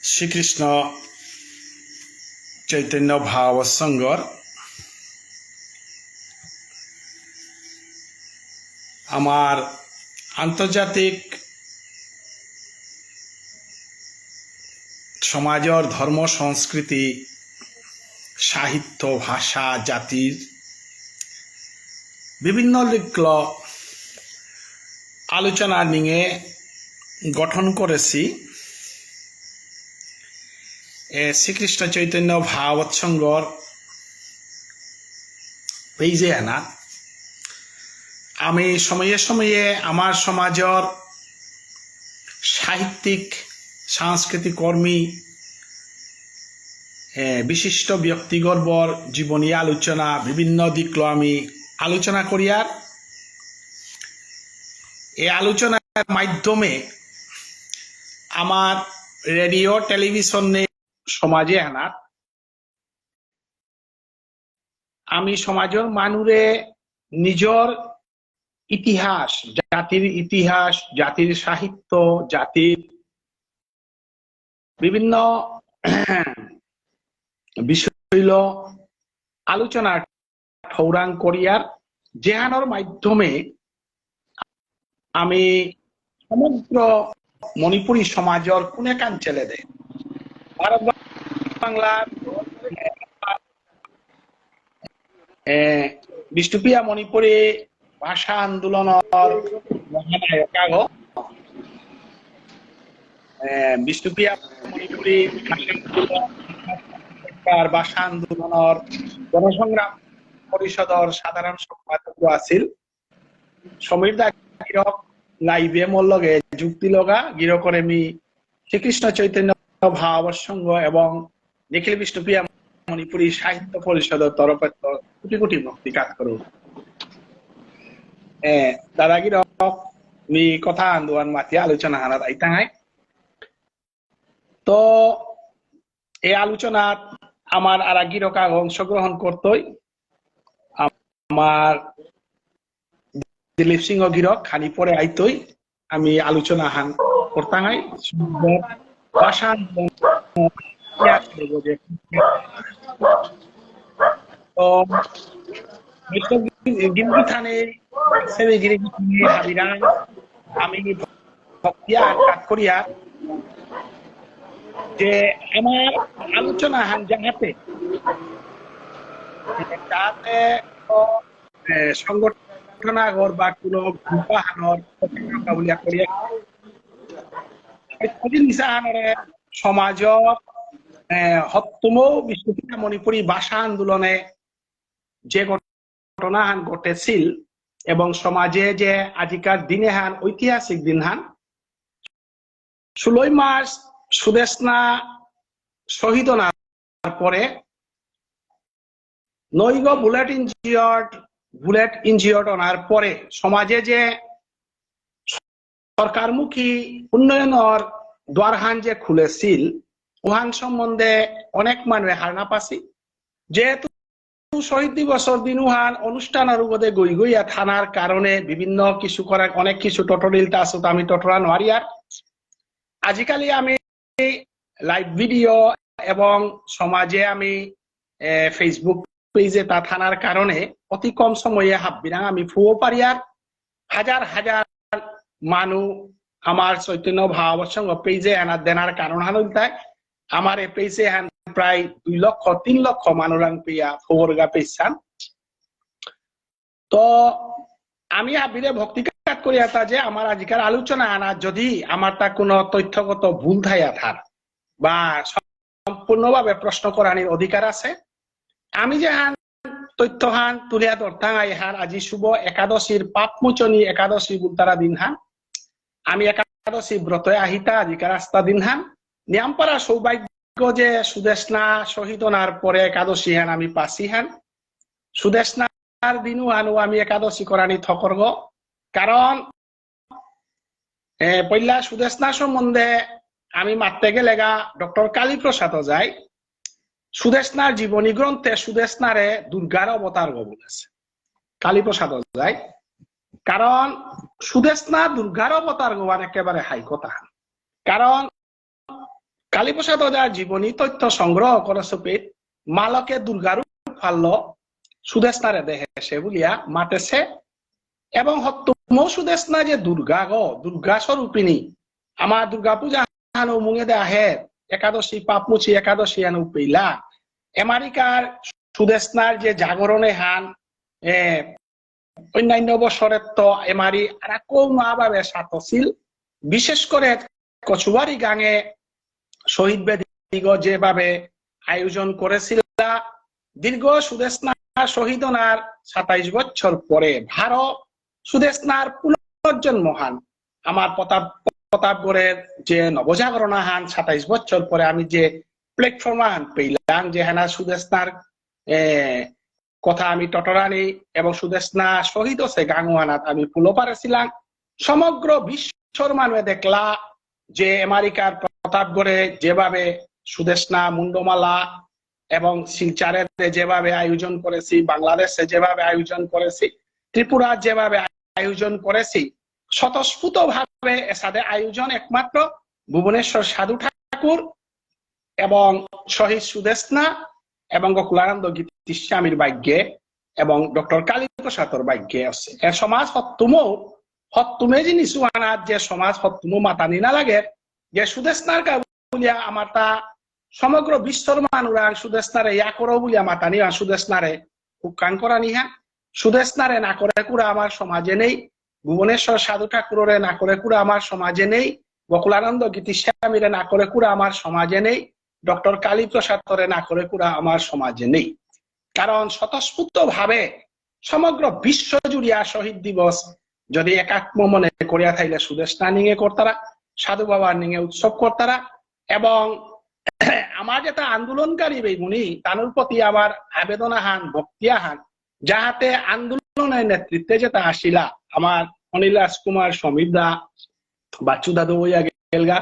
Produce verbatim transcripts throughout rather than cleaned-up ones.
শ্রীকৃষ্ণ চৈতন্য ভাগবত সংঘর আমার আন্তর্জাতিক সমাজর ধর্ম, সংস্কৃতি, সাহিত্য, ভাষা, জাতির বিভিন্ন দিকল আলোচনা নিয়ে গঠন করেছি। এ, শ্রীকৃষ্ণ চৈতন্য ভাগবত সংঘর পেজে আনা। আমি সময়ে সময়ে আমার সমাজর সাহিত্যিক, সাংস্কৃতিক কর্মী, এ, বিশিষ্ট ব্যক্তিগর্বর জীবনী আলোচনা, বিভিন্ন দিকলো আমি আলোচনা করিয়ার। এই আলোচনার মাধ্যমে আমার রেডিও, টেলিভিশনে সমাজে আনার আমি সমাজর মানুরে নিজর ইতিহাস, জাতির ইতিহাস, জাতির সাহিত্য, জাতির বিভিন্ন বিষয়ল আলোচনা ঠৌরাং করিয়ার, যেহানর মাধ্যমে আমি সমগ্র মণিপুরী সমাজর কোনে কাঞ্চেলে দে ভারত বাংলার, এ, বিষ্ণুপ্রিয়া মণিপুরী ভাষা আন্দোলনর মহানায়ক আগ, এ, বিষ্ণুপ্রিয়া মণিপুরী ভাষা আন্দোলন, ভাষা আন্দোলনর গণসংগ্রাম পরিষদর সাধারণ সম্পাদক আছিল। সমীর দা গিরক live এ মোর লগে যুক্তি লগা গিরকরে মি শ্রীকৃষ্ণ চৈতন্য ভাগবত সংঘ এবং নিখিল বিষ্ণুপ্রিয়া মণিপুরী সাহিত্য পরিষদর তরফে তো কোটি কোটি ভক্তি কাত করু। এ, দাদা গিরক মি কথা আন্দোলন মাতিয়া আলোচনা হানাত আইতাঙাই। তো এই আলোচনাত আমার আর গিরক আগ অংশগ্রহণ করতই। আমার দিলীপ সিংহ গিরক খানি পরে আইতই, আমি আলোচনা হান করতাঙাই। ভাষা তো গিরি গিথানি, সেবি গিরি গিথানি হাবিরাং, আমি ভক্তিয়া কাত করিয়া যে আমার আলোচনা হান যাহাতে যাহাতে এ, সংগঠন আগর বা কোনো গ্রুপ আহানর বুলিয়া করিয়া। এই কদিন নিশা আহানরে সমাজ, এ, হত্তম বিষ্ণুপ্রিয়া মণিপুরী ভাষা আন্দোলনে যে ঘটনা হান ঘটেছিল এবং সমাজে যে আজিকার দিনে হান ঐতিহাসিক দিন হান ষোলোই মার্চ সুদেষ্ণা শহীদ হনার পরে নৈগ বুলেট ইঞ্জিয়র্ড, বুলেট ইঞ্জিয়র্ড হনার পরে সমাজে যে সরকারমুখী উন্নয়নর দ্বারহান যে খুলেছিল, উহান সম্বন্ধে অনেক মানুষে হারনা পাসি। যেহেতু শহীদ দিবসর দিন উহান অনুষ্ঠানর উপদে গই গইয়া থানার কারণে বিভিন্ন কিছু করার, অনেক কিছু টটরিল তা আসুত আমি টটরা নোয়ারিয়ার। আজিকালি আমি লাইভ ভিডিও এবং সমাজে আমি, এ, Facebook পেজে তা থানার কারণে অতি কম সময়ে হাব্বিরাং আমি ফুয়ো পারিয়ার। হাজার হাজার মানু আমার চৈতন্য ভাগবত সংঘ পেজে আনা দেনার কারণ হান ইলতাই আমার এ পেজে হান প্রায় দুই লক্ষ, তিন লক্ষ মানুরাং পেয়া ফোরগা পেছান। তো আমি হাবিরে ভক্তি কাত করি এটা যে আমার আজিকার আলোচনা আনা যদি আমার তা কোনো তথ্যগত ভুল থাইয়া থার বা সম্পূর্ণভাবে প্রশ্ন করানির অধিকার আছে। আমি যে হান তথ্য হান তুলিয়া ধরতাম, আই হান আজি শুভ একাদশীর পাপমোচনী একাদশী বুলতারা দিন হান। আমি একাদশী ব্রতে আহিতা আজিকার আস্তা দিন হান। নিয়ামপারা সৌভাগ্য যে সুদেষ্ণা শহীদ হনার পরে একাদশী হান আমি পাসি হান। সুদেষ্ণার দিনও হানও আমি একাদশী করানি থকরগ। কারণ এ, পইলা সুদেষ্ণা সম্বন্ধে আমি মাততে গেলেগা ডক্টর কালীপ্রসাদ ওঝাই সুদেষ্ণার জীবনী গ্রন্থে সুদেষ্ণারে দুর্গার অবতার গো বলেছে কালীপ্রসাদ ওঝাই। কারণ সুদেষ্ণা দুর্গার অবতার গো মানে একেবারে হাই কথা। কারণ কালীপ্রসাদ ওঝার জীবনী তথ্য সংগ্রহ করে সুপিত মালকে দুর্গারূপ ফাল্ল সুদেষ্ণারে দেহেসে বুলিয়া মাতেসে। এবং হত্তুমৌ সুদেষ্ণা যে দুর্গা গ, দুর্গা স্বরূপিণী, আমার দুর্গা পূজা হানো মুঙেদে আহে, একাদশী, পাপমুচি একাদশী হানো পেইলা। আমেরিকার সুদেষ্ণার যে জাগরণে হান, এ, অন্যান্য বছরের তো এমারি আর কোনো ভাবে সাতশীল, বিশেষ করে কচুবাড়ি গাঙে শহীদ বেদিগ যেভাবে আয়োজন করেছিল, দীর্ঘ সুদেষ্ণা শহীদ হনার সাতাইশ বছর পরে ভারত সুদেষ্ণার পুনর্জন্ম হান, আমার প্রতাপ, প্রতাপগড়ের যে নবজাগরণ হান সাতাইশ বছর পরে আমি যে প্ল্যাটফর্ম হান পেলাম, যে হানা সুদেষ্ণার, এ, কথা আমি টটরানি এবং সুদেষ্ণা শহীদ হসে গাঙুয়ানাত আমি ফুলো পারেছিলাম। সমগ্র বিশ্বর মানুষে দেখলা যে আমেরিকার প্রতাপগড়ে যেভাবে সুদেষ্ণা মুন্ডমালা এবং শিলচরে যেভাবে আয়োজন করেছি, বাংলাদেশে যেভাবে আয়োজন করেছি, ত্রিপুরা যেভাবে আয়োজন করেছি, স্বতঃস্ফূর্ত ভাবে এসাদে আয়োজন একমাত্র ভুবনেশ্বর সাধু ঠাকুর এবং শহীদ সুদেষ্ণা এবং গোকুলানন্দ গীতিস্বামীর ভাগ্যে এবং ডক্টর কালীপ্রসাদর ভাগ্যে আছে। এ সমাজ হত্তুমো, হত্তুমে জিনিস আনার যে সমাজ হত্তুমো মাতানি না লাগে, যে সুদেষ্ণার কা বুলিয়া আমার তা সমগ্র বিশ্বর মানুরাং সুদেষ্ণারে ইয়া করো বুলিয়া মাতানি আর সুদেষ্ণারে হুকান করানি হ্যাঁ। সুদেষ্ণারে না করে কুরা আমার সমাজে নেই, ভুবনেশ্বর সাধু ঠাকুররে না করে কুরা আমার সমাজে নেই, গোকুলানন্দ গীতিস্বামীরে না করে কুরা আমার সমাজে নেই, ডক্টর কালীপ্রসাদরে না করে কুরা আমার সমাজে নেই। কারণ স্বতঃস্ফূর্ত ভাবে সমগ্র বিশ্ব জুড়িয়া শহীদ দিবস যদি একাত্ম মনে করিয়া থাইলে সুদেষ্ণা নিঙে করতারা, সাধু বাবার নিঙে উৎসব করতারা। এবং আমার যেটা আন্দোলনকারী বেগুনি তানুর প্রতি আমার আবেদন আহান, ভক্তি আহান, যাহাতে আন্দোলনের নেতৃত্বে যেটা আসিলা আমার অনিল রাজকুমার, সমীর দা, বাচ্চু দাদু ওইয়া গেলগা,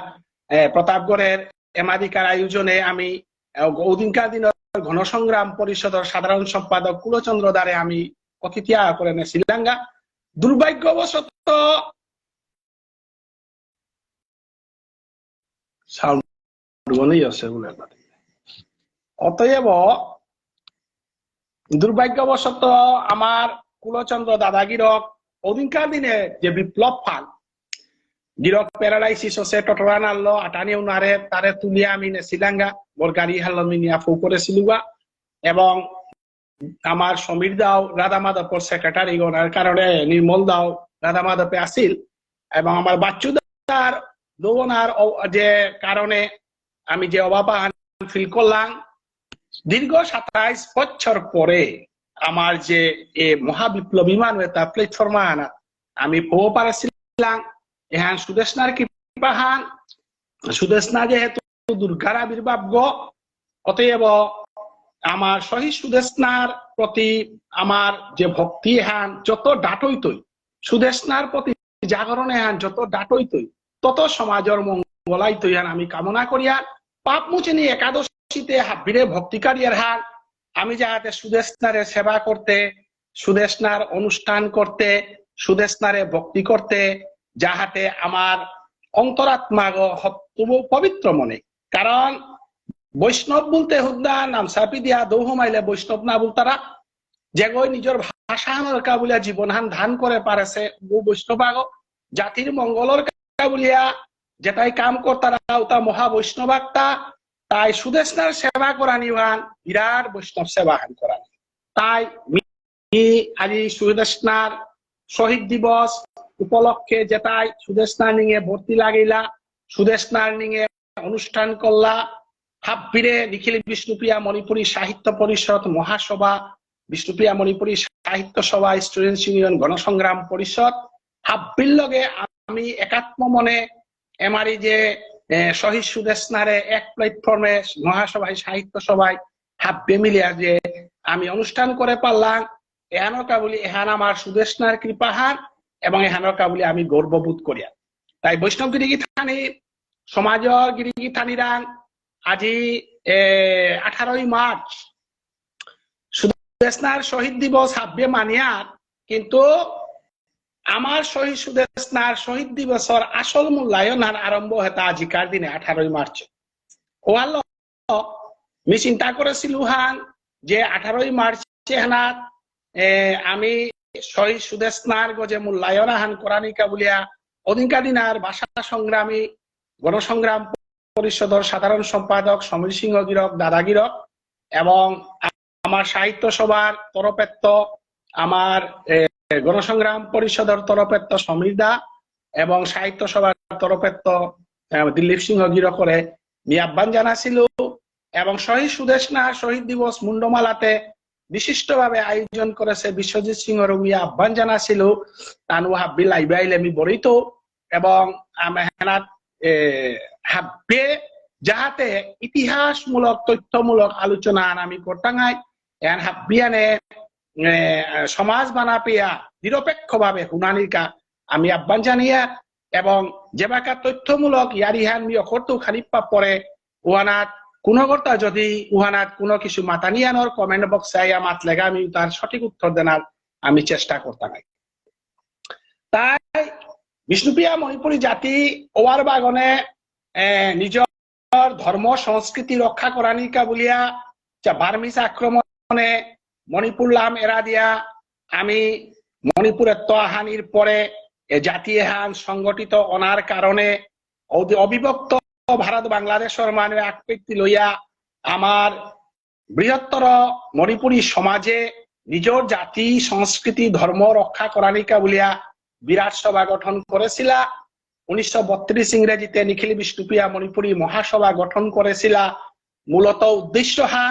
এ, প্রতাপগড়ের এমাদিকার আয়োজনে আমি, এ, ওদিনকার দিনের গণসংগ্রাম পরিষদের সাধারণ সম্পাদক কুলচন্দ্র দারে আমি অতিথি আহান করে নেছিলাঙ্গা। দুর্ভাগ্যবশত সাউন্ড বনেই আছে বলে। অতএব দুর্ভাগ্যবশত আমার কুলচন্দ্র দাদা গিরক ওদিনকার দিনে যে বিপ্লব ফাল গিরক প্যারালাইসিস হচ্ছে, টটরা নাড়লো, আটানি উনারে তারে তুলিয়া আমি নেছিলাঙ্গা, মোর গাড়ি হাল্লো মিনিয়া ফৌ করেছিলুগা। এবং আমার সমীর দাও রাধা মাধবর সেক্রেটারি গনার কারণে নির্মল দাও রাধা মাধবে আসিল। এবং আমার বাচ্চু দার দৌনার অ-, যে কারণে আমি যে অভাব আহান ফিল করলাম, দীর্ঘ সাতাইশ বছর পরে আমার যে এ মহাবিপ্লবী মানু এটা প্ল্যাটফর্ম আনা আমি পৌ পারেছিলাম। এহান সুদেষ্ণার কৃপাহান, সুদেষ্ণা যেহেতু দুর্গার আবির্ভাব গ, অতএব আমার শহীদ সুদেষ্ণার প্রতি আমার যে ভক্তি এহান যত ডাটইতই, সুদেষ্ণার প্রতি জাগরণ এহান যত ডাটইতই, তত সমাজর মঙ্গলাইতই হান আমি কামনা করিয়ার। পাপমোচনী একাদশীতে হাব্বিরে ভক্তি করিয়ার হান আমি যাহাতে সুদেষ্ণারে সেবা করতে, সুদেষ্ণার অনুষ্ঠান করতে, সুদেষ্ণারে ভক্তি করতে, যাহাতে আমার অন্তরাত্মাগ হত্তুব পবিত্র মনে। কারণ বৈষ্ণব বলতে হুদ্দা নামসাপি দিয়া দৌ হমাইলে বৈষ্ণব না বলতারা, যেগই নিজের ভাষা হানর কা বুলিয়া জীবন হান দান করে পারেছে, ও বৈষ্ণব আগ। জাতির মঙ্গলর কা বুলিয়া যেটাই কাম করতারা, ওটা মহা বৈষ্ণব আক্তা। তাই সুদেষ্ণার সেবা করানি হান বিরাট বৈষ্ণব সেবা হান করানি। তাই মি আজি সুদেষ্ণার শহীদ দিবস উপলক্ষে যেটাই সুদেষ্ণার নিঙে ভর্তি লাগিলা, সুদেষ্ণার নিঙে অনুষ্ঠান করলা, হাব্বিরে নিখিল বিষ্ণুপ্রিয়া মণিপুরী সাহিত্য পরিষদ মহাসভা, বিষ্ণুপ্রিয়া মণিপুরী সাহিত্য সভা, স্টুডেন্টস ইউনিয়ন, গণসংগ্রাম পরিষদ, হাব্বির লগে আমি একাত্ম মনে এমারি যে, এ, শহীদ সুদেষ্ণারে এক প্ল্যাটফর্মে মহাসভায়, সাহিত্য সভায় হাব্বে মিলিয়া যে আমি অনুষ্ঠান করে পারলাম, এহানর কা বুলি এহান আমার সুদেষ্ণার কৃপাহান এবং এহানর কা বুলি আমি গর্ববোধ করিয়া। তাই বৈষ্ণব গিরি গিথানি, সমাজর গিরি গিথানিরাং আজি, এ, আঠারোই মার্চ সুদেষ্ণার শহীদ দিবস হাব্বে মানিয়ার, কিন্তু আমার শহীদ সুদেষ্ণার শহীদ দিবসর আসল মূল্যায়ন হান আরম্ভ হতা আজিকার দিনে আঠারোই মার্চ। ওহানলো মি চিন্তা করেসিলু হান যে আঠারোই মার্চ এহানাত, এ, আমি শহীদ সুদেষ্ণার গজে মূল্যায়ন আহান করানিকা বুলিয়া অদিনকা দিনার ভাষা সংগ্রামী গণসংগ্রাম পরিষদর সাধারণ সম্পাদক সমীর সিংহ গিরক, দাদা গিরক এবং আমার সাহিত্য সভার তরফেত্ত আমার, এ, গণসংগ্রাম পরিষদর তরফেত্ত সমীর দা এবং সাহিত্য সভার তরফেত্ত, এ, দিলীপ সিংহ গিরকরে মি আহ্বান জানাসিলু এবং শহীদ সুদেষ্ণা শহীদ দিবস মুন্ডমালাতে বিশিষ্টভাবে আয়োজন করেসে বিশ্বজিৎ সিংহরে মি আহ্বান জানাসিলু। তানু হাব্বি লাইবে আইলে মি বরিতৌ এবং আমি হেনাত, এ, হাব্বে যাহাতে ইতিহাসমূলক, তথ্যমূলক আলোচনা আন আমি করতাঙাই, এন হাব্বিয়ানে, এ, সমাজ বানাপিয়া নিরপেক্ষভাবে হুনানিকা আমি আহ্বান জানিয়া, এবং যেবাকা তথ্যমূলক ইয়ারিহান মি অকরতৌ খানিপ্পা পরে উহানাত কোনো কর্তা যদি উহানাত কোনো কিছু মাতানিয়ানর comment box এ আইয়া মাতলেগা আমি তার সঠিক উত্তর দেনার আমি চেষ্টা করতাঙাই। তাই বিষ্ণুপ্রিয়া মণিপুরী জাতি ওয়ার বাগনে, এ, নিজর ধর্ম সংস্কৃতি রক্ষা করানিকা বুলিয়া যা বার্মিজ আক্রমণে মণিপুর লাম এরা দিয়া আমি মণিপুরেত্ত আহানির পরে এ জাতি এহান সংগঠিত অনার কারণে অধি-, অবিভক্ত ভারত বাংলাদেশর মানে আকৃতি লইয়া আমার বৃহত্তর মণিপুরী সমাজে নিজর জাতি, সংস্কৃতি, ধর্ম রক্ষা করানিকা বুলিয়া বিরাট সভা গঠন করেসিলা। উনিশশো বত্রিশ ইংরেজিতে নিখিল বিষ্ণুপ্রিয়া মণিপুরী মহাসভা গঠন করেসিলা। মূলত উদ্দেশ্য হা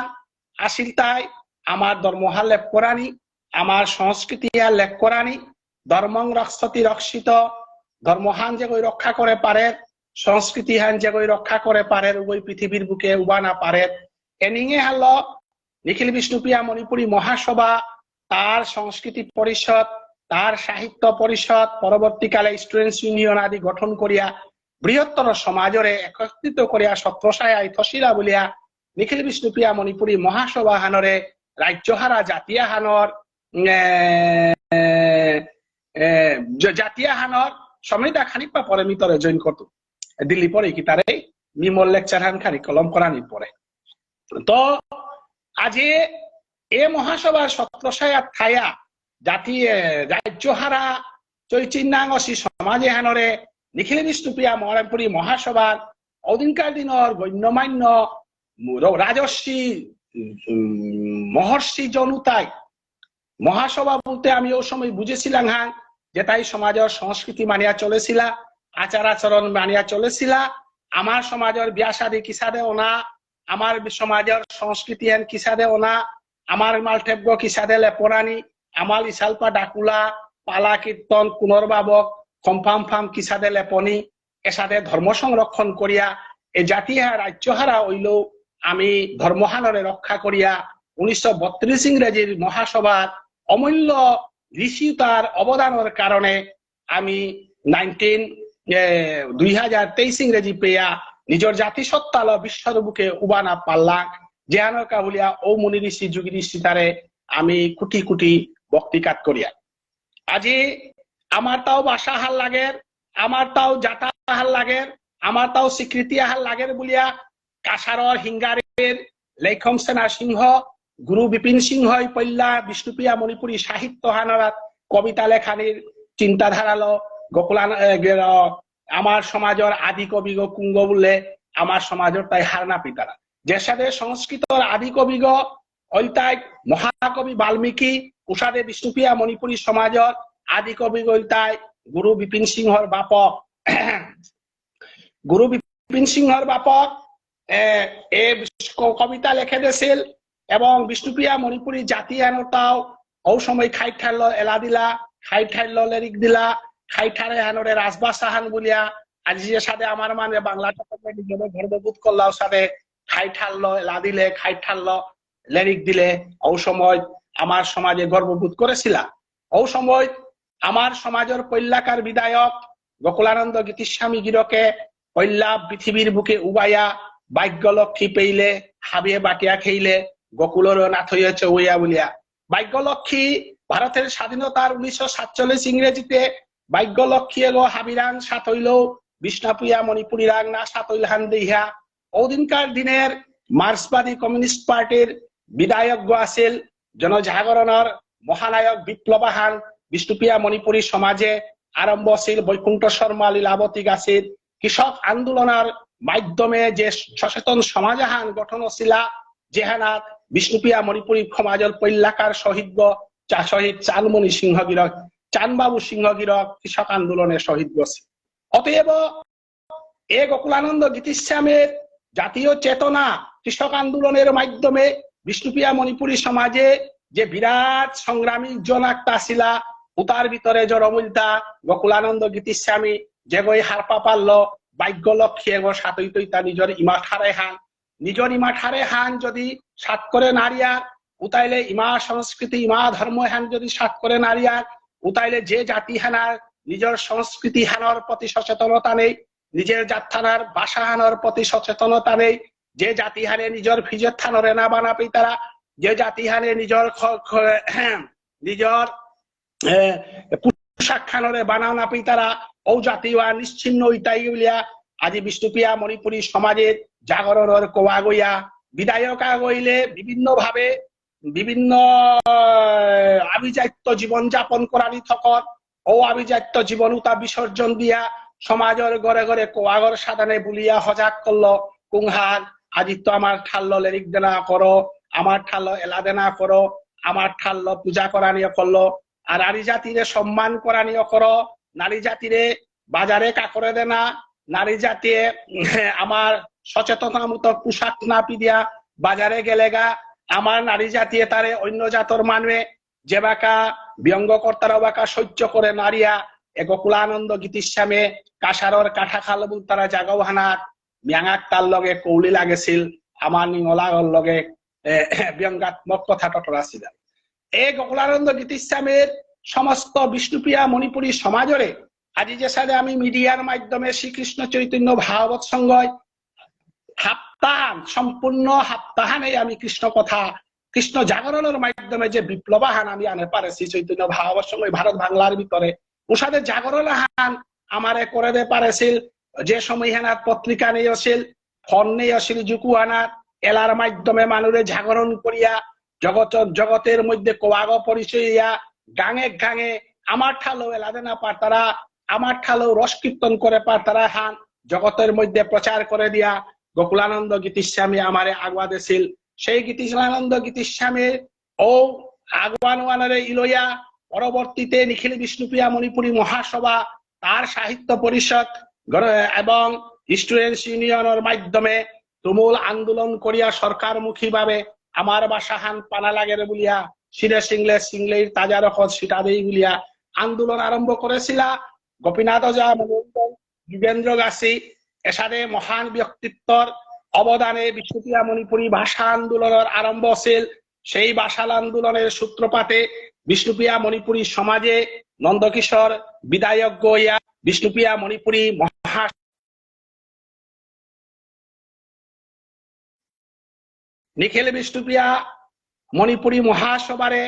আসিল তাই আমার ধর্মহা লেপ করানি, আমার সংস্কৃতি আর লেপ করানি, ধর্মং রক্ষতি রক্ষিত, ধর্মহান যেগই রক্ষা করে পারে, সংস্কৃতিহান যেগই রক্ষা করে পারে, উগই পৃথিবীর বুকে উবানা পারে। এনিঙে হালো নিখিল বিষ্ণুপ্রিয়া মণিপুরী মহাসভা, তার সংস্কৃতি পরিষদ, তার সাহিত্য পরিষদ, পরবর্তীকালে স্টুডেন্টস ইউনিয়ন আদি গঠন করিয়া বৃহত্তর সমাজরে একত্রিত করিয়া ছত্রছায়ায় থসিলা বুলিয়া নিখিল বিষ্ণুপ্রিয়া মণিপুরী মহাসভা হানরে রাজ্যহারা জাতিয়া হানর, এ, এ, জ-, জাতিয়া হানর সমৃদ্ধা খানিপ্পা পরে মি তরে জয়েন করতৌ। দিল্লি পরে কি তারে মি মোর লেকচার হান খানি কলম করানি পরে। তো আজি এ মহাসভার ছত্রছায়া থায়া জাতি, এ, রাজ্যহারা চৈচিন্নাং অসি সমাজ এহানরে নিখিল বিষ্ণুপ্রিয়া মণিপুরী মহাসভার অদিনকার দিনর গণ্যমান্য র-, রাজর্ষি, উম, মহর্ষি জনুতাই মহাসভা বলতে আমি ওই সময় বুঝেসিলাং হান যে তাই সমাজর সংস্কৃতি মানিয়া চলেসিলা, আচার আচরণ মানিয়া চলেসিলা, আমার সমাজর বিয়া শাদী কিসাদে অনা, আমার সমাজর সংস্কৃতি এন কিসাদে অনা, আমার মালঠেপগ কিসাদে লেপনানি, আমার ইসালপা ডাকুলা, পালা কীর্তন, কুনর বাবক, খম্ফাম ফাম কিসাদে লেপনি, এসাদে ধর্ম সংরক্ষণ করিয়া, এ জাতি হা-, রাজ্য হারা অইলেও আমি ধর্মহানরে রক্ষা করিয়া, উনিশশো বত্রিশ ইংরেজির মহাসভার অমূল্য ঋষি তার অবদানর কারণে আমি নাইনটিন, এ, দুই হাজার তেইশ ইংরেজি পেয়া নিজর জাতিসত্তালো বিশ্বর বুকে উবানা পাল্লা, যেহানর কাহুলিয়া ও মুনি ঋষি যোগী ঋষি তারে আমি কোটি কোটি ভক্তিকাত করিয়া। আজি আমার তাও ভাষা হার লাগের, আমার তাও জাতা হার লাগের, আমার তাও স্বীকৃতি হার লাগের বুলিয়া কাছাড়র হিঙ্গারের লেখম সেনা সিংহ, গুরু বিপিন সিংহই পল্লা বিষ্ণুপ্রিয়া মণিপুরী সাহিত্য হানারাত কবিতা লেখানির চিন্তাধারালো গোকুলান-, এ, গে-, আমার সমাজর আদি কবিগ কুঙগ বুললে আমার সমাজর তাই হারনা পিতারা। যেসাদে সংস্কৃতর আদি কবিগ ঐলতাই মহাকবি বাল্মীকি, উষাদে বিষ্ণুপ্রিয়া মণিপুরী সমাজর আদি কবিগ ঐলতাই গুরু বিপিন সিংহর বাপক। গুরু বিপিন সিংহর বাপক, এ, এ বিশ-, ক-, কবিতা লেখে দেছিল এবং বিষ্ণুপ্রিয়া মণিপুরী জাতি এনতাও ঔ সময় খাইঠারলো এলা দিলা, খাইঠারলো লেরিক দিলা, খাইঠারে হানরে রাজভাষা হান বুলিয়া, আজি যে সাদে আমার মানে বাংলাটা করলে নিজেরও গর্ববোধ করলাও সাদে, খাইঠারলো এলা দিলে, খাইঠারলো লেরিক দিলে, ঔ সময় আমার সমাজে গর্ববোধ করেছিলা। ঔ সময় আমার সমাজর পৈলাকার বিধায়ক গোকুলানন্দ গীতিস্বামী গিরকে পৈলা পৃথিবীর বুকে উবাইয়া ভাগ্যলক্ষ্মী পেইলে, হাবিয়ে বাটিয়া খেইলে, গোকুলর নাথ হইয়া চৌয়া বুলিয়া। ভাগ্যলক্ষ্মী ভারতের স্বাধীনতার উনিশশো সাতচল্লিশ ইংরেজিতে ভাগ্যলক্ষ্মী এগো হাবিরাং সাতইল, বিষ্ণুপ্রিয়া মণিপুরীরাং না সাতইল হান দেহা। ওদিনকার দিনের মার্ক্সবাদী কমিউনিস্ট পার্টির বিধায়কগ আছিল, জনজাগরণর মহানায়ক বিপ্লব আহান বিষ্ণুপ্রিয়া মণিপুরী সমাজে আরম্ভ আছিল। বৈকুণ্ঠ শর্মা লীলাবতী গাছির কৃষক আন্দোলনর মাধ্যমে যে সচেতন সমাজ আহান গঠন হছিলা, যেহানাত বিষ্ণুপ্রিয়া মণিপুরী সমাজর পৈলাকার শহীদগ, চা-, শহীদ চানমণি সিংহ গিরক, চানবাবু সিংহ গিরক কৃষক আন্দোলনে শহীদ গেছে। অতএব এ গোকুলানন্দ গীতিস্বামীর জাতীয় চেতনা কৃষক আন্দোলনের মাধ্যমে বিষ্ণুপ্রিয়া মণিপুরী সমাজে যে বিরাট সংগ্রামী জনাক্তা আসিলা, উতার ভিতরে জরমুলতা গোকুলানন্দ গীতিস্বামী, যেগই হারপা পারল, ভাগ্য লক্ষ্মী এগো সাতই তৈতা নিজর ইমা ঠারে হান, নিজর ইমা ঠারে হান যদি সাত করে নারিয়া, উতাইলে ইমা সংস্কৃতি, ইমা ধর্ম হান যদি সাত করে নারিয়া, উতাইলে যে জাতি হানার নিজর সংস্কৃতি হানর প্রতি সচেতনতা নেই, নিজের জাতহানর ভাষা হানর প্রতি সচেতনতা নেই, যে জাতি হানে নিজর ফিজেত থানরে না বানা পিতারা, যে জাতি হানে নিজর খ-, খ-, নিজর, এ, পোশাক খানরে বানা না পিতারা, ও জাতি ওয়া নিশ্চিহ্ন ইতাই বুলিয়া আজি বিষ্ণুপ্রিয়া মণিপুরী সমাজের জাগরণর কোয়া গইয়া বিধায়ক আগইলে বিভিন্নভাবে বিভিন্ন, আহ, আভিজাত্য জীবন যাপন করানি থকত, ও আভিজাত্য জীবন উতা বিসর্জন দিয়া সমাজর ঘরে ঘরে কোয়াগর সাদানে বুলিয়া হজাক করল, কুংহান, আজি তো আমার ঠাল্ল লেরিক দেনা করো, আমার ঠাল্ল এলা দেনা করো, আমার ঠাল্ল পূজা করানি করল, আর নারী জাতিরে সম্মান করানি করো, নারী জাতিরে বাজারে কাকরে দেনা, নারী জাতিয়ে আমার সচেতনতামূলক পোশাক না পিদিয়া বাজারে গেলেগা, আমার নারী জাতিয়ে তারে অন্য জাতর মানুয়ে যেবাকা ব্যঙ্গ করতারা বাকা সহ্য করে নারিয়া, এ গোকুলানন্দ গীতিস্বামে কাছাড়র কাঠাখাল বুলতারা জাগাও হানাত মিয়াঙাক তার লগে কৌলি লাগেছিল, আমার নিঙলাগর লগে, এ, ব্যঙ্গাত্মক কথা টটরাছিল। এ গোকুলানন্দ গীতিস্বামীর সমস্ত বিষ্ণুপ্রিয়া মণিপুরী সমাজরে আজি যে সাথে আমি মিডিয়ার মাধ্যমে শ্রীকৃষ্ণ চৈতন্য ভাগবত সংঘয় হাপ্তাহান, সম্পূর্ণ হাপ্তাহানে আমি কৃষ্ণ কথা, কৃষ্ণ জাগরণের মাধ্যমে যে বিপ্লব আহান আমি আনে পারেছি চৈতন্য ভাগবত সংঘয় ভারত বাংলার ভিতরে, উসাদে জাগরণ আহান আমারে করে দে পারেছিল, যে সময় হেনাত পত্রিকা নেই আছিল, ফোন নেই আছিল, জুকুয়ানা এলার মাধ্যমে মানুরে জাগরণ করিয়া জগত, জগতের মধ্যে কোয়াগ পরিচয় ইয়া গাঙে গাঙে আমার ঠালো এলা দেনা পারতারা, আমার ঠালো রস কীর্তন করে পারতারা হান জগতের মধ্যে প্রচার করে দিয়া গোকুলানন্দ গীতিস্বামী আমারে আগুয়া দেছিল। সেই গীতিলানন্দ গীতিস্বামীর ও আগুয়ান ওয়ানরে ইলয়া পরবর্তীতে নিখিল বিষ্ণুপ্রিয়া মণিপুরী মহাসভা, তার সাহিত্য পরিষদ গণ-, এবং স্টুডেন্টস ইউনিয়নের মাধ্যমে তুমুল আন্দোলন করিয়া সরকারমুখীভাবে আমার ভাষাহান পানা লাগের বুলিয়া, সিরে সিংলে সিংলের তাজা রকত সিটা দেই বুলিয়া আন্দোলন আরম্ভ করেছিলা। গোপীনাথ ওঝা, মনোরঞ্জন, যুগেন্দ্র গাছি, এসাদে মহান ব্যক্তিত্বর অবদানে বিষ্ণুপ্রিয়া মণিপুরী ভাষা আন্দোলনের আরম্ভ আছিল। সেই ভাষা আন্দোলনের সূত্রপাতে বিষ্ণুপ্রিয়া মণিপুরী সমাজে নন্দকিশোর বিধায়ক গইয়া বিষ্ণুপ্রিয়া মণিপুরী মহা নিখিল বিষ্ণুপ্রিয়া মণিপুরী মহাসভারে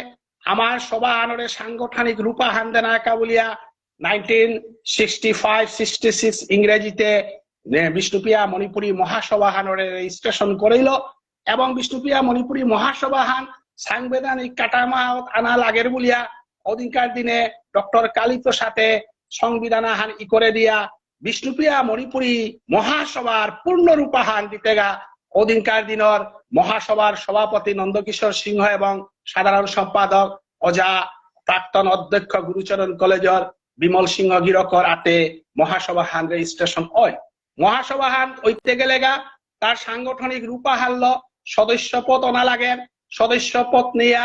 আমার সভা আনরে সাংগঠনিক রূপাহান দেনা কাবুলিয়া nineteen sixty five sixty six ইংরেজিতে নে-, বিষ্ণুপ্রিয়া মণিপুরী মহাসভা হানরে রেজিস্ট্রেশন করিল এবং বিষ্ণুপ্রিয়া মণিপুরী মহাসভা হান সাংবিধানিক কাঠামো আনা লাগের বুলিয়া ওদিনকার দিনে ডক্টর কালীপ্রসাদে সংবিধান হান ই করে দিয়া বিষ্ণুপ্রিয়া মণিপুরী মহাসভার পূর্ণ রূপাহান দিতেগা ওদিনকার দিনর মহাসভার সভাপতি নন্দকিশোর সিংহ এবং সাধারণ সম্পাদক ওঝা প্রাক্তন অধ্যক্ষ গুরুচরণ কলেজর বিমল সিংহ গিরকর আতে মহাসভা হান রেজিস্ট্রেশন হয়। মহাসভা হান হইতে গেলেগা তার সাংগঠনিক রূপাহাল্য সদস্য পদ অনা লাগে। সদস্য পদ নিয়া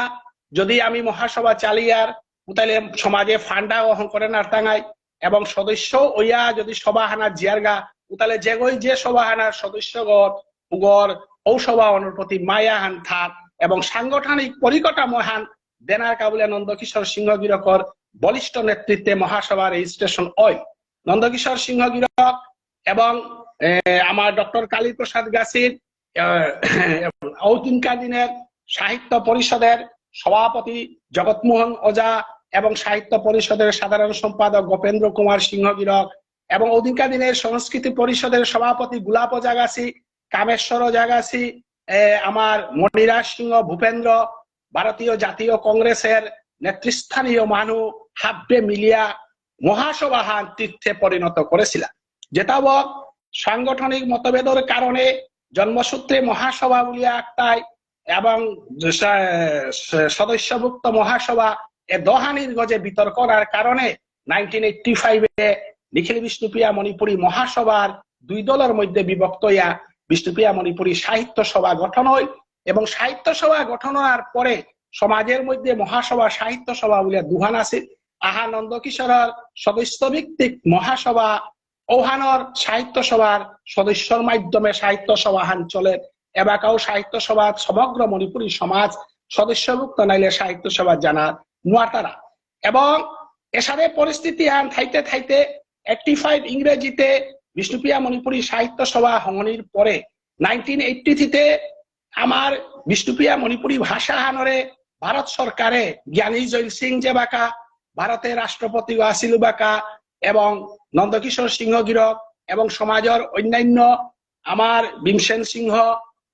যদি আমি মহাসভা চালিয়ার, তাহলে সমাজে ফান্ডা গ্রহণ করে নারতাঙাই এবং সদস্য ওইয়া যদি সভা হানা জিয়ারগা, তাহলে যেগই যে সভা হানার সদস্যগণ উগর ঔ সভা অনুর প্রতি মায়া হান থাক এবং সাংগঠনিক পরিকাঠামো হান দেনার কাবুলে নন্দকিশোর সিংহ গিরকর বলিষ্ঠ নেতৃত্বে মহাসভা রেজিস্ট্রেশন হয়। নন্দকিশোর সিংহ গিরক এবং, এ, আমার ডক্টর কালীপ্রসাদ গাছির, এ, ঔদিনকার দিনের সাহিত্য পরিষদের সভাপতি জগৎমোহন ওঝা এবং সাহিত্য পরিষদের সাধারণ সম্পাদক গোপেন্দ্র কুমার সিংহ গিরক এবং ঔদিনকার দিনের সংস্কৃতি পরিষদের সভাপতি গোলাপ ওঝা গাছি কামেশ্বর ওজাগাছি, এ, আমার মণিরাজ সিংহ ভূপেন্দ্র, ভারতীয় জাতীয় কংগ্রেসের নেতৃস্থানীয় মানু হাব্বে মিলিয়া মহাসভাহান তীর্থে পরিণত করেছিলা। যেতাবৎ সাংগঠনিক মতভেদর কারণে জন্মসূত্রে মহাসভা বুলিয়া আক্তাই এবং স-, স-, সদস্যভুক্ত মহাসভা এ দহানির গজে বিতর্ক অনার কারণে নাইনটিন এইটটি ফাইভে নিখিল বিষ্ণুপ্রিয়া মণিপুরী মহাসভার দুই দলর মধ্যে বিভক্ত ইয়া বিষ্ণুপ্রিয়া মণিপুরী সাহিত্য সভা গঠন হয় এবং সাহিত্য সভা গঠন হওয়ার পরে সমাজের মধ্যে মহাসভা সাহিত্য সভা বুলিয়া দুহান আছে। আহা নন্দকিশোরর সদস্য ভিত্তিক মহাসভা ওহানর সাহিত্য সভার সদস্যর মাধ্যমে সাহিত্য সভাহান চলে। এবাকাও সাহিত্য সভাত সমগ্র মণিপুরী সমাজ সদস্যভুক্ত নাইলে সাহিত্য সভা জানা নোয়ারতারা। এবং এসারে পরিস্থিতি আন থাইতে থাইতে এইটটি ফাইভ ইংরেজিতে বিষ্ণুপ্রিয়া মণিপুরী সাহিত্য সভা হঙনির পরে নাইনটিন এইটটি থ্রিতে আমার বিষ্ণুপ্রিয়া মণিপুরী ভাষা হানরে ভারত সরকারে জ্ঞানী জৈল সিং যেবাকা ভারতের রাষ্ট্রপতি আছিল বাকা এবং নন্দকিশোর সিংহ গিরক এবং সমাজের অন্যান্য আমার ভীমসেন সিংহ,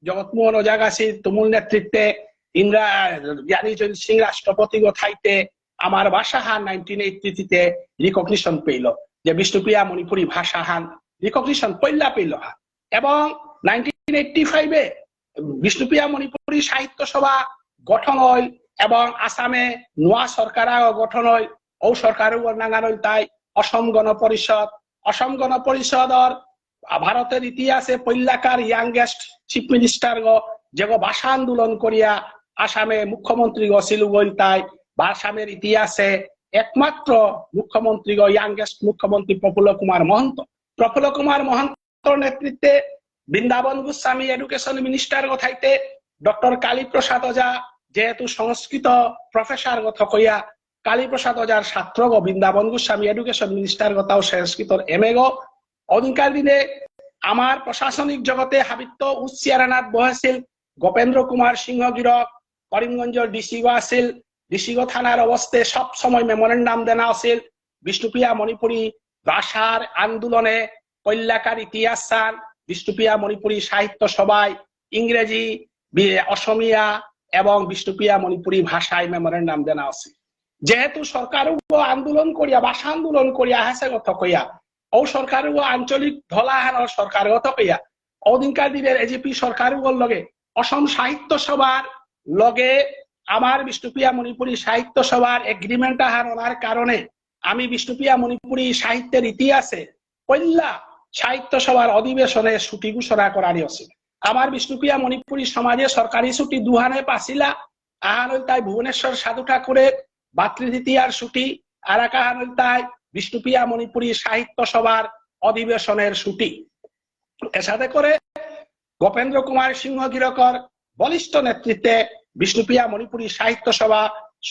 জগৎমোহন ওজাগাছির তুমুল নেতৃত্বে ইন্দ্রা জ্ঞানী জৈল সিং রাষ্ট্রপতি গো থাইতে আমার ভাষা হান নাইনটিন এইটটি থ্রিতে রিকগনিশন পেল, যে বিষ্ণুপ্রিয়া মণিপুরী ভাষা হান রিকগনিশন পইলা পেল হান। এবং নাইনটিন এইটটি ফাইভে বিষ্ণুপ্রিয়া মণিপুরী সাহিত্য সভা গঠন হয় এবং আসামে নোয়া সরকার আগ গঠন হয়। ও সরকার উগর নাঙান হইল তাই অসম গণ পরিষদ। অসম গণ পরিষদর ভারতের ইতিহাসে পৈলাকার ইয়াংগেস্ট চিফ মিনিস্টার গো, যেগো ভাষা আন্দোলন করিয়া আসামে মুখ্যমন্ত্রী গো ছিল গইল তাই বা আসামের ইতিহাসে একমাত্র মুখ্যমন্ত্রী গো ইয়াংগেস্ট মুখ্যমন্ত্রী প্রফুল্ল কুমার মহন্ত। প্রফুল্ল কুমার মহন্তর নেতৃত্বে বৃন্দাবন গোস্বামী এডুকেশন মিনিস্টার গো থাইতে ডক্টর কালীপ্রসাদ ওঝা যেহেতু সংস্কৃত প্রফেসর গো থকইয়া কালীপ্রসাদ ওঝার ছাত্র গো বৃন্দাবন গোস্বামী এডুকেশন মিনিস্টার গো তাও সংস্কৃতর এমএ গো। ওদিনকার দিনে আমার প্রশাসনিক জগতে হাবিত্ত উচ্চিয়ারানাত বহেছিল গোপেন্দ্র কুমার সিংহ গিরক, করিমগঞ্জর ডিসি গো আছিল। ডিসি গো থানার অবস্থায় সব সময় মেমোরেন্ডাম দেনা আছিল। বিষ্ণুপ্রিয়া মণিপুরী ভাষার আন্দোলনে কল্যাকার ইতিহাস চান, বিষ্ণুপ্রিয়া মণিপুরী সাহিত্য সভায় ইংরেজি, বি-, অসমীয়া এবং বিষ্ণুপ্রিয়া মণিপুরী ভাষায় মেমোরেন্ডাম দেনা আছিল। যেহেতু সরকার উগো আন্দোলন করিয়া, ভাষা আন্দোলন করিয়া আহেছে গো থকইয়া, ও সরকার উগো আঞ্চলিক ঢলাহানর সরকার গো থকইয়া, ওদিনকার দিনের এজিপি সরকার উগোর লগে অসম সাহিত্য সভার লগে আমার বিষ্ণুপ্রিয়া মণিপুরী সাহিত্য সভার এগ্রিমেন্ট আহার অনার কারণে আমি বিষ্ণুপ্রিয়া মণিপুরী সাহিত্যের ইতিহাসে পয়লা সাহিত্য সভার অধিবেশনে ছুটি ঘোষণা করানি অসে। আমার বিষ্ণুপ্রিয়া মণিপুরী সমাজে সরকারি ছুটি দুহানে পাসিলা, আহান হইল তাই ভুবনেশ্বর সাধু ঠাকুরের ভাতৃদ্বিতীয়ার ছুটি, আর এক আহান হইল তাই বিষ্ণুপ্রিয়া মণিপুরী সাহিত্য সভার অধিবেশনের ছুটি। এসাদে করে গোপেন্দ্র কুমার সিংহ গিরকর বলিষ্ঠ নেতৃত্বে বিষ্ণুপ্রিয়া মণিপুরী সাহিত্য সভা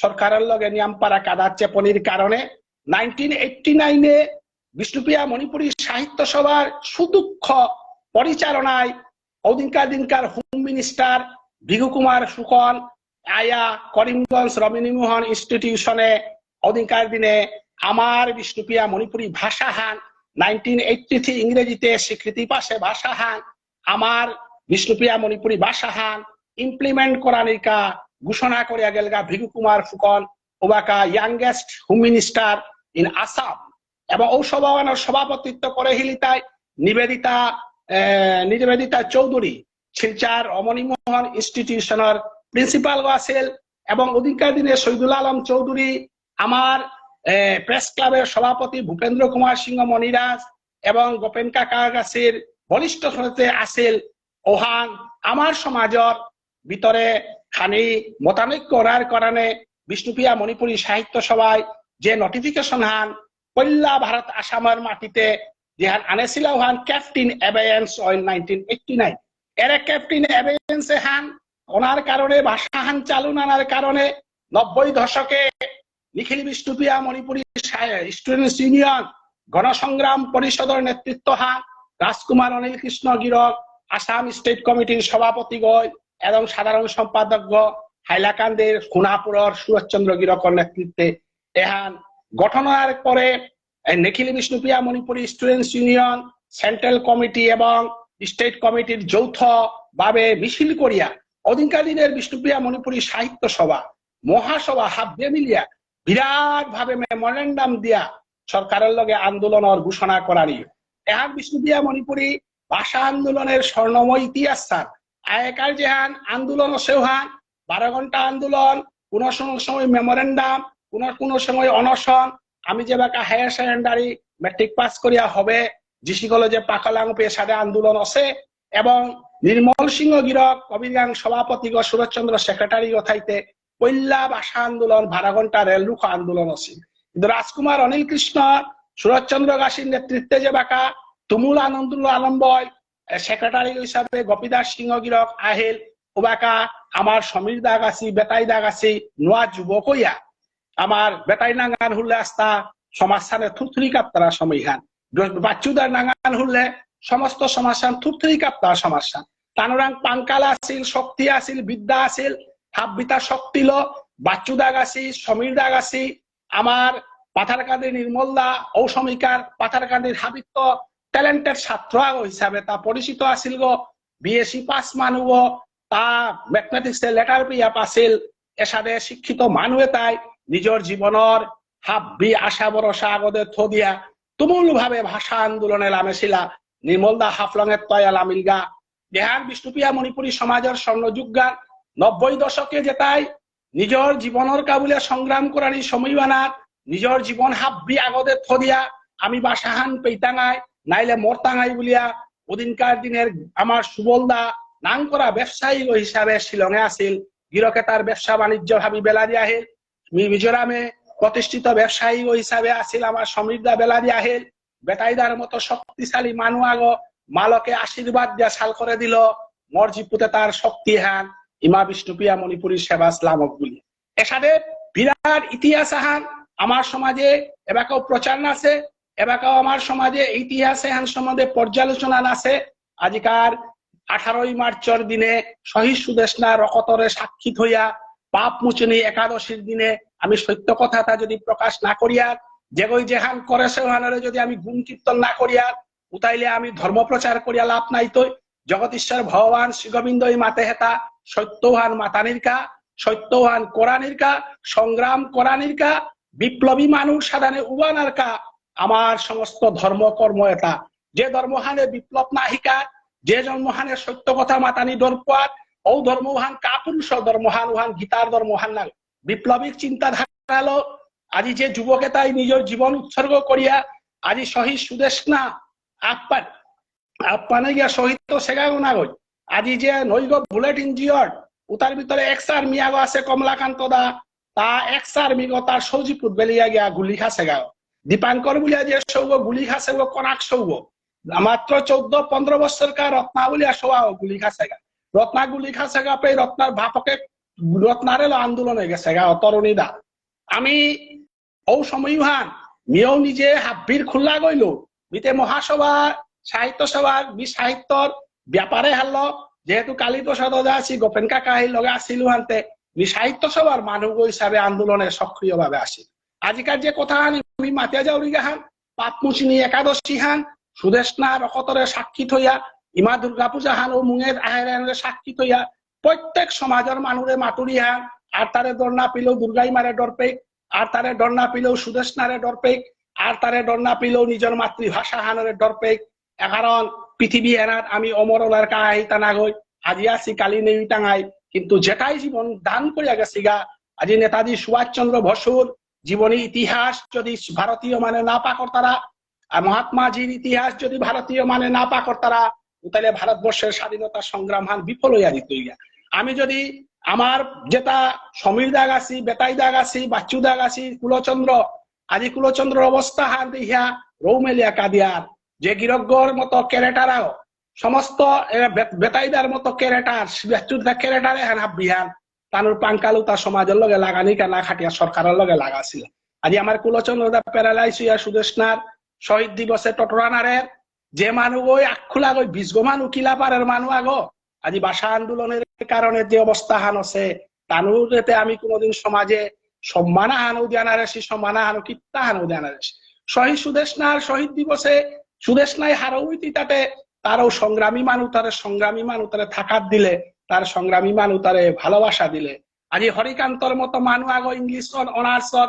সরকারের লগে নিয়ামপারা কাদাত চেপনির কারণে নাইনটিন এইটটি নাইনে বিষ্ণুপ্রিয়া মণিপুরী সাহিত্য সভার সুদক্ষ পরিচালনায় ওদিনকার দিনকার হোম মিনিস্টার ভিঘু কুমার ফুকন আয়া করিমগঞ্জ রমণী মোহন ইনস্টিটিউশনে ওদিনকার দিনে আমার বিষ্ণুপ্রিয়া মণিপুরী ভাষাহান নাইনটিন এইটটি থ্রি ইংরেজিতে স্বীকৃতি পাসে ভাষাহান আমার বিষ্ণুপ্রিয়া মণিপুরী ভাষাহান ইমপ্লিমেন্ট করানিকা ঘোষণা করিয়া গেলগা ভিঘু কুমার ফুকন ওবাকা youngest home minister in Assam। এবং ও সভাহানর সভাপতিত্ব করে হিলিতাই নিবেদিতা, এ, নিবেদিতা চৌধুরী শিলচর রমণী মোহন ইনস্টিটিউশনর প্রিন্সিপাল গো আছিল এবং ওদিনকার দিনে শহীদুল আলম চৌধুরী আমার, এ, প্রেস ক্লাবের সভাপতি ভূপেন্দ্র কুমার সিংহ মণিরাজ এবং গোপেন কাকা গাছির বলিষ্ঠ সদস্য আছিল। ওহান আমার সমাজর ভিতরে খানি মতানৈক্য অনার কারণে বিষ্ণুপ্রিয়া মণিপুরী সাহিত্য সভায় যে নোটিফিকেশন হান পল্লা ভারত আসামর মাটিতে যেহান আনেছিল ওহান Kept in Abeyance in nineteen eighty nine. এরে Kept in Abeyance হান ওনার কারণে ভাষা হান চালু নানার কারণে নব্বই দশকে নিখিল বিষ্ণুপ্রিয়া মণিপুরী সা-, স্টুডেন্টস ইউনিয়ন গণসংগ্রাম পরিষদর নেতৃত্ব হান রাজকুমার অনিল কৃষ্ণ গিরক আসাম স্টেট কমিটির সভাপতি গয় এবং সাধারণ সম্পাদক গ হাইলাকান্দির সোনাপুরর সুরেশচন্দ্র গিরকর নেতৃত্বে এহান গঠন হওয়ার পরে এই Nikhil Bishnupriya Manipuri students union central committee এবং স্টেট কমিটির যৌথ ভাবে মিছিল করিয়া ওদিনকার দিনের বিষ্ণুপ্রিয়া মণিপুরী সাহিত্য সভা, মহাসভা হাব্বে মিলিয়া বিরাট ভাবে মেমোরেন্ডাম দিয়া সরকারের লগে আন্দোলনের ঘোষণা করানি। এহান বিষ্ণুপ্রিয়া মণিপুরী ভাষা আন্দোলনের স্বর্ণময় ইতিহাস স্যার। আগেকার যেহান আন্দোলন অসে ওহান বারো ঘন্টা আন্দোলন, কোনো কোনো সময় মেমোরেন্ডাম, কোনো কোনো সময় অনশন। আমি যেবাকা হায়ার সেকেন্ডারি মেট্রিক পাস করিয়া হবে জিসি কলেজে পাকালাং পেশাদে আন্দোলন অসে এবং নির্মল সিংহ গিরক কবিরগাং সভাপতিগ সুরজচন্দ্র সেক্রেটারিগ থাইতে পইলা ভাষা আন্দোলন বারো ঘন্টা রেল রুখো আন্দোলন অসে। কিন্তু রাজকুমার অনিল কৃষ্ণ সুরজচন্দ্র গাছির নেতৃত্বে যেবাকা তুমুল আন্দোলন আরম্ভ হয়, এ, সেক্রেটারি হিসাবে গোপীদাস সিংহ গিরক আহিল, ওবাকা আমার সমীর দা গাছি, বেতাই দা গাছি, নোয়া যুবক হইয়া আমার বেতাই নাঙান হুললে আস্তা সমাজহানে থুরথুরি কাপ্তারা সময়হান। বাচ্চুদার নাঙান হুললে সমস্ত সমাজহান থুরথুরি কাপ্তারা সমাজহান। তানুরাং পাঙ্কাল আছিল, শক্তি আছিল, বিদ্যা আছিল, হাব্বিতা শক্তি ল, বাচ্চুদা গাছি, সমীর দা গাছি, আমার পাথারকান্দি নির্মল দা, ঔ সময়কার পাথারকান্দির হাবিত্ত ট্যালেন্টেড ছাত্র আগ হিসাবে তা পরিচিত আছিল গো, বিএসসি পাস মানু গো, তা ম্যাথমেটিক্সে লেটার পেয়া পাছিল, এসাদে শিক্ষিত মানুয়ে তাই নিজের জীবনর হাব্বি আশা ভরসা আগদে থদিয়া তুমুল ভাবে ভাষা আন্দোলনে লামেছিলা। নির্মল দা হাফলং এ তয়া লামিলগা। যেহান বিষ্ণুপ্রিয়া মণিপুরী সমাজের স্বর্ণযুগগান নব্বই দশকে যেতাই নিজের জীবনর কাবুলে সংগ্রাম করানি সময় বানাত, নিজের জীবন হাব্বি আগদে থদিয়া আমি বাসাহান পেইতাঙাই, নাইলে মরতাঙাই বুলিয়া ওদিনকার দিনের আমার সুবল দা নাম করা ব্যবসায়ী হিসাবে শিলংয়ে আছিল। গিরকে তার ব্যবসা বাণিজ্য হাবি বেলা দিয়া আহিল। মি-, মিজোরামে প্রতিষ্ঠিত ব্যবসায়ী হিসাবে আছিল আমার সমীর দা বেলা দিয়া আহিল। বেতাইদার মতো শক্তিশালী মানু আগ মালকে আশীর্বাদ দিয়া সাল করে দিল, মর্জি পুতে তার শক্তি হান ইমা বিষ্ণুপ্রিয়া মণিপুরী সেবা লামক বুলি। এসাদে বিরাট ইতিহাস আহান আমার সমাজে এবাকাও প্রচার নাছে, এবাকাও আমার সমাজে ইতিহাস এহান সম্বন্ধে পর্যালোচনা নাছে। আজিকার আঠারোই মার্চর দিনে শহীদ সুদেষ্ণা রকতরে সাক্ষী থইয়া পাপ মোচনী একাদশীর দিনে আমি সত্য কথাটা যদি প্রকাশ না করিয়ার, যেগই যেহান করেছে ওহানরে যদি আমি গুণ কীর্তন না করিয়ার, উতাইলে আমি ধর্ম প্রচার করিয়া লাভ নাই তৈ। জগদীশ্বর ভগবান শ্রী গোবিন্দই মাতে হেতা সত্যহান মাতানিরকা, সত্যহান করানিরকা, সংগ্রাম করানিরকা, বিপ্লবী মানুষ সাধারণে উবানারকা। আমার সমস্ত ধর্ম কর্ম এটা, যে ধর্মহানে বিপ্লব না হিকার, যে ধর্মহানে সত্য কথা মাতানি ডরপুয়ার, ও ধর্মহান কাপুরুষ ধর্মহান, উহান গীতার ধর্মহান না। বিপ্লবীর চিন্তাধারা হলো আজি যে যুবকে তাই নিজের জীবন উৎসর্গ করিয়া আজি শহীদ সুদেষ্ণা আপ্পান আপ্পানে গিয়া শহীদ তো সেগাগো না গই। আজি যে নৈগ বুলেট ইঞ্জিয়র, উতার ভিতরে এক্স আর্মি আগো আছে কমলাকান্ত দা, তা এক্স আর্মি গো তার সৌজিপুত বেলিয়া গিয়া গুলি খাসেগা। দীপাঙ্কর বুলিয়া যে সৌগ গুলি খাসেগো কনাক সৌগ। মাত্র চৌদ্দ পনেরো বছর কা রত্না বুলিয়া সৌগ গুলি খাসেগা। রত্না গুলি খাসেগা পে রত্নার বাপকে রত্নারে লো আন্দোলন হয়ে গেছেগা তরুণী দা। আমি ও সময়হান মিও নিজে হাব্বির খুল্লা গইল। মিতে মহাসভা, সাহিত্য সভা, মি সাহিত্যর ব্যাপারে হারল, যেহেতু কালীপ্রসাদ ওঝা আছি, গোপেন কাকা এই লগে আসিল হানতে, মি সাহিত্য সভার মানুষ হিসাবে আন্দোলনে সক্রিয়ভাবে আসি। আজিকার যে কথা আনি মি মাতিয়া যাউরি গাহান, পাপমোচনী একাদশী হান, সুদেষ্ণা রকতরে সাক্ষী থইয়া, ইমা দুর্গা পূজা হান ও মুঙের আহের আনরে সাক্ষী থইয়া, প্রত্যেক সমাজের মানুরে মাতুরি হান, আর তারে ডর না পিলেও দুর্গাই মারে ডর পেক, আর তারে ডর না পিলেও সুদেষ্ণারে ডর পেক, আর তারে ডর না পিলেও নিজের মাতৃভাষা হানরে ডর পেক। এ কারণ পৃথিবী এনাত আমি অমর ওলার কাহিতা না গই, আজি আসি কালি নেই টাঙাই, কিন্তু যেটাই জীবন দান করিয়া গেছিগা, আজি নেতাজি সুভাষচন্দ্র বসুর জীবনী ইতিহাস যদি ভারতীয় মানে না পাকরতারা, আর মহাত্মাজির ইতিহাস যদি ভারতীয় মানে না পাকরতারা, তাহলে ভারতবর্ষের স্বাধীনতা সংগ্রাম হান বিফল হইয়া দিত হইয়া। আমি যদি আমার যেটা সমীর দাগ আছি, বেতাই দাগ আছি, বাচ্চু দাগ আছি, কুলচন্দ্র, আজি কুলচন্দ্রর অবস্থা হান দেখিয়া রৌমেলিয়া কাদিয়ার, যে গিরকগর মতো ক্যারেটারাও, সমস্ত এ, বে-, বেতাইদার মতো ক্যারেটার, বাচ্চুদা ক্যারেটারে হান হাব্বিহান, তানুর পাঙ্কালু তার সমাজের লগে লাগানি কেনা খাটিয়া সরকারের লগে লাগাছিল। আজি আমার কুলচন্দ্র দা প্যারালাইজ হইয়া সুদেষ্ণার শহীদ দিবসে টটরানারের যে মানু ওই আক্ষুলা ওই বিশ গো মানু কিলা পারের মানু আগো, আজি ভাষা আন্দোলনের কারণে যে অবস্থা হান আছে, তানুরেতে আমি কোনোদিন সমাজে সম্মান আহানও দিয়া না রেছি, সম্মান আহানও কিত্তা আহানও দিয়া না রেছি। শহীদ সুদেষ্ণার শহীদ দিবসে সুদেষ্ণায় হারৌইতি তাতে তারও সংগ্রামী মানু তারে, সংগ্রামী মানু তারে থাকাত দিলে, তার সংগ্রামী মানু তারে ভালোবাসা দিলে। আজি হরিকান্তর মতো মানু আগো ইংলিশ অন-, অনার্সর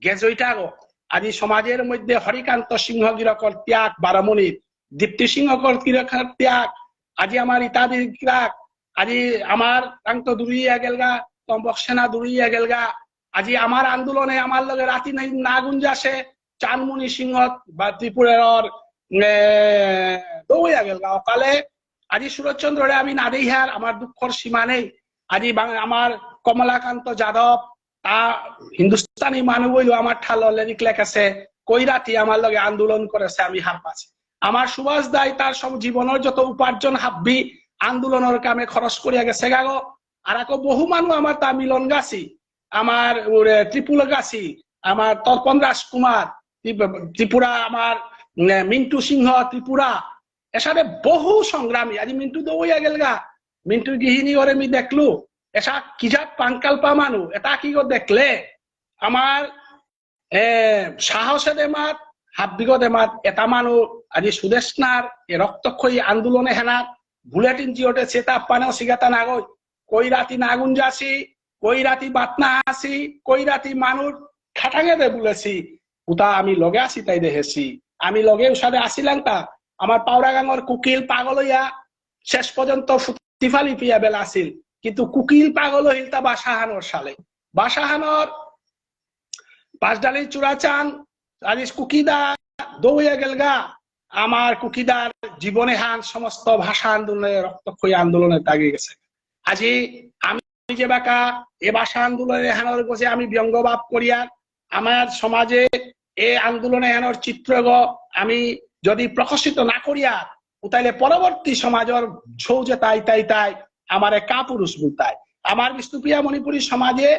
গ্র্যাজুয়েট আগো। আজি সমাজের মধ্যে হরিকান্ত সিংহ গিরকর ত্যাগ বারমণির, দীপ্তি সিংহ গিরকর ত্যাগ, আজি আমার ইত্যাদি ত্যাগ, আজি আমার তাং তো দূরিয়া গেলগা, তম্বক সেনা দূরিয়া গেলগা। আজি আমার আন্দোলনে আমার লগে রাতি নাই না গুঞ্জাসে, চানমুনি সিংহ বা ত্রিপুরার, এ, দৌড়িয়া গেলগা। অকালে আজি সুরজচন্দ্ররে আমি না দেই হার, আমার দুঃখর সীমা নেই। আজি বাং-, আমার কমলাকান্ত যাদব, তা হিন্দুস্তানি মানু বইলেও আমার ঠালো লেরিক লেখেছে, কই রাতি আমার লগে আন্দোলন করেছে, আমি হার পাছি। আমার সুভাষ দাই তার সব জীবনের যত উপার্জন হাব্বি আন্দোলনের কামে খরচ করিয়া গেছে গাগো। আর আকো বহু মানু আমার তা মিলন গাছি, আমার ওরে ত্রিপুরা গাছি, আমার তর্পণ রাজকুমার, ত্রিপ-, ত্রিপুরা আমার, উম, মিন্টু সিংহ ত্রিপুরা, এসাদে বহু সংগ্রামী। আজি মিন্টু দৌড়িয়া গেলগা, মিন্টু গিহিনী ওরে মি দেখলু, এসা কি জাত পাঙ্কালপা মানু, এটা কি গো দেখলে? আমার, এ, সাহসে দে মাত, হাব্বিগো দে মাত, এটা মানু আজি সুদেষ্ণার এ রক্তক্ষয়ী আন্দোলনে হেনা, বুলেটিন জিওটে সেটা পানেও সিগাতা নাগই, কই রাতি না গুঞ্জাসি, কই রাতি বাত না আসি, কই রাতি মানুর খাটাঙে দে বুলেছি, উতা আমি লগে আসি তাই দেহেছি। আমি লগে উসাদে আসিলাম তা, আমার পাউরাগাঙর কুকিল পাগল হইয়া শেষ পর্যন্ত ফুতিফালি পিয়া বেলা আসিল। কিন্তু কুকিল পাগল হইল তা বাসাহানর সালে। বাসাহানর পাঁচডালি চূড়াচান, আজ কুকিদা দৌড়িয়া গেলগা। আমার কুকিদার জীবনে হান সমস্ত ভাষা আন্দোলনে রক্তক্ষয়ী আন্দোলনে তাগিয়ে গেছে। আজি আমি যে বাকা এ ভাষা আন্দোলনে হানোর গজে আমি ব্যঙ্গভাব করিয়া আমার সমাজে এ আন্দোলনে হানোর চিত্রগ আমি যদি প্রকাশিত না করিয়া উতাইলে পরবর্তী সমাজর ছৌ যে তাই তাই তাই আমারে কাপুরুষ বুলতাই। আমার বিষ্ণুপ্রিয়া মণিপুরী সমাজে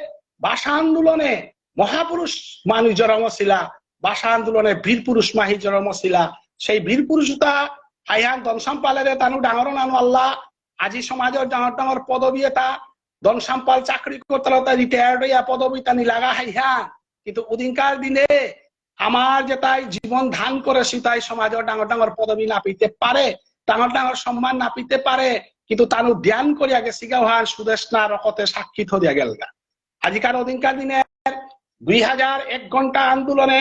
ভাষা আন্দোলনে মহাপুরুষ মানু জরম ছিলা, ভাষা আন্দোলনে বীর পুরুষ মাহি জরম ছিলা। সেই বীর পুরুষ উতা হাইহান দনসাম পালেরে তানু ডাঙর নানু আল্লাহ আজি সমাজর ডাঙর ডাঙর পদবী এটা দনসাম পাল চাকরি করতে রিটায়ার্ড হইয়া পদবী তানি লাগা হাইহান। কিন্তু উদিনকার দিনে আমার যেতাই জীবন দান করেছি তাই সমাজর ডাঙর ডাঙর পদবী না পেতে পারে, ডাঙর ডাঙর সম্মান না পেতে পারে, কিন্তু তানু ধ্যান করিয়া গেছি গাওহান সুদেষ্ণা রকতে সাক্ষী থদিয়া গেলগা। আজিকার ওদিনকার দিনে দুই হাজার এক ঘন্টা আন্দোলনে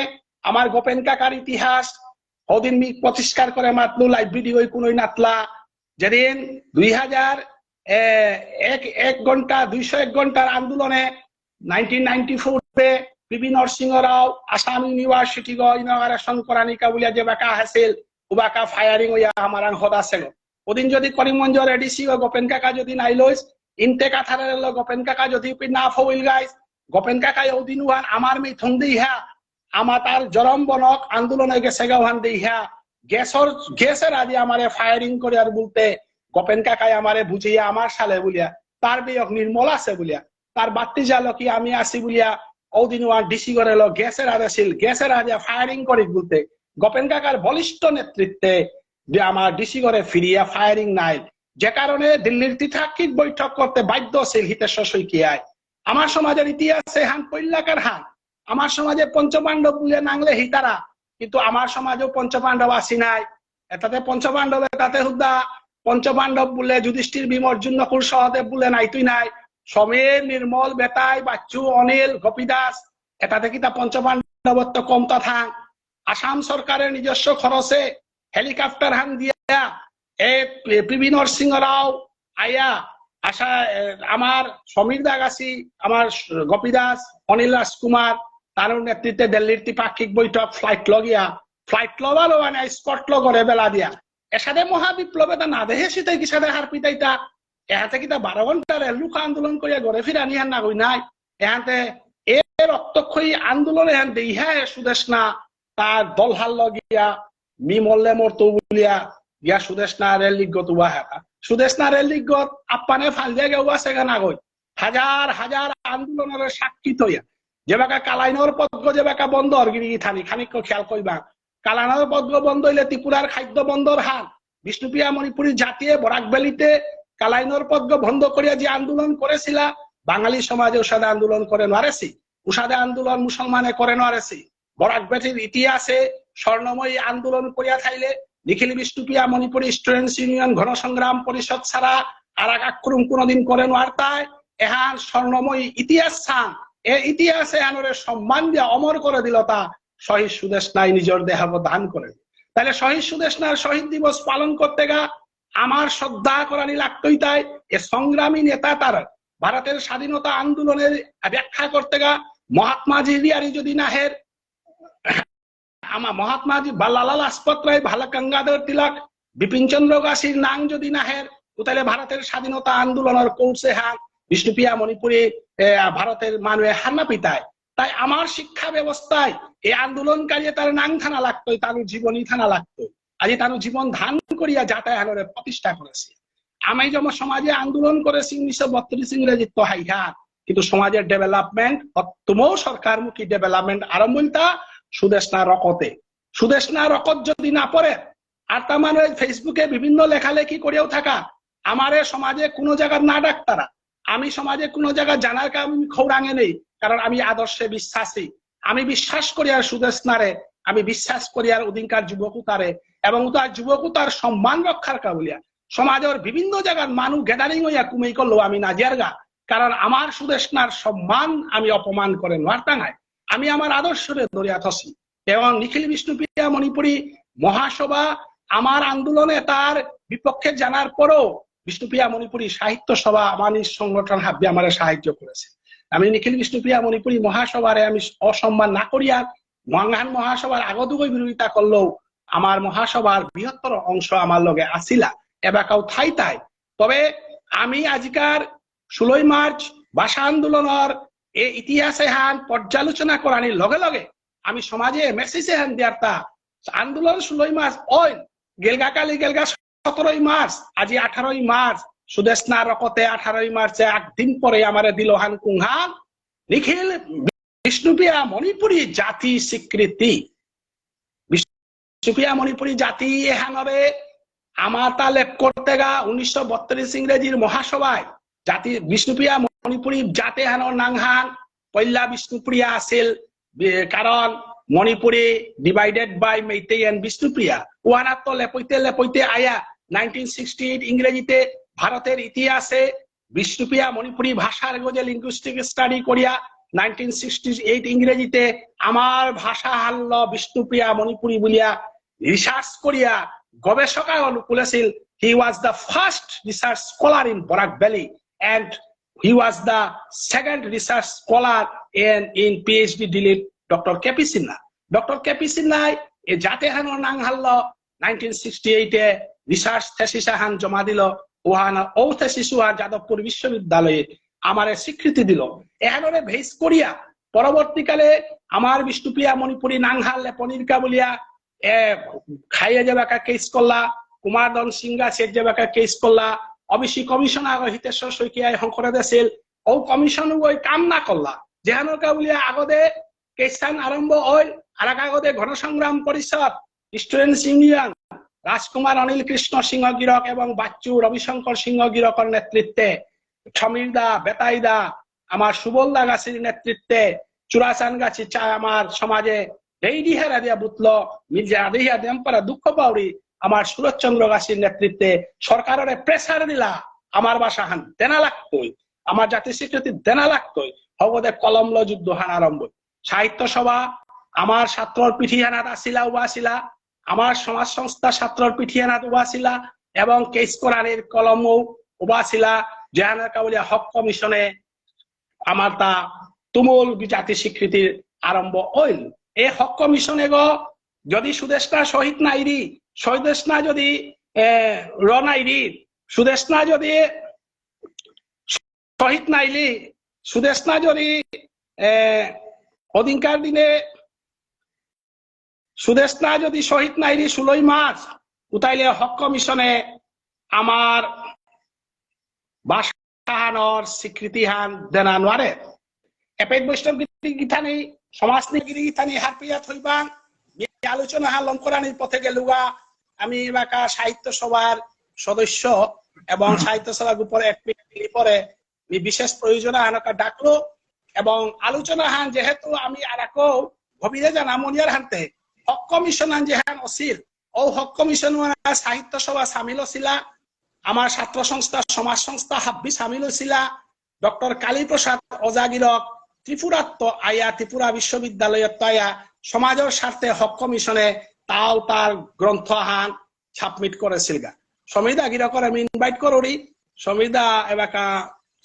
আমার গোপেন কাকার ইতিহাস ওদিন মি প্রতিষ্কার করে মাতলু, লাইভ ভিডিও কোনোই নাতলা। যেদিন দুই হাজার, এ, এক, এক ঘন্টা, দুইশো এক ঘন্টার আন্দোলনে নাইনটিন নাইনটি ফোরে পি বি নরসিংহ রাও আসাম ইউনিভার্সিটি গ ইনগারেশন করানিকা বুলিয়া যে বাকা হাসিল, ও বাকা ফায়ারিং হইয়া আমার আন হদা সেল। ওদিন যদি করিমগঞ্জর এডিসি ও গোপেন কাকা যদি নাই লইস, ইনতে কাথারের লো গোপেন কাকা যদি পি না ফৌল গাইস, গোপেন কাকা ওদিন ওয়ান আমার মি থং দেই হ্যাঁ, আমার তার জরম বনক আন্দোলনে গেছে গাওহান দেই হ্যাঁ, গ্যাসর, গ্যাসের আদি আমারে ফায়ারিং করে আর বলতে, গোপেন কাকাই আমারে বুঝিয়া আমার সালে বুলিয়া, তার বেয়ক নির্মল আছে বুলিয়া, তার বাত্তি জালো কি আমি আছি বুলিয়া, ওদিন ওয়ান ডিসি করে লো, গ্যাসের আদে ছিল, গ্যাসের আদে ফায়ারিং করে বলতে, গোপেন কাকার বলিষ্ঠ নেতৃত্বে যে আমার ডিসি করে ফিরিয়া ফায়ারিং নাই, যে কারণে দিল্লির ত্রিপাক্ষিক বৈঠক করতে বাধ্য ছিল হিতেশ্বর শইকিয়ায়। আমার সমাজের ইতিহাসে হান পৈলাকার হান, আমার সমাজে পঞ্চপাণ্ডব বুলিয়া নাংলে হিতারা, কিন্তু আমার সমাজেও পঞ্চপাণ্ডব আসি নাই। এটাতে পঞ্চপাণ্ডব, এটাতে হুদ্দা পঞ্চপাণ্ডব বুলে যুধিষ্ঠির, ভীম, অর্জুন, নকুল, সহদেব বুলে নাই তুই নাই। সমীর, নির্মল, বেতাই, বাচ্চু, অনিল, গোপীদাস, এটাতে কিতা পঞ্চপাণ্ডবত্ব কমতা থাং? আসাম সরকারের নিজস্ব খরচে হেলিকপ্টার হান দিয়া এ পি বি নরসিংহ রাও আয়া আশা, এ, আমার সমীর দাগাছি, আমার গোপীদাস, অনিল রাজকুমার, তার নেতৃত্বে দিল্লির ত্রিপাক্ষিক বৈঠক ফ্লাইট লগিয়া, ফ্লাইট লবা লবা নাই, স্কট লগরে বেলা দিয়া। এসাদে মহাবিপ্লব এটা না দেহে সিতে কিসাদে হারপিতাইতা, এহাতে কিতা বারো ঘন্টা রেল রুখা আন্দোলন করিয়া ঘরে ফিরানি হান না কই নাই। এহাতে এ রক্তক্ষয়ী আন্দোলন এহান দেইহা এ সুদেষ্ণা তার দলহার লগিয়া মি মল্লে মরতো বুলিয়া গিয়া সুদেষ্ণা রেল লিগত উবা হেতা। সুদেষ্ণা রেল লিগত আপ্পানে ফাল দিয়া গেউবা সেগা না গই। হাজার হাজার আন্দোলনের সাক্ষী তৈয়া। যেবাকা কালাইনর পথগ যেবাকা বন্ধ অর গিরি থানি খানিক খেয়াল কইবা। কালাইনর পথগ বন্ধ হইলে ত্রিপুরার খাদ্য বন্দর হান। বিষ্ণুপ্রিয়া মণিপুরী জাতিয়ে বরাক ভ্যালিতে কালাইনর পথগ বন্ধ করিয়া যে আন্দোলন করেছিলা, বাঙালি সমাজে উসাদে আন্দোলন করে নারেছি। উসাদে আন্দোলন মুসলমানে করে নারেছি। বরাক ভ্যালির ইতিহাসে স্বর্ণময়ী আন্দোলন করিয়া থাইলে নিখিল বিষ্ণুপ্রিয়া মণিপুরী স্টুডেন্টস ইউনিয়ন গণসংগ্রাম পরিষদ ছাড়া আর এক আক্রম কোনোদিন করে নোয়ারতায়। এহান স্বর্ণময় ইতিহাস হান, এ ইতিহাস এহানরে সম্মান দিয়া অমর করে দিল তা শহীদ সুদেষ্ণায় নিজের দেহাবদান করে। তাহলে শহীদ সুদেষ্ণার শহীদ দিবস পালন করতে গা আমার শ্রদ্ধা করানি লাগতই তাই। এ সংগ্রামী নেতা তার ভারতের স্বাধীনতা আন্দোলনের ব্যাখ্যা করতে গা মহাত্মা গান্ধী যদি নাহের, আমার মহাত্মা গান্ধী বা লালা লাজপত রায়, বাল গঙ্গাধর তিলক, বিপিন চন্দ্র গাছির নাং যদি নাহের, উতালে ভারতের স্বাধীনতা আন্দোলনের কোর্সে হান বিষ্ণুপ্রিয়া মণিপুরী, এ, ভারতের মানুয়ে হান্না পিতায়। তাই আমার শিক্ষা ব্যবস্থায় এই আন্দোলনকারী তার নাং থানা লাগতই, তার জীবনী থানা লাগতই। আজি তার জীবন দান করিয়া জাতায় হানরে প্রতিষ্ঠা করেছে। আমি যেমন সমাজে আন্দোলন করেছি উনিশশো বত্রিশ ইংরেজিত হাইহান, কিন্তু সমাজের ডেভেলপমেন্ট, অত্যম সরকারমুখী ডেভেলপমেন্ট আরম্ভ হইতা সুদেষ্ণা রকতে। সুদেষ্ণা রকত যদি না পড়ে, আর তার মানে ফেসবুকে বিভিন্ন লেখালেখি করেও থাকা, আমারে সমাজে কোনো জায়গা না ডাকতারা, আমি সমাজে কোনো জায়গা জানার কারণ আমি খৌরাঙে নেই, কারণ আমি আদর্শে বিশ্বাসী। আমি বিশ্বাস করি আর সুদেষ্ণারে, আমি বিশ্বাস করি আর উদিনকার যুবকুতারে, এবং তার যুবকুতার সম্মান রক্ষার কাবুলিয়া সমাজের বিভিন্ন জায়গার মানুষ গ্যাদারিং হইয়া কুমেই করলেও আমি না জিয়ারগা, কারণ আমার সুদেষ্ণার সম্মান আমি অপমান করে নোয়ারতাঙায়। আমি আমার আদর্শরে ধরিয়া থসি। এবং নিখিল বিষ্ণুপ্রিয়া মণিপুরী মহাসভা আমার আন্দোলনে তার বিপক্ষে জানার পরেও বিষ্ণুপ্রিয়া মণিপুরী সাহিত্য সভা আমার নিজ সংগঠন হাব্বি আমারে সাহায্য করেছে। আমি নিখিল বিষ্ণুপ্রিয়া মণিপুরী মহাসভারে আমি অসম্মান না করিয়া মহান মহাসভার আগদুগই বিরোধিতা করলেও আমার মহাসভার বৃহত্তর অংশ আমার লগে আসিলা, এবাকাও থাই তাই। তবে আমি আজিকার ষোলোই মার্চ ভাষা আন্দোলনের এ ইতিহাস এহান পর্যালোচনা করানির লগে লগে আমি সমাজে মেসেজ এহান দিয়ারতা আন্দোলন ষোলোই মার্চ ওই গেলগা কালি গেলগা সতেরোই মার্চ, আজি আঠারোই মার্চ, সুদেষ্ণা রকতে আঠারোই মার্চে একদিন পরে আমারে দিল হান কুংহান নিখিল বিষ্ণুপ্রিয়া মণিপুরী জাতি স্বীকৃতি। বিষ্ণুপ্রিয়া মণিপুরী জাতি এহানরে আমার তা লেপ করতে গা উনিশশো বত্রিশ ইংরেজির মহাসভায় জাতি বিষ্ণুপ্রিয়া মণিপুরী জাতি হানর নাংহান পয়লা বিষ্ণুপ্রিয়া আছিল, বি-, কারণ মণিপুরী divided by মেইতেই and বিষ্ণুপ্রিয়া। ওহানাত তো লেপইতে লেপইতে আয়া নাইনটিন সিক্সটি এইট ইংরেজিতে ভারতের ইতিহাসে বিষ্ণুপ্রিয়া মণিপুরী ভাষার গজে লিঙ্গুইস্টিক স্টাডি করিয়া নাইনটিন সিক্সটি এইট ইংরেজিতে আমার ভাষা হাল্ল বিষ্ণুপ্রিয়া মণিপুরী বুলিয়া রিসার্চ করিয়া গবেষক আগল কুলেছিল। He was the first research scholar in Barak Valley and he was the second research scholar in, in PhD delete doctor K P Sinha. Doctor K P সিনহাই এ জাতে হানর নাং হাল্ল নাইনটিন সিক্সটি এইটে রিসার্চ থেসিস আহান জমা দিল, ওহান ও থেসিস ওহান যাদবপুর বিশ্ববিদ্যালয়ে আমারে স্বীকৃতি দিল। এহানরে ভেস করিয়া পরবর্তীকালে আমার বিষ্ণুপ্রিয়া মণিপুরী নাংহাল লেপনিরকা বুলিয়া এ খাইয়ে যাবাকা কেস করলা, কুমার ধন সিংহ সেট যাবাকা কেস করলা, ওবিসি কমিশনার হিতেশ্বর শইকীয়ায় হংকরে দেছিল, ও কমিশন ওই কাম না করলা। যেহানরকা বুলিয়া আগদে কেসান আরম্ভ হইল, আর আগদে গণসংগ্রাম পরিষদ, স্টুডেন্টস ইউনিয়ন, রাজকুমার অনিল কৃষ্ণ সিংহ গিরক এবং বাচ্চু রবিশঙ্কর সিংহ গিরকর নেতৃত্বে, সমীর দা, বেতাই দা, আমার সুবল দা গাছির নেতৃত্বে, চুরাচান গাছি চা-, আমার সমাজে দেইদিহারা দিয়া বুতল, মির্জা আদিহা দেমপারা দুঃখ পাউরি, আমার সুরজচন্দ্র গাছির নেতৃত্বে সরকাররে প্রেসার দিলা, আমার ভাষাহান দেনা লাগতই, আমার জাতি স্বীকৃতি দেনা লাগতই, হগদে কলমল যুদ্ধহান আরম্ভ। সাহিত্য সভা আমার ছাত্রর পিঠিহানাত আসিলা, উবা আসিলা, আমার সমাজ সংস্থা ছাত্রর পিঠিহানাত উবা আসিলা এবং কেস করানির কলমও উবা আসিলা, যেহানর কাবুলিয়া হক কমিশনে আমার তা তুমুল বিজাতি স্বীকৃতির আরম্ভ হইল। এই হক কমিশনে গ যদি সুদেষ্ণা শহীদ নাইরি, সুদেষ্ণা যদি, এ, র নাইরি, সুদেষ্ণা যদি শহীদ নাইলি, সুদেষ্ণা যদি, এ, অধিকার দিনে সুদেষ্ণা যদি শহীদ নাইরি ষোলোই মার্চ, উতাইলে হক কমিশনে আমার ভাষাহানর স্বীকৃতিহান দেনা নোয়ারে। এপেইত বৈষ্ণব গিরি গিথানি, সমাজ নিগিরি গিথানি হারপিয়া থইবাং, মি আলোচনাহান লমকরানির পথে গেলুগা, আমি এবাকা সাহিত্য সভার সদস্য এবং সাহিত্য সভা গ্রুপর অ্যাডমিন পরে মি বিশেষ প্রয়োজন আহানকা ডাকলো এবং আলোচনাহান যেহেতু আমি আরাকো গভীরে জানা মনিয়ার হানতে হক কমিশন আন যেহান অসিল, ও হক কমিশন ওয়ানা সাহিত্য সভা সামিল ছিলা, আমার ছাত্র সংস্থা, সমাজ সংস্থা হাব্বি সামিল ছিলা। ডক্টর কালীপ্রসাদ ওঝা গিরক ত্রিপুরাত্ত আয়া, ত্রিপুরা বিশ্ববিদ্যালয়ত্ত আয়া সমাজর স্বার্থে হক কমিশনে তাও তার গ্রন্থ হান সাবমিট করেছিলগা। সমীরদা গিরকরে আমি ইনভাইট করুরি। সমীরদা এবাকা,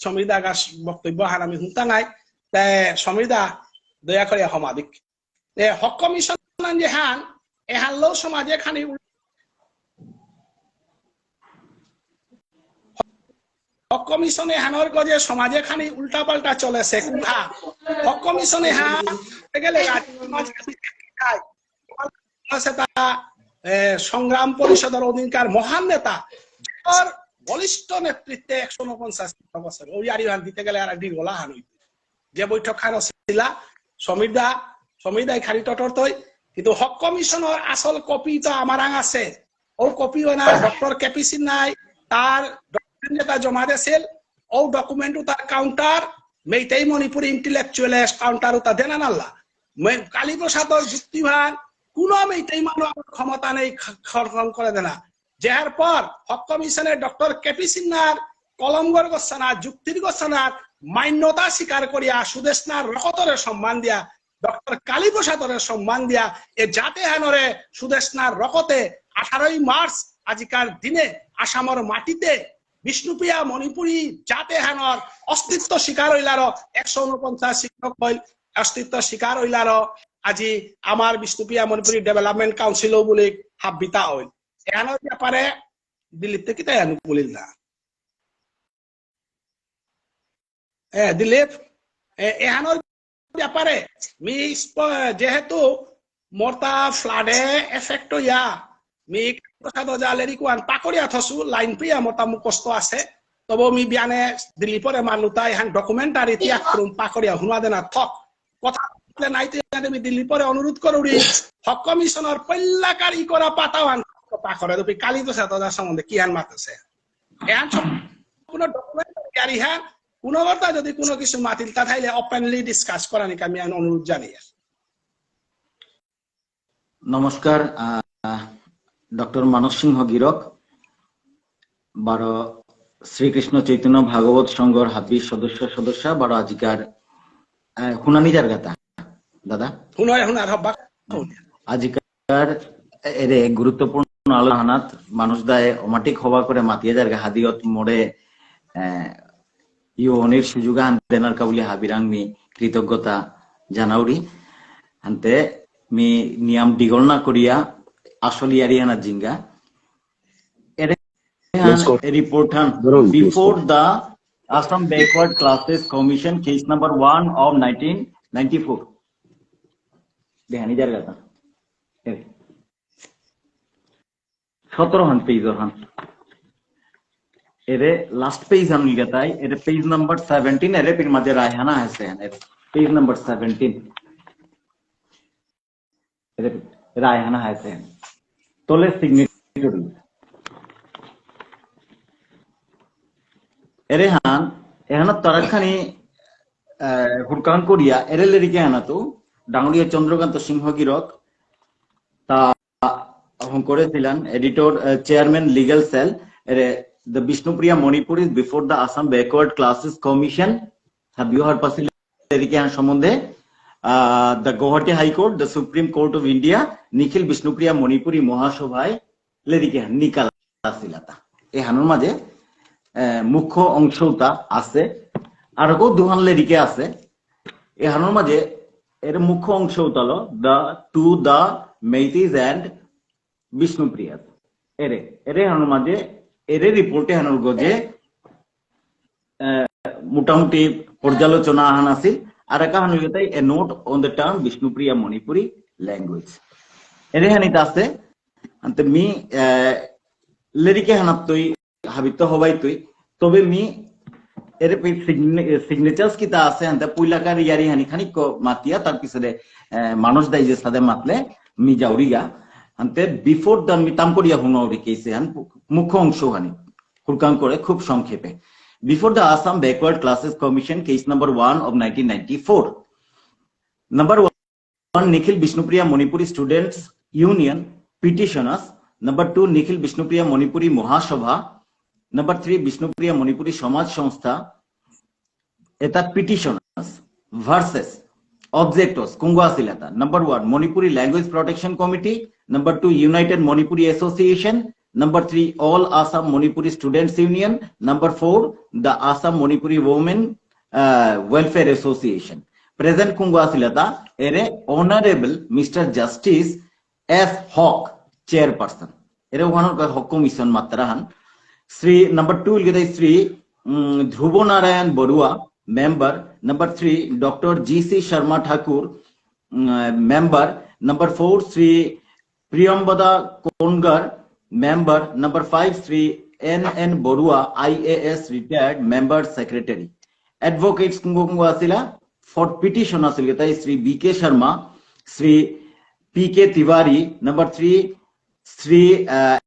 সমীরদা গাছ বক্তব্য হান আমি হুনতা নাই। তে সমীরদা দয়া করে হমাদিক। এ হক কমিশন যেহান, এহানলো সমাজে খানি উল-, হক কমিশন এহানর গজে সমাজে খানি উল্টাপাল্টা চলেছে। কুথা হক কমিশন এহান গেলে রাজ্য সমাজ আছে তা, এ, সংগ্রাম পরিষদর অধীনকার মহান নেতা, যার বলিষ্ঠ নেতৃত্বে একশো ঊনপঞ্চাশ বছর, ওই আরিহান দিতে গেলে আর একটি গোলা হান হইবে। যে বৈঠক খান ছিলা, সমীরদা, সমীরদাই খালি টটর তৈ, কিন্তু হক কমিশনর আসল কপি তো আমার আং আছে। ও কপি ওনা ডক্টর কে পি সিনহাই তার ডকুমেন্ট যেটা জমা দিয়েছিল, ও ডকুমেন্ট তার কাউন্টার, মেইতেই মণিপুরী ইন্টেলেকচুয়াল কাউন্টার উতা দেনা নাল্লা। মে-, কালীপ্রসাদর যুক্তিহান কোনো মেইতেই মানু ক্ষমতা নেই খ-, খণ্ডন করে দেনা। যার পর হক কমিশনে ডক্টর কে পি সিনহার কলমগর গোস্বানা, যুক্তির গোস্বানার মান্যতা স্বীকার করিয়া সুদেষ্ণার রকতরে সম্মান দিয়া, ডক্টর কালীপ্রসাদরে সম্মান দিয়া, এ জাতে হানরে সুদেষ্ণার রকতে আঠারোই মার্চ আজিকার দিনে আসামর মাটিতে বিষ্ণুপ্রিয়া মণিপুরী জাতে হানর অস্তিত্ব স্বীকার হইলার। একশো ঊনপঞ্চাশ শিক্ষক হইল, অস্তিত্ব স্বীকার হইলার। আজি আমার বিষ্ণুপ্রিয়া মণিপুরী ডেভেলপমেন্ট কাউন্সিলও বুলি হাব্বিতা হইল। এহানর ব্যাপারে দিলীপ তে কিতা এহান বুলিল না? এ, দিলীপ, এ, এহানর ব্যাপারে মি স্প-, যেহেতু মোরতা ফ্লাডে এফেক্ট হইয়া, মি প্রসাদ ওঝা লেরিকুয়ান পাকরিয়া থসু, লাইন পিয়া মোরতা মুখস্থ আছে, তবু মি বিয়ানে দিলীপরে মারলুতা এহান ডকুমেন্টারি তিয়াগ করুম পাকরিয়া হুনা দেনা থক। কথা বলতে নাই তো এহান মি দিলীপরে অনুরোধ করুরি, হক কমিশনর পল্লাকার ইকরা পাতাওয়ান পাকরে দুপি কালীপ্রসাদ ওঝা সম্বন্ধে কিহান মাতেছে। এহান সম্পূর্ণ ডকুমেন্ট তৈয়ারি হ্যাঁ, কোনো বার্তা যদি কোনো কিছু মাতিল তা থাইলে ওপেনলি ডিসকাস করানিকা আমি অনুরোধ জানিয়ে। নমস্কার, আহ, ডক্টর মানস সিংহ গিরক, বারো শ্রীকৃষ্ণ চৈতন্য ভাগবত সংঘর হাবি সদস্য সদস্য, বারো আজিকার, আহ, হুনানি জারগাতা, দাদা? হুনার, হুনার, হব্বা। আজিকার এরে গুরুত্বপূর্ণ আলোচনাত মানুষ দায় অমাটিক হবা করে মাতিয়া যারগা হাদিয়ত মোড়ে, আহ, ইউ অনির সুযোগ আন দেনার কাবুলি হাবিরাং মি কৃতজ্ঞতা জানাউরি। আনতে মি নিয়াম ডিগল না করিয়া আসল ইয়ারি আনা জিঙ্গা। এরে Yes, sir. Report হান ধরুন, yes, before sir. The Assam Backward Classes Commission, case number one of nineteen ninety-four. দেহানি যার কথা। এরে। সতেরো হান পেজ হান। এরে লাস্ট পেজ হান লিখাতাই, এরে পেজ নাম্বার সেভেন্টিন, এরে পিন মাঝে রায়হানা আছে, এরে পেজ নাম্বার সেভেন্টিন। এরে রায়হানা আছে। তলে সিগনেচার। এরে হান, এহান তারাখানি, আহ, হুরকান করিয়া, এরে লেরিকে আনা তো, ডাঙরিয়া চন্দ্রকান্ত সিংহ গিরক, তা হঙকরেছিলেন, editor, আহ, chairman legal cell, এরে, The Bishnupriya Manipuri before the Assam Backward Classes Commission, হাবিও হারপাসিল লেরিকে আন সম্বন্ধে, আহ, The Guwahati High Court, The Supreme Court of India, নিখিল বিষ্ণুপ্রিয়া মণিপুরী মহাসভায় লেরিকে আন নিকাল আসিলাতা। এহানর মাঝে, আহ, মুখ্য অংশ উতা আছে, আরকো দুহান লেরিকে আছে। এহানর মাঝে এর মুখ্য অংশ উতালো The, to the Meiteis and Bishnupriyas। এরে, এরে হানর মাঝে, এরে রিপোর্টে হানর গজে, আহ, মোটামুটি পর্যালোচনা আহান আছিল। আর একা হান হইলতাই A Note on the Term Bishnupriya Manipuri Language। এরে হানিত আছে, আনতে মি, আহ, লেরিকে হানাত তুই, হাবিত হবাই তুই, তবে মি, এরে পে সিগনে-, সিগনেচার্স কিতা আছে, আনতে পুইলাকার ইয়ারি হানি খানিক মাতিয়া, তার পিছনে, আহ, মানুষ দাই যে সাদে মাতলে, মি যাউরিগা, আনতে before the মি তাম করিয়া হুনাউরি কেসে হান, মুখ্য অংশ হানি। হুরকাং করে খুব সংক্ষেপে। Before the Assam Backward Classes Commission, case number one of nineteen ninety-four. Number one, Nikhil Bishnupriya Manipuri Students Union petitioners, number two, Nikhil Bishnupriya Manipuri Mahasabha, number three, Bishnupriya Manipuri Samaj Sangstha, এতা petitioners versus objectors, কুঙগ আসিল এতা? Number one, Manipuri Language Protection Committee, number two, United Manipuri Association, number three, All Assam Manipuri Students Union, number four, the Assam Manipuri Women, uh, Welfare Association. Present কুঙগ আসিল এতা? এরে Honorable Mister Justice S Hawk, chairperson. এরে ওহানর কা হক কমিশন মাত্রা হান। শ্রী, number two ইলগেতাই Shri, um, Dhruba Narayan Barua, member। Number three, Doctor G C Sharma Thakur, um, member। Number four, Shri Priyambada Kongar, member। Number five, Shri N N Barua, I A S retired, member secretary। Advocates কুঙগ কুঙগ আসিলা? For petition আসিলগেতাই Shri B K Sharma, Shri P K Tiwari, number three, Shri, ah,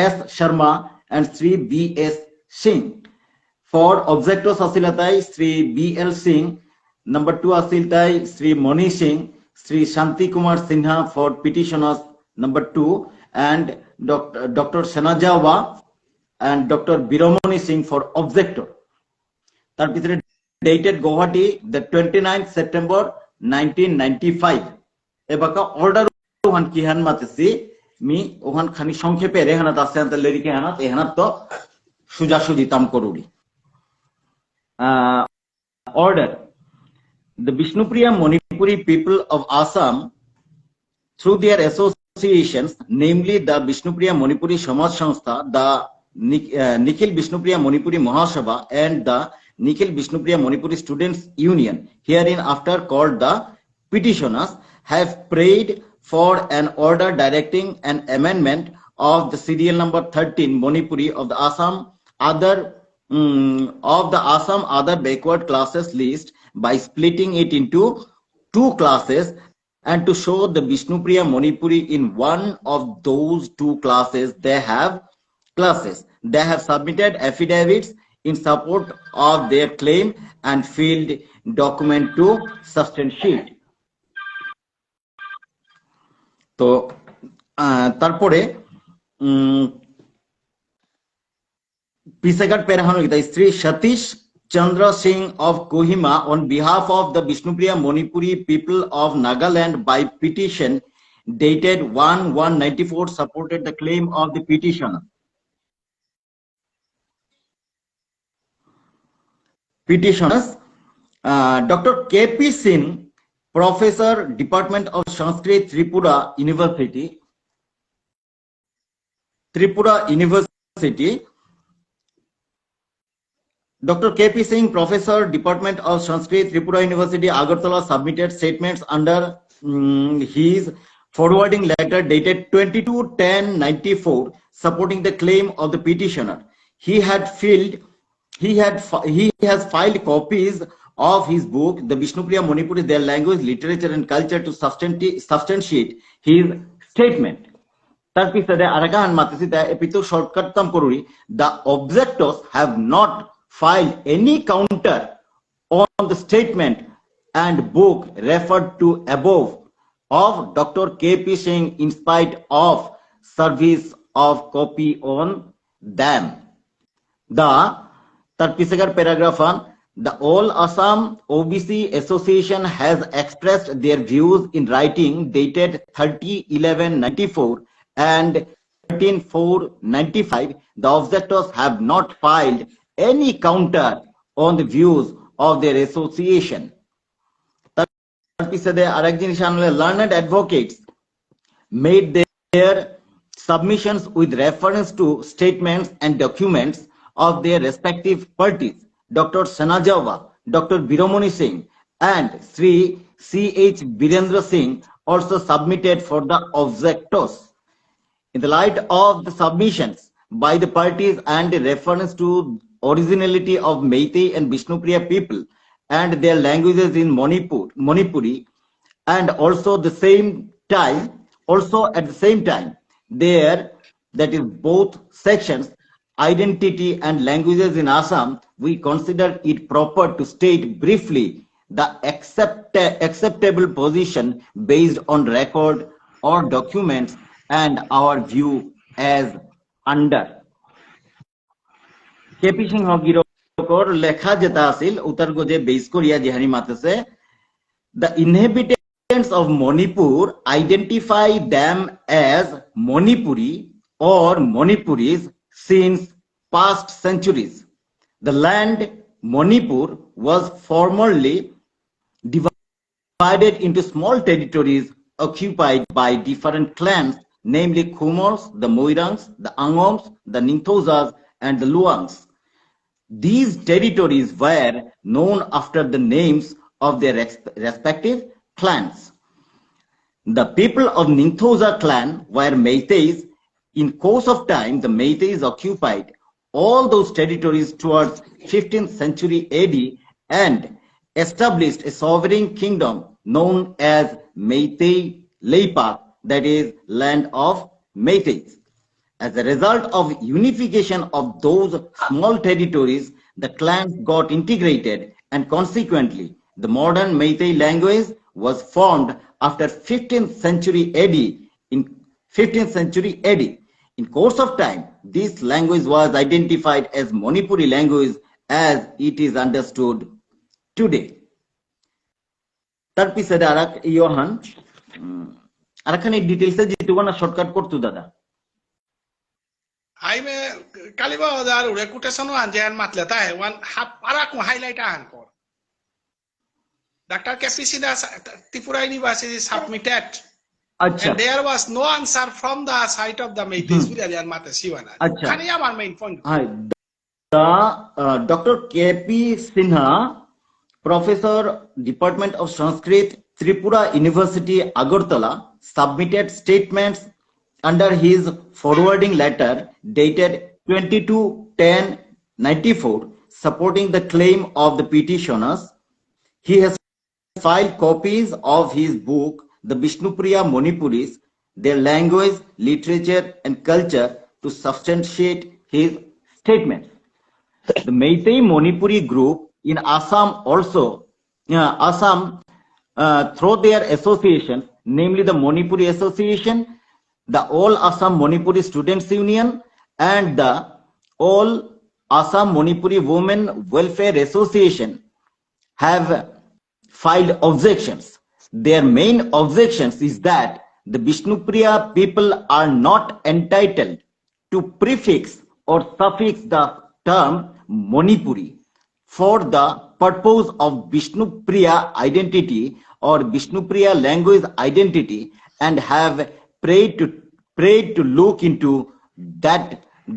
S Sharma and Shri B S Singh. For objectors আসিলতাই Shri B L Singh, number two আসিলতাই Shri Mani Singh, Shri Shanti Kumar Sinha for petitioners number two, and Doctor, Doctor Sanajawa and Doctor Biromoni Singh for objector। তার ভিতরে dated Guwahati, the twenty-ninth September nineteen ninety-five। এবাকা order ওহান কিহান মাতেসি, মি ওহান খানি সংক্ষেপে রেহানাত আসে আনতে লেরিকে হানাত, এহানাত তো সুজাসুজি তাম করুরি। আহ, Order. The Bishnupriya Manipuri people of Assam, through their associations, namely the Bishnupriya Manipuri Samaj Sangstha, the Nik-, uh, Nikhil Bishnupriya Manipuri Mahasabha and the Nikhil Bishnupriya Manipuri Students Union, hereinafter called the petitioners, have prayed for an order directing an amendment of the serial number thirteen Manipuri of the Assam other, mm, of the Assam other backward classes list by splitting it into two classes and to show the Bishnupriya Manipuri in one of those two classes they have classes. They have submitted affidavits in support of their claim and filed document to substantiate. তো, আহ, তারপরে, উম, পিছেকার প্যারাহান হইতা শ্রী Satish Chandra Singh of Kohima on behalf of the Bishnupriya Manipuri people of Nagaland by petition dated one one ninety-four supported the claim of the petitioner. Petitioners, uh, Doctor K P Singh, Professor, Department of Sanskrit, Tripura University, Tripura University. Doctor K P Singh, Professor, Department of Sanskrit, Tripura University, Agartala, submitted statements under, mm, his forwarding letter dated twenty-two ten ninety-four, supporting the claim of the petitioner. He had filed, he had fi-, he has filed copies of his book, The Bishnupriya Manipuri, Their Language, Literature and Culture, to substanti-, substantiate his statement. তার পিছনে আরাকান মাতেসিতা এপিতো shortcut তাম করুরি, the objectors have not filed any counter on the statement and book referred to above of Doctor K P Singh in spite of service of copy on them. The, তার পিছেকার paragraph আন, the All Assam O B C Association has expressed their views in writing dated thirty eleven ninety-four and thirteen four ninety-five. The objectors have not filed any counter on the views of their association. তার পিছেদে আরেক জিনিস আনলে, learned advocates made their submissions with reference to statements and documents of their respective parties. Doctor Sanajawa, Doctor Biromoni Singh, and Sri C H Birendra Singh also submitted for the objectors. In the light of the submissions by the parties and the reference to originality of Meitei and Bishnupriya people and their languages in Manipur, Manipuri, and also the same time, also at the same time, there, that is both sections, identity and languages in Assam, we consider it proper to state briefly the accept-, acceptable position based on record or documents and our view as under. K P Singha গিরকর লেখা যেটা আছিল, উতার গজে বেস করিয়া যেহানি মাতেছে, the inhabitants of Manipur identify them as Manipuri or Manipuris since past centuries. The land Manipur was formerly divided into small territories occupied by different clans, namely Khumals, the Moirangs, the Angoms, the Ningthozas, and the Luangs. These territories were known after the names of their res- respective clans. The people of Ningthoza clan were Meiteis. In course of time, the Meiteis occupied all those territories towards fifteenth century A D and established a sovereign kingdom known as Meitei Leipak, that is, land of Meiteis. As a result of unification of those small territories, the clans got integrated, and consequently, the modern Meitei language was formed after fifteenth century A D. In fifteenth century A D, in course of time, this language was identified as Manipuri language as it is understood today. তার পিছে আরাক ইয়োহান, উম, আরাকখানি ডিটেইলসে যেটুকু না শর্টকাট করতু দাদা। আইমে কালিবা ওদার উড়ে কোটেশন আন যে আন মাতলে তাই ওয়ান হাফ আরাক হাইলাইট আন কর। Doctor K P Sinha, Tripura University submitted. আচ্ছা। And there was no answer from the side of the Meiteis. হুম। বুলে আন মাতে সিওয়ানা। আচ্ছা। খানি আমার মেইন পয়েন্ট। হ্যাঁ, the, uh, Doctor K P Sinha, Professor, Department of Sanskrit, Tripura University, Agartala, submitted statements under his forwarding letter dated twenty-two ten ninety-four, supporting the claim of the petitioners. He has filed copies of his book, The Bishnupriya Manipuris, Their Language, Literature, and Culture, to substantiate his statement. The Meitei Manipuri group in Assam also, uh, Assam, uh, through their association, namely the Manipuri Association, the All Assam Manipuri Students Union, and the All Assam Manipuri Women Welfare Association, have filed objections. Their main objections is that the Bishnupriya people are not entitled to prefix or suffix the term Manipuri for the purpose of Bishnupriya identity or Bishnupriya language identity, and have prayed to, prayed to look into that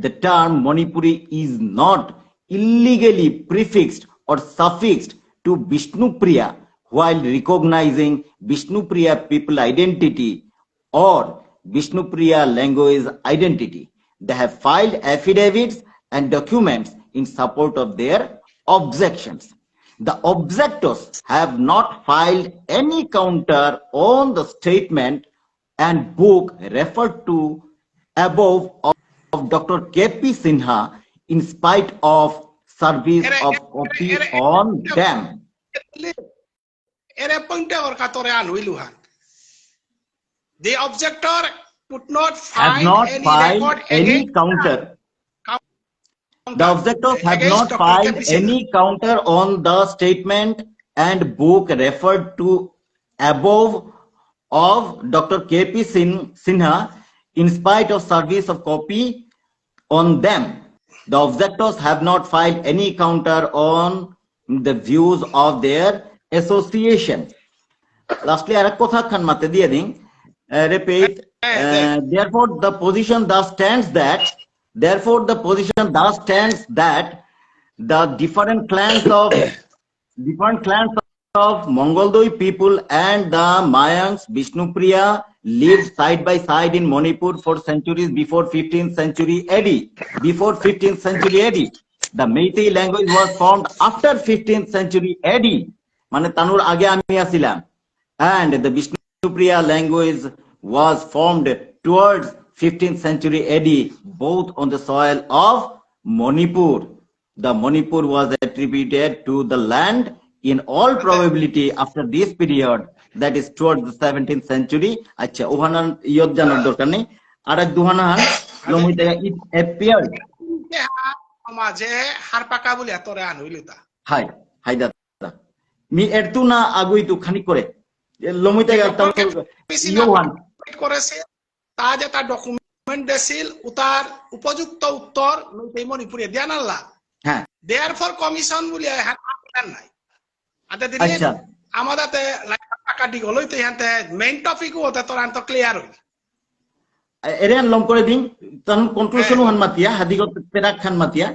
the term Manipuri is not illegally prefixed or suffixed to Bishnupriya while recognizing Bishnupriya people identity or Bishnupriya language identity. They have filed affidavits and documents in support of their objections. The objectors have not filed any counter on the statement and book referred to above of, of Doctor K P Sinha, in spite of service of copy on them. এরে পয়েন্টে ওর কাতরে আন হইলু হান। The objector could not have find not any filed record any against counter. The objectors have against not Doctor filed K P Sinha. Any counter on the statement and book referred to above of Doctor K P Sin-, Sinha, in spite of service of copy on them. The objectors have not filed any counter on the views of their association. Lastly, আর এক কথা খান মাতে দিয়ে দিন, uh, repeat. Uh, therefore, the position thus stands that, therefore, the position thus stands that the different clans of, different clans of Mongoldoi people and the Mayangs Bishnupriya lived side by side in Manipur for centuries before fifteenth century A D. Before fifteenth century A D. The Meitei language was formed after fifteenth century A D. মানে তানুর আগে আমি আসিলাম। And the Bishnupriya language was formed towards fifteenth century A D, both on the soil of Manipur. The Manipur was attributed to the land in all probability after this period, that is towards the seventeenth century. আচ্ছা, ওখানে ইয়ত জানার দরকার নেই। আর এক দুহানা হান, লমুইতেগা, it appeared. সমাজে হারপাকা বুলিয়া তোরে আনুইলুতা। হাই, হাই দাদা। মি এরতু না আগুইতু খানি করে। এ লমুইতেগা, তাও ইয়ো হান। করেছে, তা যেটা ডকুমেন্ট দেছিল, উতার উপযুক্ত উত্তর মেইতেই মণিপুরে দিয়া নাল্লা। হ্যাঁ। Therefore commission বুলিয়া এহান আপিলার নাই। আতে দিদি, আচ্ছা। আমাদাতে লাইফ টাকা দিগলইতে এহানতে মেইন টপিক ওতে তোরান তো ক্লিয়ার হইল। এ-, এরে আন লম করে দিন, তান কনক্লুশন হ্যাঁ। হান মাতিয়া, হাদিগত পেরাক খান মাতিয়া।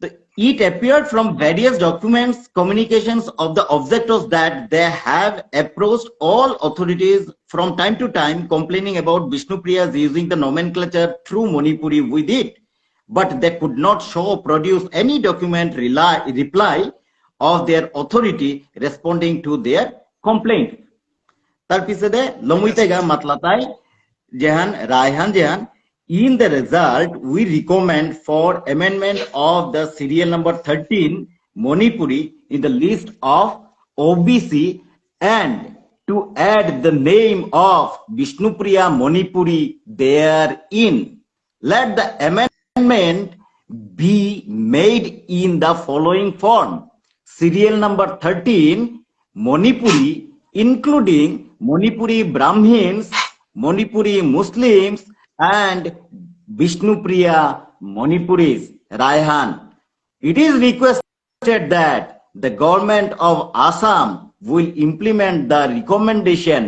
The, it appeared from various documents, communications of the objectors that they have approached all authorities from time to time complaining about Bishnupriya's using the nomenclature through Manipuri with it, but they could not show, produce any document rely, reply of their authority responding to their complaint. তার পিছে দে লমুইতেগা মাতলাতাই যেহান রায়হান যেহান, in the result, we recommend for amendment of the serial number thirteen Manipuri in the list of O B C and to add the name of Bishnupriya Manipuri therein. Let the amendment be made in the following form. Serial number thirteen, Manipuri, including Manipuri Brahmins, Manipuri Muslims, and Bishnupriya Manipuris. Raihan. It is requested that the government of Assam will implement the recommendation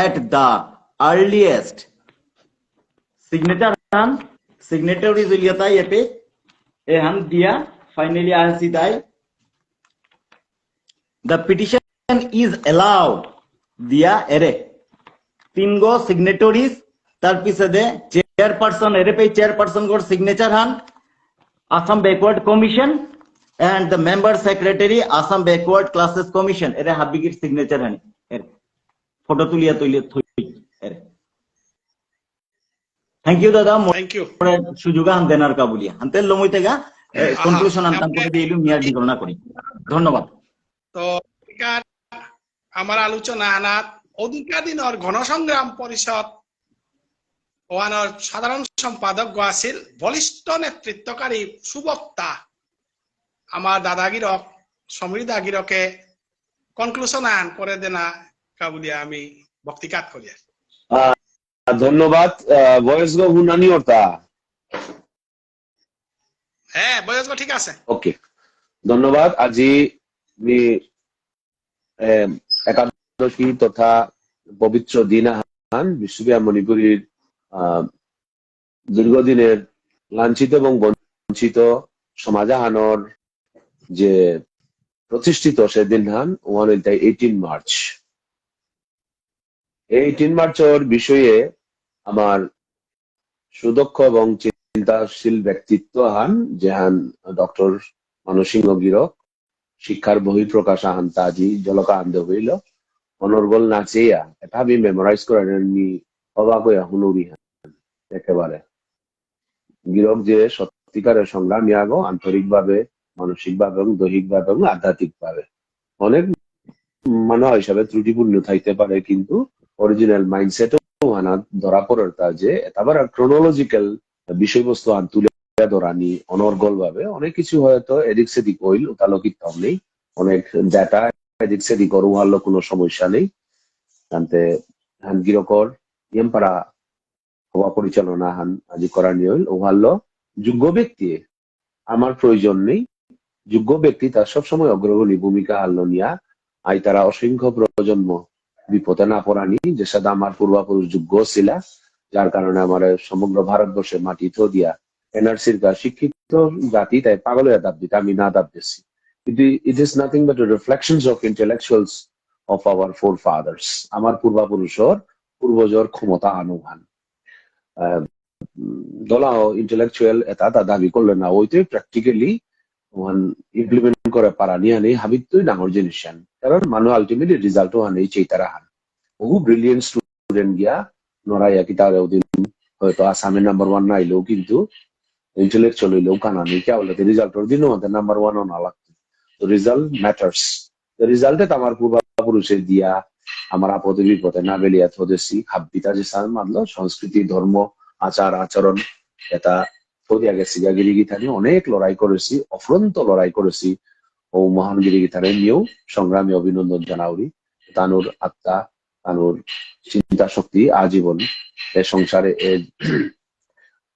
at the earliest. Signature হান, signatories উলিয়াতা এপে, এহান দিয়া, finally আহাসি তাই। The petition is allowed দিয়া এরে। তিনগো signatories, তার পিছে দে chairperson, এরে পে chairperson গর signature হান, Assam Backward Commission and the member secretary, Assam Backward Classes Commission, এরে হাবিগির signature হানি, এরে। ফটো তুলিয়া তুলিয়া থই, এরে। Thank you, দাদা। Thank you. সুযোগ আন দেনার কাবুলিয়া। আনতে লমইতেগা, এ, আহা, conclusion আনতাম আপনি করে দিলু, মিয়ার বিগণনা করি। ধন্যবাদ। তো, এখান আমার আলোচনা আনাত অধিকার দিনর গণসংগ্রাম পরিষদ ওহানর সাধারণ সম্পাদক আছিল বলিষ্ঠ নেতৃত্বকারী সুবক্তা আমার দাদাগিরক, সমীর দাগিরকে conclusion আন করে দেনা কাবুলিয়া আমি ভক্তিকাত করিয়া। আহ, ধন্যবাদ। আহ, voice গো হুনানি অরতা? হ্যাঁ, voice গো ঠিক আছে। Okay, ধন্যবাদ। আজি মি, এম, একাদশী তথা পবিত্র দিন আহান বিষ্ণুপ্রিয়া মণিপুরীর, আহ, দীর্ঘদিনের লাঞ্ছিত এবং বঞ্চিত সমাজ আহানর যে প্রতিষ্ঠিত সেদিন হান ওহান ইলতাই eighteen March। Eighteen March-র বিষয়ে আমার সুদক্ষ এবং চিন্তাশীল ব্যক্তিত্ব হান, যেহান ডক্টর মানসিংহ গিরক, শিক্ষার বহিঃপ্রকাশ আহান তাজি জলকা আন্দে হইল, অনর্গল নাচেয়া, এটা আমি memorize করে নি, অবাক হইয়া হুনুরি হান, একেবারে। গিরক যে সত্যিকারের সংগ্রামী আগো, আন্তরিকভাবে, মানসিকভাবে এবং দৈহিকভাবে এবং আধ্যাত্মিকভাবে। অনেক মানুষ হিসাবে ত্রুটিপূর্ণ থাইতে পারে, কিন্তু original mindset-ও হানা ধরা পড়ের তা যে এটা আবার chronological বিষয়বস্তু আন তুলে ধরানি অনর্গল ভাবে অনেক কিছু হয়তো এদিক সেদিক হইল, ওটা লোকিত নেই, অনেক ডেটা এদিক সেদিক ওর ওহানলো কোনো সমস্যা নেই। আনতে হান গিরকর ইয়াম পারা হবা পরিচালনা হান আজি করানি হইল, ওহানলো যোগ্য ব্যক্তি আমার প্রয়োজন নেই। যোগ্য ব্যক্তি তার সবসময় অগ্রগণী ভূমিকা হানলো নিয়া, আই তারা অসংখ্য প্রজন্ম বিপদে না পড়ানি, যে সাদা আমার পূর্বাপুরুষ যোগ্য ছিলা, যার কারণে আমার সমগ্র ভারতবর্ষে মাটি থো দিয়া এনআরসির কা শিক্ষিত জাতি তাই পাগল হয়ে দাব দিতে আমি না দাব দিছি। It, it is nothing but a reflections of intellectuals of our forefathers. আমার পূর্বাপুরুষর, পূর্বজর ক্ষমতা আনুহান। আহ, উম, দলা ইন্টেলেকচুয়াল এটা এটা দাবি করলে না, ওইতে প্র্যাকটিক্যালি ওহান ইমপ্লিমেন্ট করে পারা নিয়ে নেই, হাবিত্তই ডাঙর জিনিস হান। কারণ মানুষ আলটিমেটলি রেজাল্ট ওহান এই চেইতারা হান। বহু ব্রিলিয়েন্ট স্টুডেন্ট গিয়া নড়াইয়া কি তার ওদিন হয়তো আসামে নাম্বার ওয়ান না আইলেও কিন্তু ইন্টেলেকচুয়াল হইলেও কানা নেই, কে বলতে রেজাল্টর দিনও আমাদের নাম্বার ওয়ান না লাগতো। তো রেজাল্ট ম্যাটার্স। রেজাল্টে তো আমার পূর্বাপুরুষে দিয়া আমার আপদে বিপদে না বেলিয়া থদেসি হাব্বিতা যে সাল মানলো সংস্কৃতি, ধর্ম, আচার আচরণ, এটা থইয়া গেসিগা গিরিগিথানি, অনেক লড়াই করেসি, অফুরন্ত লড়াই করেসি। ও মহান গিরিগিথানি নিয়েও সংগ্রামী অভিনন্দন জানাউরি। তানুর আত্মা, তানুর চিন্তা শক্তি আজীবন এ সংসারে এ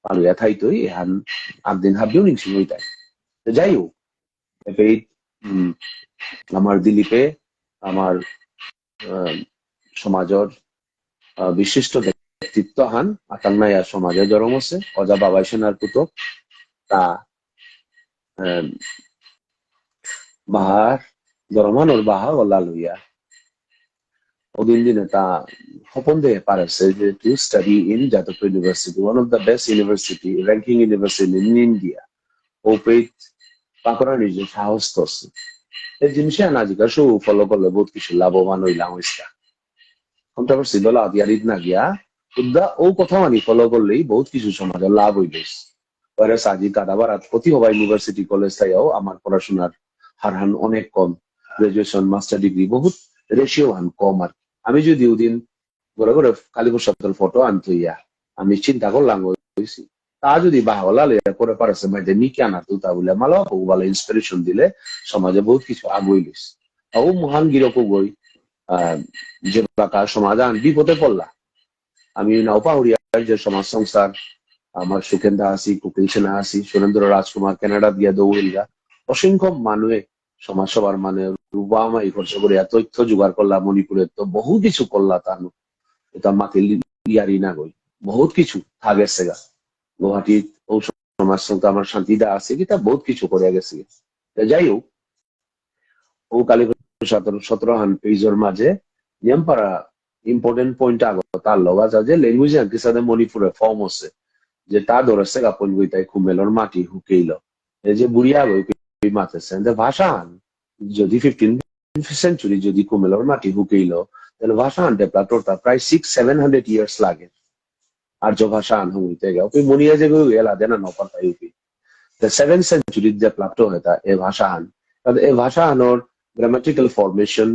পালুয়া থাইতই, এহান আট দিন হাবিও নিংসিং হইতাই। তো যাই হোক, এপেই, উম, আমার দিলীপে, আমার, আহ, সমাজর, আহ, বিশিষ্ট ব্যক্তিত্ব হান, আতান্নায়া সমাজে জরম আছে, অজা বাবাই সেনার পুতক, তা, আহ, বাহার, জরমানোর বাহা ওলা লইয়া। ওদিন দিনে তা হপন দে পারেসে যে to study in Jadavpur University, one of the best university, ranking university in India. ওপেইত পাকরানি যে সাহস তসে। এই জিনিসে আন আজিকার সব follow করলে বহুত কিছু লাভবান হইলাম হইসকা। Controversy দলা দিয়ারিত না গিয়া, উদ্দা ও কথা মানি follow করলেই বহুত কিছু সমাজে লাভ হইলিস। Whereas আজি কাদাবারাত অতি হবা university college তাইও আমার পড়াশোনার হারহান অনেক কম। Graduation, master degree বহুত ratio হান কম আর। আমি যদি ওদিন ঘরে ঘরে কালীপ্রসাদর ফটো আনতো ইয়া, আমি চিন্তা করলাম হইছি। তা যদি বাহলা লইয়া করে পারেসে মাইতে মি কেন আর তুতা বলে, মালো আপু বলে inspiration দিলে সমাজে বহুত কিছু আগুইলিস। ও মহান গিরক গই, আহ, যে বাকা সমাজ আন বিপদে পড়লা। আমি নাও পাহুরিয়ার যে সমাজ সংস্থার আমার সুখেন্দা আছি, কুকিল সেনা আছি, সুরেন্দ্র রাজকুমার কানাডা দিয়া দৌড়িলগা, অসংখ্য মানুষে সমাজ সেবার মানে রূপা মাই খরচ করিয়া তথ্য জোগাড় করলা, মণিপুরে তো বহু কিছু করলা তানু। এটা মাতিল ইয়ারি না গই, বহুত কিছু থাকেসেগা। গুয়াহাটিত ও সমাজ সংস্থা আমার শান্তিদা আছে, কিতা বহুত কিছু করিয়া গেছে। তো যাই হোক, ও কালীপ্রসাদর সতেরো হান পেজর মাঝে নিয়াম পারা important point আগ তার লগ আছে যে language আন কিসাদে মণিপুরে form আছে, যে তা ধরেসেগা point গই তাই কুমেলর মাটি হুকেইল। এই যে বুড়িয়া গই মাতেসে, এতে ভাষা হান যদি fifteen century যদি কুমেলর মাটি হুকেইল, তাহলে ভাষা হান develop করতে প্রায় six seven hundred years লাগে। আর্য ভাষা আন হুইতে গেল, তুই মনিয়া যে গই এলা দেনা নপাতাই উঠি। The seventh century develop হইতা এ ভাষা হান। কারণ এ ভাষা হানোর grammatical formation,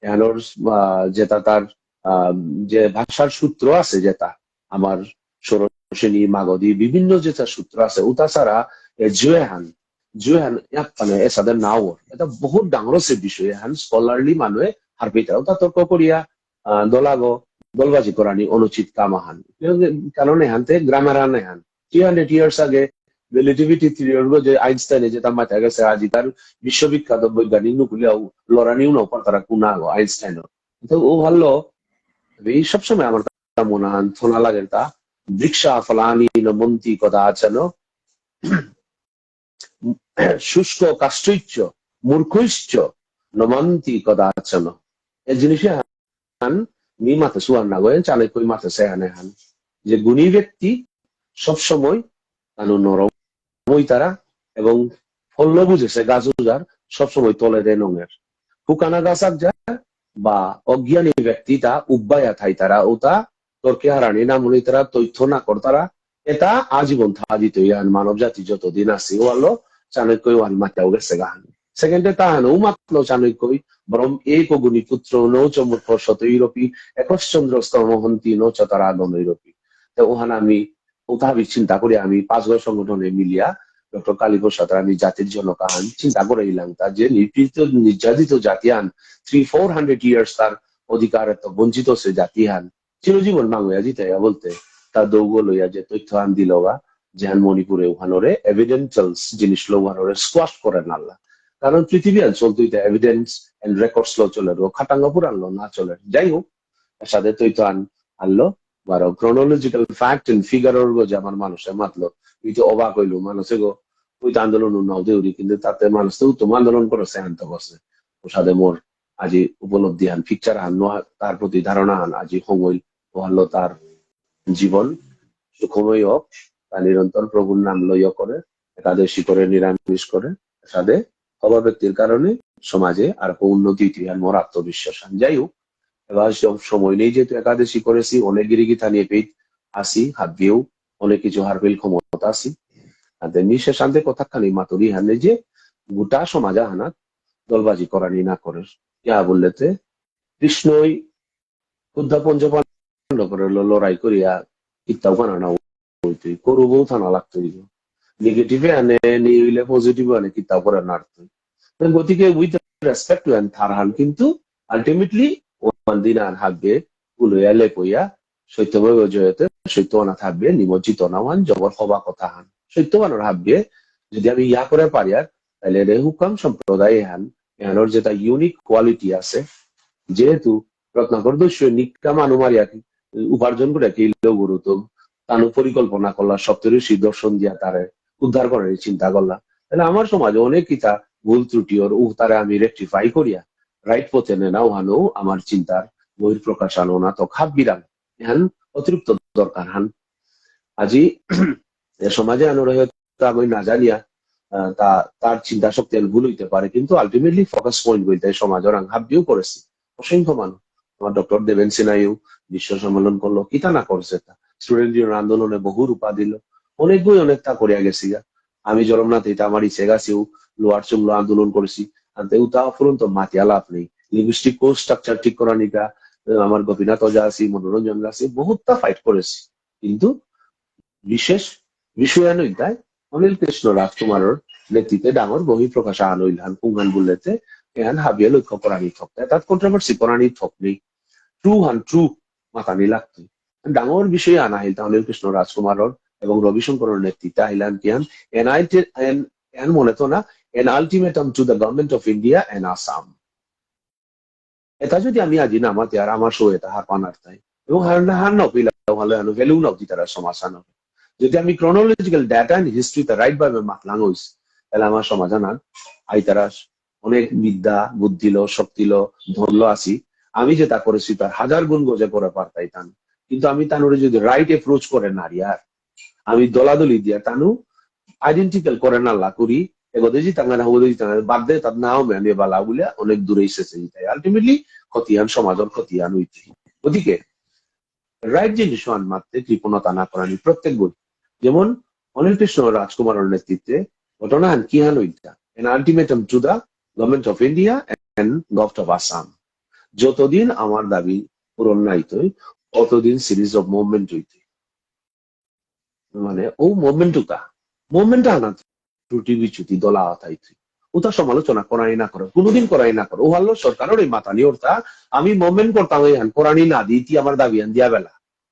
এহানোর, আহ, যেটা তার, আহ, যে ভাষার সূত্র আছে যেটা, আমার ষোড়শিনী, মাগধী, বিভিন্ন যেটা সূত্র আছে, উতা ছাড়া এ জুয়েহান, জুয়েহান এক মানে এসাদে নাওর। এটা বহুত ডাঙর সে বিষয়, এহান scholarly মানুষে হারপিতা। উতা তর্ক করিয়া, আহ, দলাগো, দলবাজি করানি অনুচিত কাম আহান। কারণ এহানতে grammar আন এহান। Three hundred years আগে relativity theory র যে আইনস্টাইনে যেটা মাথা গেছে, আজিকার বিশ্ববিখ্যাত বৈজ্ঞানিক নুকুলিয়াও লড়ানিও না পারতারা কুনাগো আইনস্টাইন। তো ও ভালো, এই সবসময় আমার তা মনে হয়, থোনা লাগে তা, বৃক্ষা ফলানি নমন্তি কদাচন, শুষ্ক কাষ্ঠৈশ্চ, মূর্খৈশ্চ নমন্তি কদাচন। এই জিনিসে হান, মি মাতে সুয়ার না গো, এ চাণক্যই মাতে সে হানে হান। যে গুণী ব্যক্তি সবসময় তানু নরম হইতারা এবং ফল বুঝেছে গাছ উজার সবসময় তলে দে নঙের। হুকানা গাছ আগ যা বা অজ্ঞানী ব্যক্তি তা উব্বায়া থাইতারা, ওতা তর্কে হারানি না মনিতারা, তথ্য না করতারা, এটা আজীবন থাদিত ইয়ান মানব জাতি যতদিন আছে, ওয়ালো চাণক্যই ওয়ান মাতাও গেছে গাহান। সেকেন্ডে তাহান ও মাতলো চাণক্যই, বরং এক গুণী পুত্র নৌ চ মূর্খ শতৈরপি, একশ্চন্দ্রস্তমহন্তি ন চ তারাগণৈরপি। তো ওহান আমি ওটা আমি চিন্তা করি, আমি পাঁচগো সংগঠনে মিলিয়া ডক্টর কালীপ্রসাদ আর আমি জাতির জন্য কাহান চিন্তা করে ইলাম, তা যে নিপীড়িত নির্যাতিত জাতি আন, three four hundred years তার অধিকার এত বঞ্চিত সে জাতি হান, চিরজীবন মাঙুয়া জিতাইয়া বলতে, তা দৌগ লইয়া যে তথ্য আন দিলগা, যেহান মণিপুরে ওহানরে evidentials জিনিস লো ওহানরে squash করে নাল্লা। কারণ পৃথিবী আন চলতে হইতে evidence and records লো চলে, ও খাটাঙ্গা পুরাণ লো না চলে। যাই হোক, এর সাথে তথ্য আন আনলো, বারো chronological fact and figure ওর গো যে আমার মানুষে মাতলো, তুই তো অবাক হইলো, মানুষে গো, তুই তো আন্দোলন নাও দেউরি, কিন্তু তাতে মানুষ তো উত্তম আন্দোলন করেছে, আনতে বসে। ওর সাথে মোর আজি উপলব্ধি হান, পিকচার হান, নোয়া তার প্রতি ধারণা হান, আজি হঙইল, ওহানলো তার জীবন সুখময় হোক, তা নিরন্তর প্রভুর নাম লইয়া করে, একাদশী করে, নিরামিষ করে, সাথে হবা ব্যক্তির কারণে সমাজে আর কো উন্নতি ইতিহাস মোর আত্মবিশ্বাস হান। যাই হোক, এবার সব সময় নেই, যেহেতু একাদশী করেছি, অনেক গিরিগি থানিয়ে পেয়ে আসি, হাবিয়েও অনেক কিছু হারপিল ক্ষমতা আসি। আর তেমনি সে শান্তি কথা খানি মাতুরি হানে যে গোটা সমাজ হানা দলবাজি করানি না করে। ইয়া বললেতে কৃষ্ণই ক্ষুদ্র পঞ্চপাণ্ডবরে ল-, লড়াই করিয়া কিত্তাও কানা না লাগতই, করুবও থানা লাগতই। নেগেটিভে আনে, নেই হইলে পজিটিভে আনে, কিতা করে নাড়তই। তো গতিকে with respect to and থারহান কিন্তু ultimately ওয়ান দিন আর হাব্বে উলইয়া লেপইয়া সত্যমেব জয়তে, সত্য আনা থাকবে, নিমজ্জিত না ওয়ান জবর হবা কথা হান। সত্য আনার হাব্বে যদি আমি ইয়া করে পারি আর, তাহলে রে হুকাম সম্প্রদায় হান, এহানোর যেটা ইউনিক কোয়ালিটি আছে, যেহেতু রত্নাকর দস্যু নিকা মানু মারিয়া কি উপার্জন করে কি লোক গুরু তো তানু পরিকল্পনা করলা, সপ্তর্ষি দর্শন দিয়া তারে উদ্ধার করার চিন্তা করলা। তাহলে আমার সমাজে অনেক কিতা ভুল ত্রুটি ওর, উ তারে আমি রেকটিফাই করিয়া রাইট পথে নেনা ওহানো আমার চিন্তার বহির্প্রকাশ আনো না তো খাপ বিরাম। এহান অতিরিক্ত দরকার হান। আজি এ সমাজে আনো রহে তা আমি না জানিয়া, আহ, তা, তার চিন্তা শক্তি আর ভুল হইতে পারে, কিন্তু আলটিমেটলি ফোকাস পয়েন্ট বলতে সমাজ ওরাং হাবিও করেছি। অসংখ্য মানুষ, আমার ডক্টর দেবেন সিনহাইও বিশ্ব সম্মেলন করলো, কিতা না করছে তা। স্টুডেন্ট ইউনিয়ন আন্দোলনে বহু রূপা দিল, অনেক বই অনেক তা করিয়া গেছি গা। আমি জরমনাথ এটা আমার ইসে গাছিও লোয়ার চুমলো আন্দোলন করেছি। আনতে উতা ফুরন্ত মাতিয়া লাভ নেই। লিঙ্গুইস্টিক কোড স্ট্রাকচার ঠিক করা নিকা, আহ, আমার গোপীনাথ ওঝা আছি, মনোরঞ্জন আছি, বহুতটা ফাইট করেছি। কিন্তু বিশেষ বিষয়ানুদ্যায় অনিল কৃষ্ণ রাজকুমারর নেতৃত্বে ডাঙর বহিঃপ্রকাশ আহান ইলহান কুংহান বুললেতে এহান হাবিয়ে লক্ষ্য করানি থক। তাত কন্ট্রোভার্সি করানি থক নেই। ট্রু হান ট্রু মাতানি লাগতই। ডাঙর বিষয় আনা হিলতা অনিল কৃষ্ণ রাজকুমারর এবং রবিশঙ্করর নেতৃত্বে আহিলান কিহান N I T, N, N মনে তো না, an ultimatum to the government of India and Assam। এটা যদি আমি আজি না মাতি আর আমার সৌ এটা হার পানার তাই। এবং হার না হার না পিলা ভালো আনো ভ্যালু না দিতারা সমাজ আনো। যদি আমি ক্রোনোলজিক্যাল ডেটা এন্ড হিস্ট্রি তা রাইট ভাবে মাতলাং হইস, তাহলে আমার সমাজ আনার আইতারা অনেক বিদ্যা, বুদ্ধি লো, শক্তি লো, ধন লো আসি। আমি যেটা করেছি তার হাজার গুণ গজে করে পারতাই তান। কিন্তু আমি তানুরে যদি রাইট অ্যাপ্রোচ করে নারিয়ার, আমি দলাদলি দিয়া তানু আইডেন্টিক্যাল করে না লাকুরি, এগোদে জি তাঙ্গা না হবো জি তাঙ্গা বাদ দে, তার নাও মে আমি বালা বলে অনেক দূরে এসেছে জি তাই। আলটিমেটলি ক্ষতিহান সমাজর ক্ষতিহান হইতে। গতিকে রাইট জিনিস আন মারতে কৃপণতা না করানি প্রত্যেক গুণ। যেমন অনিল কৃষ্ণ রাজকুমারর নেতৃত্বে ঘটনাহান কিহান হইতা, an ultimatum to the government of India and govt of Assam। যতদিন আমার দাবি পূরণ নাইতই, অতদিন সিরিজ অফ মুভমেন্ট হইতে। মানে ও মুভমেন্ট উতা, মুভমেন্ট আনা ত্রুটি বিচ্যুতি দলা আতাই তুই উতা সমালোচনা করাই না করে, কোনোদিন করাই না করে। ও হলো সরকারের এই মাতানি অর্থা আমি মুভমেন্ট করতাম এই হান করানি না দিই তি আমার দাবি আন দিয়া বেলা।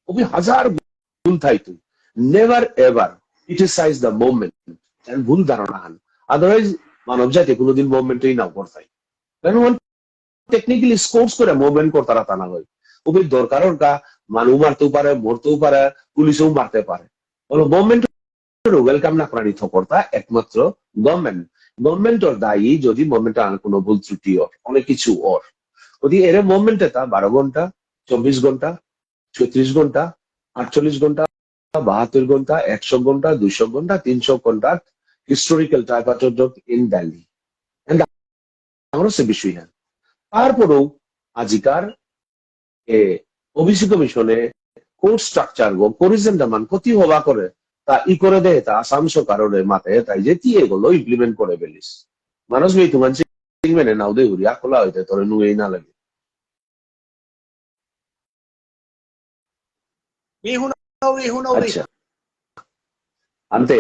ওবি হাজার ভুল থাই তুই। Never ever criticize the movement। N ভুল ধারণা হান। আদারওয়াইজ মানব জাতি কোনোদিন মুভমেন্টই নাও করতাই। কারণ টেকনিক্যালি স্কোর্স করে মুভমেন্ট করতারা তা না হয়। ওবি দরকার ওর কা মানু মারতেও পারে, মরতেও পারে, পুলিশেও মারতে পারে। বলো মুভমেন্ট ওয়েলকাম না করানি থকরতা একমাত্র গভর্নমেন্ট। গভর্নমেন্টর দায়ী যদি মুভমেন্ট আর কোনো ভুল ত্রুটি ওর, অনেক কিছু ওর। যদি এরে মুভমেন্ট এটা বারো ঘন্টা, চব্বিশ ঘন্টা, ছত্রিশ ঘন্টা, আটচল্লিশ ঘন্টা, বাহাত্তর ঘন্টা, একশো ঘন্টা, দুইশো ঘন্টা, তিনশো ঘন্টা historical tripartite in Delhi। And আমারও সে বিষয় হ্যাঁ। তারপরেও আজিকার এ ওবিসি কমিশনে কোড স্ট্রাকচার গো, করিজেন দামান কতি হবা করে, তা ই করে দে, তা আসাম সরকাররে মাতে, তাই যে তি এগুলো ইমপ্লিমেন্ট করে বেলিস। মানুষ মেয়ে তুমান সিং মেনে নাও দে হুরি, আকলা হইতে তোরে নুয়েই না লাগে। মি হুনাউরি, হুনাউরি। আচ্ছা। আনতে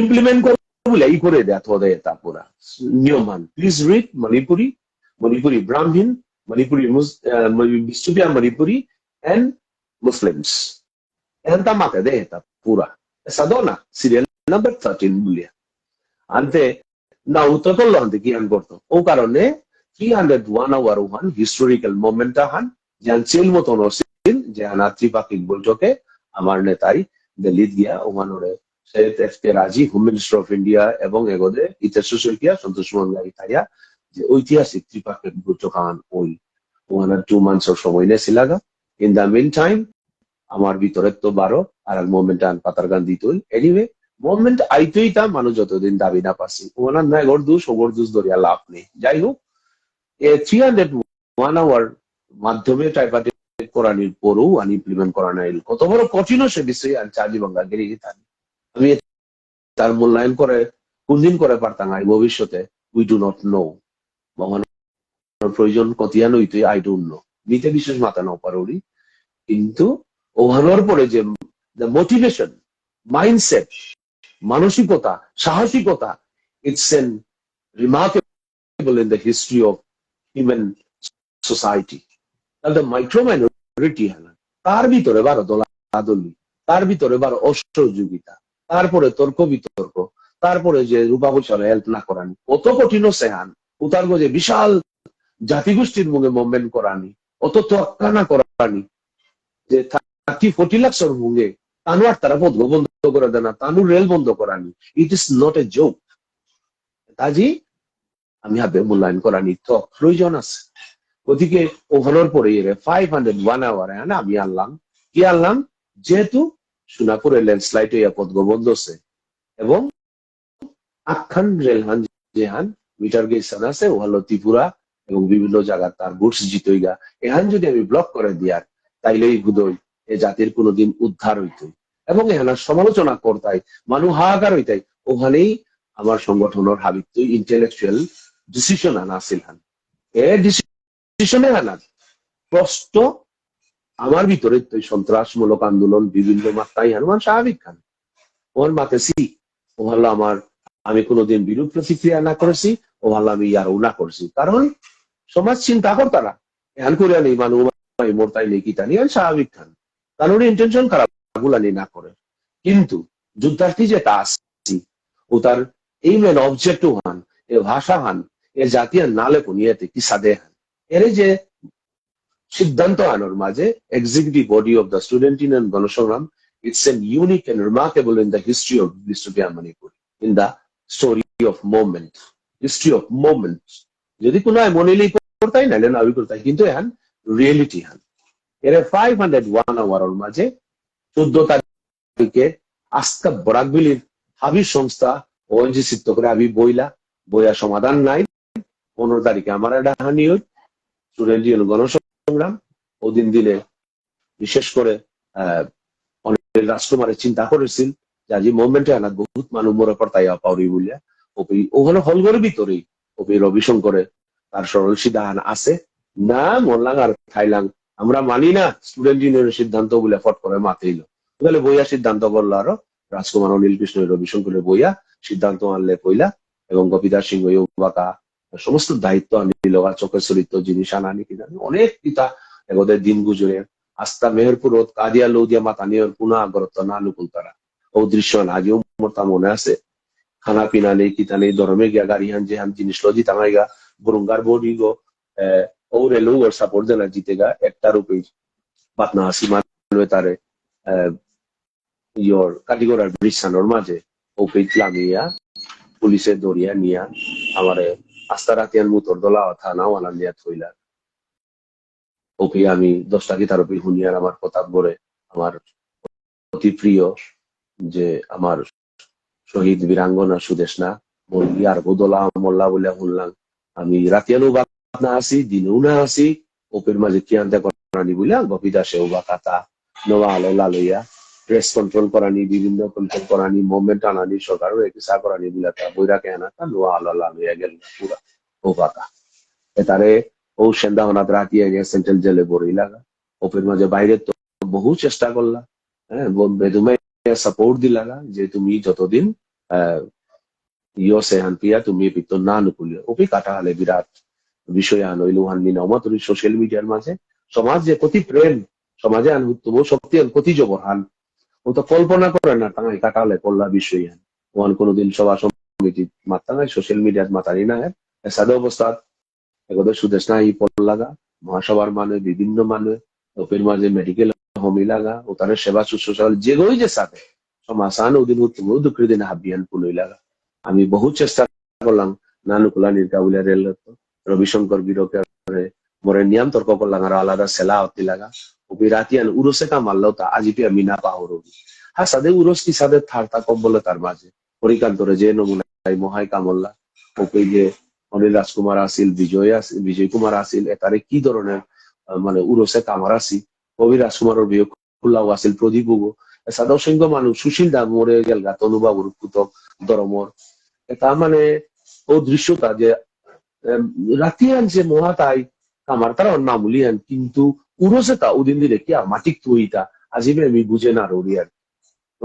ইমপ্লিমেন্ট করে বুলে ই করে দেয়া থদে তা পুরা নিয়ম হান। Please read Manipuri, Manipuri Brahmin, Manipuri Mus-, ah, Mani-, Bishnupriya Manipuri and Muslims। এহান তা মাতে দে তা পুরা। এসা দো না, সিরিয়াল নাম্বার থার্টিন বুলিয়া। আনতে না উত্তর করলো আনতে কি আন করতো। ও কারণে থ্রি হান্ড্রেড ওয়ান আওয়ার ওহান হিস্টোরিক্যাল মুভমেন্ট আহান, যেহান চেল মতন অসিল, যেহান ত্রিপাক্ষিক বৈঠকে আমার নেতাই দিল্লিত গিয়া ওহানরে সৈয়দ এফ কে রাজি, হোম মিনিস্টার অফ ইন্ডিয়া এবং এগোদে হিতেশ শইকিয়া, সন্তোষ মঙ্গাই থাইয়া যে ঐতিহাসিক ত্রিপাক্ষিক বৈঠক আহান ওই ওহান টু মান্থস অর সময় নেছিলাগা। In the meantime, আমার ভিতরে তো বারো আর এক মুভমেন্ট আন পাতার গান দিতই। এনিওয়ে, মুভমেন্ট আইতই তা মানুষ যতদিন দাবি না পাসি। ওনার না এগোর দুষ, ওগোর দুষ ধরিয়া লাভ নেই। যাই হোক, এ থ্রি হান্ড্রেড ওয়ান আওয়ার মাধ্যমে ট্রাইপার্টিট করানির পরও আন ইমপ্লিমেন্ট করা নাই। কত বড় কঠিন সে বিষয়ে আর চার্লি বাংলা গেরি গিয়ে থানি। আমি তার মূল্যায়ন করে কোনদিন করে পারতাম আমি ভবিষ্যতে, we do not know। ভগবান প্রয়োজন কতিয়ান হইতে, I don't know। নিতে বিশেষ মাথা না পারুরি। কিন্তু ওহানোর পরে যে the motivation, mindset, মানসিকতা, সাহসিকতা, it's an remarkable in the history of human society. তাহলে মাইক্রো মাইনরিটি হয় না, তার ভিতরে বারো দলাদলি, তার ভিতরে বারো অসহযোগিতা, তারপরে তর্ক বিতর্ক, তারপরে যে রূপা পয়সার হেল্প না করানি, কত কঠিন সেহান, উতার গজে বিশাল জাতিগোষ্ঠীর মুঙে মুভমেন্ট করানি, অত তোয়াক্কা না করানি, যে থার্টি ফোর্টি লাখর মুঙে তানু আর তারা পথ বন্ধ করে দেনা, তানু রেল বন্ধ করানি, it is not a joke. তাজি আমি হাবে মূল্যায়ন করানি তো প্রয়োজন আছে। গতিকে ওখানোর পরে এরে ফাইভ হান্ড্রেড ওয়ান আওয়ার এহান আমি আনলাম। কি আনলাম? যেহেতু সোনাপুরে ল্যান্ডস্লাইড হইয়া পথ বন্ধ আছে এবং আখান রেলহান যেহান মিটার গেজ হান আছে, ওহালো ত্রিপুরা এবং বিভিন্ন জায়গা তার গুডস জিতইগা। এহান যদি আমি ব্লক করে দিয়ার, তাইলে এই হুদয় এ জাতির কোনোদিন উদ্ধার হইতই। এবং এহানার সমালোচনা করতাই, মানু হাহাকার হইতাই, ওখানেই আমার সংগঠনের হাবিত্তই ইন্টেলেকচুয়াল ডিসিশন আনা আসিল হান। এ ডিসিশনে আনা প্রশ্ন আমার ভিতরে তো এই সন্ত্রাসমূলক আন্দোলন বিভিন্ন মাত্রায় হান, ওহান স্বাভাবিক হান। ওহান মাতেসি, ওহালো আমার, আমি কোনোদিন বিরূপ প্রতিক্রিয়া না করেছি, ওহালো আমি ইয়ারও না করেছি। কারণ সমাজ চিন্তা করতারা, এহান করিয়া নেই মানু, এই মোরতাই নেই কিতা নেই, এহান স্বাভাবিক হান। কারণ ইন্টেনশন খারাপ গুলানি না করে। কিন্তু যুদ্ধার্থী যেটা আসি, ও তার এইম এন্ড অবজেক্টিভ হান, এ ভাষা হান, এ জাতীয় নালে কোনিয়াতে কি সাদে হান। এরে যে সিদ্ধান্ত আনোর মাঝে executive body of the Student Union গণসংগ্রাম, it's an unique and remarkable in the history of Bishnupriya Manipur, in the story of movement, history of movement। যদি কোনো আয় মনে নেই করতাই, নাইলে না করতাই, কিন্তু এহান রিয়েলিটি হান। এরে ফাইভ হান্ড্রেড ওয়ান আওয়ারর মাঝে চোদ্দ তারিখে আস্তা বরাক ভ্যালির হাবি সংস্থা ওএনজিসি তো করে হাবি বইলা, বইয়া সমাধান নাই। পনেরো তারিখে আমার একটা হানি হই, স্টুডেন্ট ইউনিয়ন গণসংগ্রাম, ওদিন দিনে বিশেষ করে, আহ, অনিল রাজকুমারে চিন্তা করেছিল যে আজি মুভমেন্টে আনাত বহুত মানু মরে পড়তাই পাউরি বুলিয়া, ওপি ওখানে হলঘরের ভিতরেই ওপি রবিশঙ্করে তার সরল সিদ্ধান্ত আছে, না মরলাং আর থাইলাং, আমরা মানি না স্টুডেন্ট ইউনিয়নের সিদ্ধান্ত বুলে ফট করে মাতেইল। তাহলে বইয়া সিদ্ধান্ত করলো আরো রাজকুমার, অনিল কৃষ্ণ, রবিশঙ্করে বইয়া সিদ্ধান্ত আনলে কইলা এবং গোপীদাস সিংহ ইউবাকা সমস্ত দায়িত্ব আনি লগা চোখে চরিত্র জিনিস আনানি কিনা অনেক কিতা এগোদের দিন গুজরে আস্তা মেহেরপুর কাদিয়া লৌদিয়া মাতানিয়র পুনা আগরত না নুকুলতারা। ও দৃশ্য না আজিও মোরতা মনে আছে। খানা পিনা নেই, কিতা নেই, ধর্মে গিয়া গাড়ি হান যে হান জিনিস লজি তাঙাইগা, বুরুঙ্গার বডি গো, এ, ও রেলু ওর সাপোর্ট দেনা জিতেগা, একটা রুপি বাত না আসি মানু তারে, এ, ইয়র কাটিগড়ার ব্রিজ সানোর মাঝে, ওকে লামিয়া, পুলিশে দরিয়া নিয়া, আমারে আস্তা রাতিয়ান মুতর দলা থানা ওয়ালা নিয়া থইলা। ওকে আমি দশটা গীতার ওপি হুনিয়ার আমার কথা বলে, আমার অতি প্রিয় যে আমার শহীদ বীরাঙ্গনা সুদেষ্ণা মল্লি আর গোদলা মল্লা বলে শুনলাম। আমি রাতিয়ানো বাত না আসি, দিনেও না আসি, ওপের মাঝে কি আনতে করানি বলে, গোপী দাসে ওবা কাতা, নোয়া আলো লালইয়া, প্রেস কন্ট্রোল করানি, বিভিন্ন কন্ট্রোল করানি, মুভমেন্ট আনানি, সরকারও একসা করানি বলে তা বৈরাকে আনা তা নোয়া আলো লালইয়া গেল না পুরা, ওবাকা। এতারে ও সেন্দা হনাত রাতি আইয়া সেন্ট্রাল জেলে বড়ি লাগা, ওপের মাঝে বাইরে তো বহু চেষ্টা করলা, হ্যাঁ, ব-, বেদুমে সাপোর্ট দিলাগা যে তুমি যতদিন, আহ, ইয়ো সে হান পিয়া তুমি পিত্ত না নুকুলিও। ওপি কাটা হালে বিরাট বিষয় আন হইল হান মিনা ওমা তুরি সোশ্যাল মিডিয়ার মাঝে সমাজ যে কতি প্রেম, সমাজে আন উত্তম শক্তি আন কতি জবর হান। ও তো কল্পনা করে না তাই কাটা হালে পড়লা বিষয় আন। ওহান কোনোদিন সভা সমিতি মাতাঙাই সোশ্যাল মিডিয়ার মাতানি না হয়। এসাদে অবস্থা এগোদে সুদেষ্ণা ই পড়লাগা, মহাসভার মানে, বিভিন্ন মানে, ওপের মাঝে মেডিকেল হমিলাগা, ও তার সেবা শুশ্রূষা হল, যেগোই যে সাথে, সমাসান ওদিন উত্তম, দুঃখের দিনে হাবিয়ান পুনইলাগা। আমি বহু চেষ্টা করলাম, নানুকুলা নির্কা বুলে রেল রত্ন, রবিশঙ্কর গিরকে মোরে নিয়াম তর্ক করলাম, আর আলাদা সেলা হতি লাগা, ওপি রাতিয়ান উরসে কা মারলো তা, আজি পি আমি না পাহরবি। হ্যাঁ, সাদে উরস কি সাদে থার তা কম বলে তার মাঝে। হরিকান্তরে যে নমুনায় মহাই কামল্লা, ওকে যে অনিল রাজকুমার আসিল, বিজয় আস-, বিজয় কুমার আসিল, এতারে কি ধরনের, আহ, মানে উরসে কামার আসি, কবি রাজকুমারর বিয়োগ খুল্লাও আসিল, প্রদীপ উগো, এসাদে অসংখ্য মানুষ, সুশীল দা মরে গেলগা, তনুবাবুর পুতক ধর্মর। এতা মানে ও দৃশ্যতা যে, এম, রাতিয়ান যে মহাতাই কামার তারা মামুলি আন, কিন্তু উরসে তা উদিন দিলে কি আর মাটিক তুইতা, আজিবে আমি বুঝে না রোরিয়ান।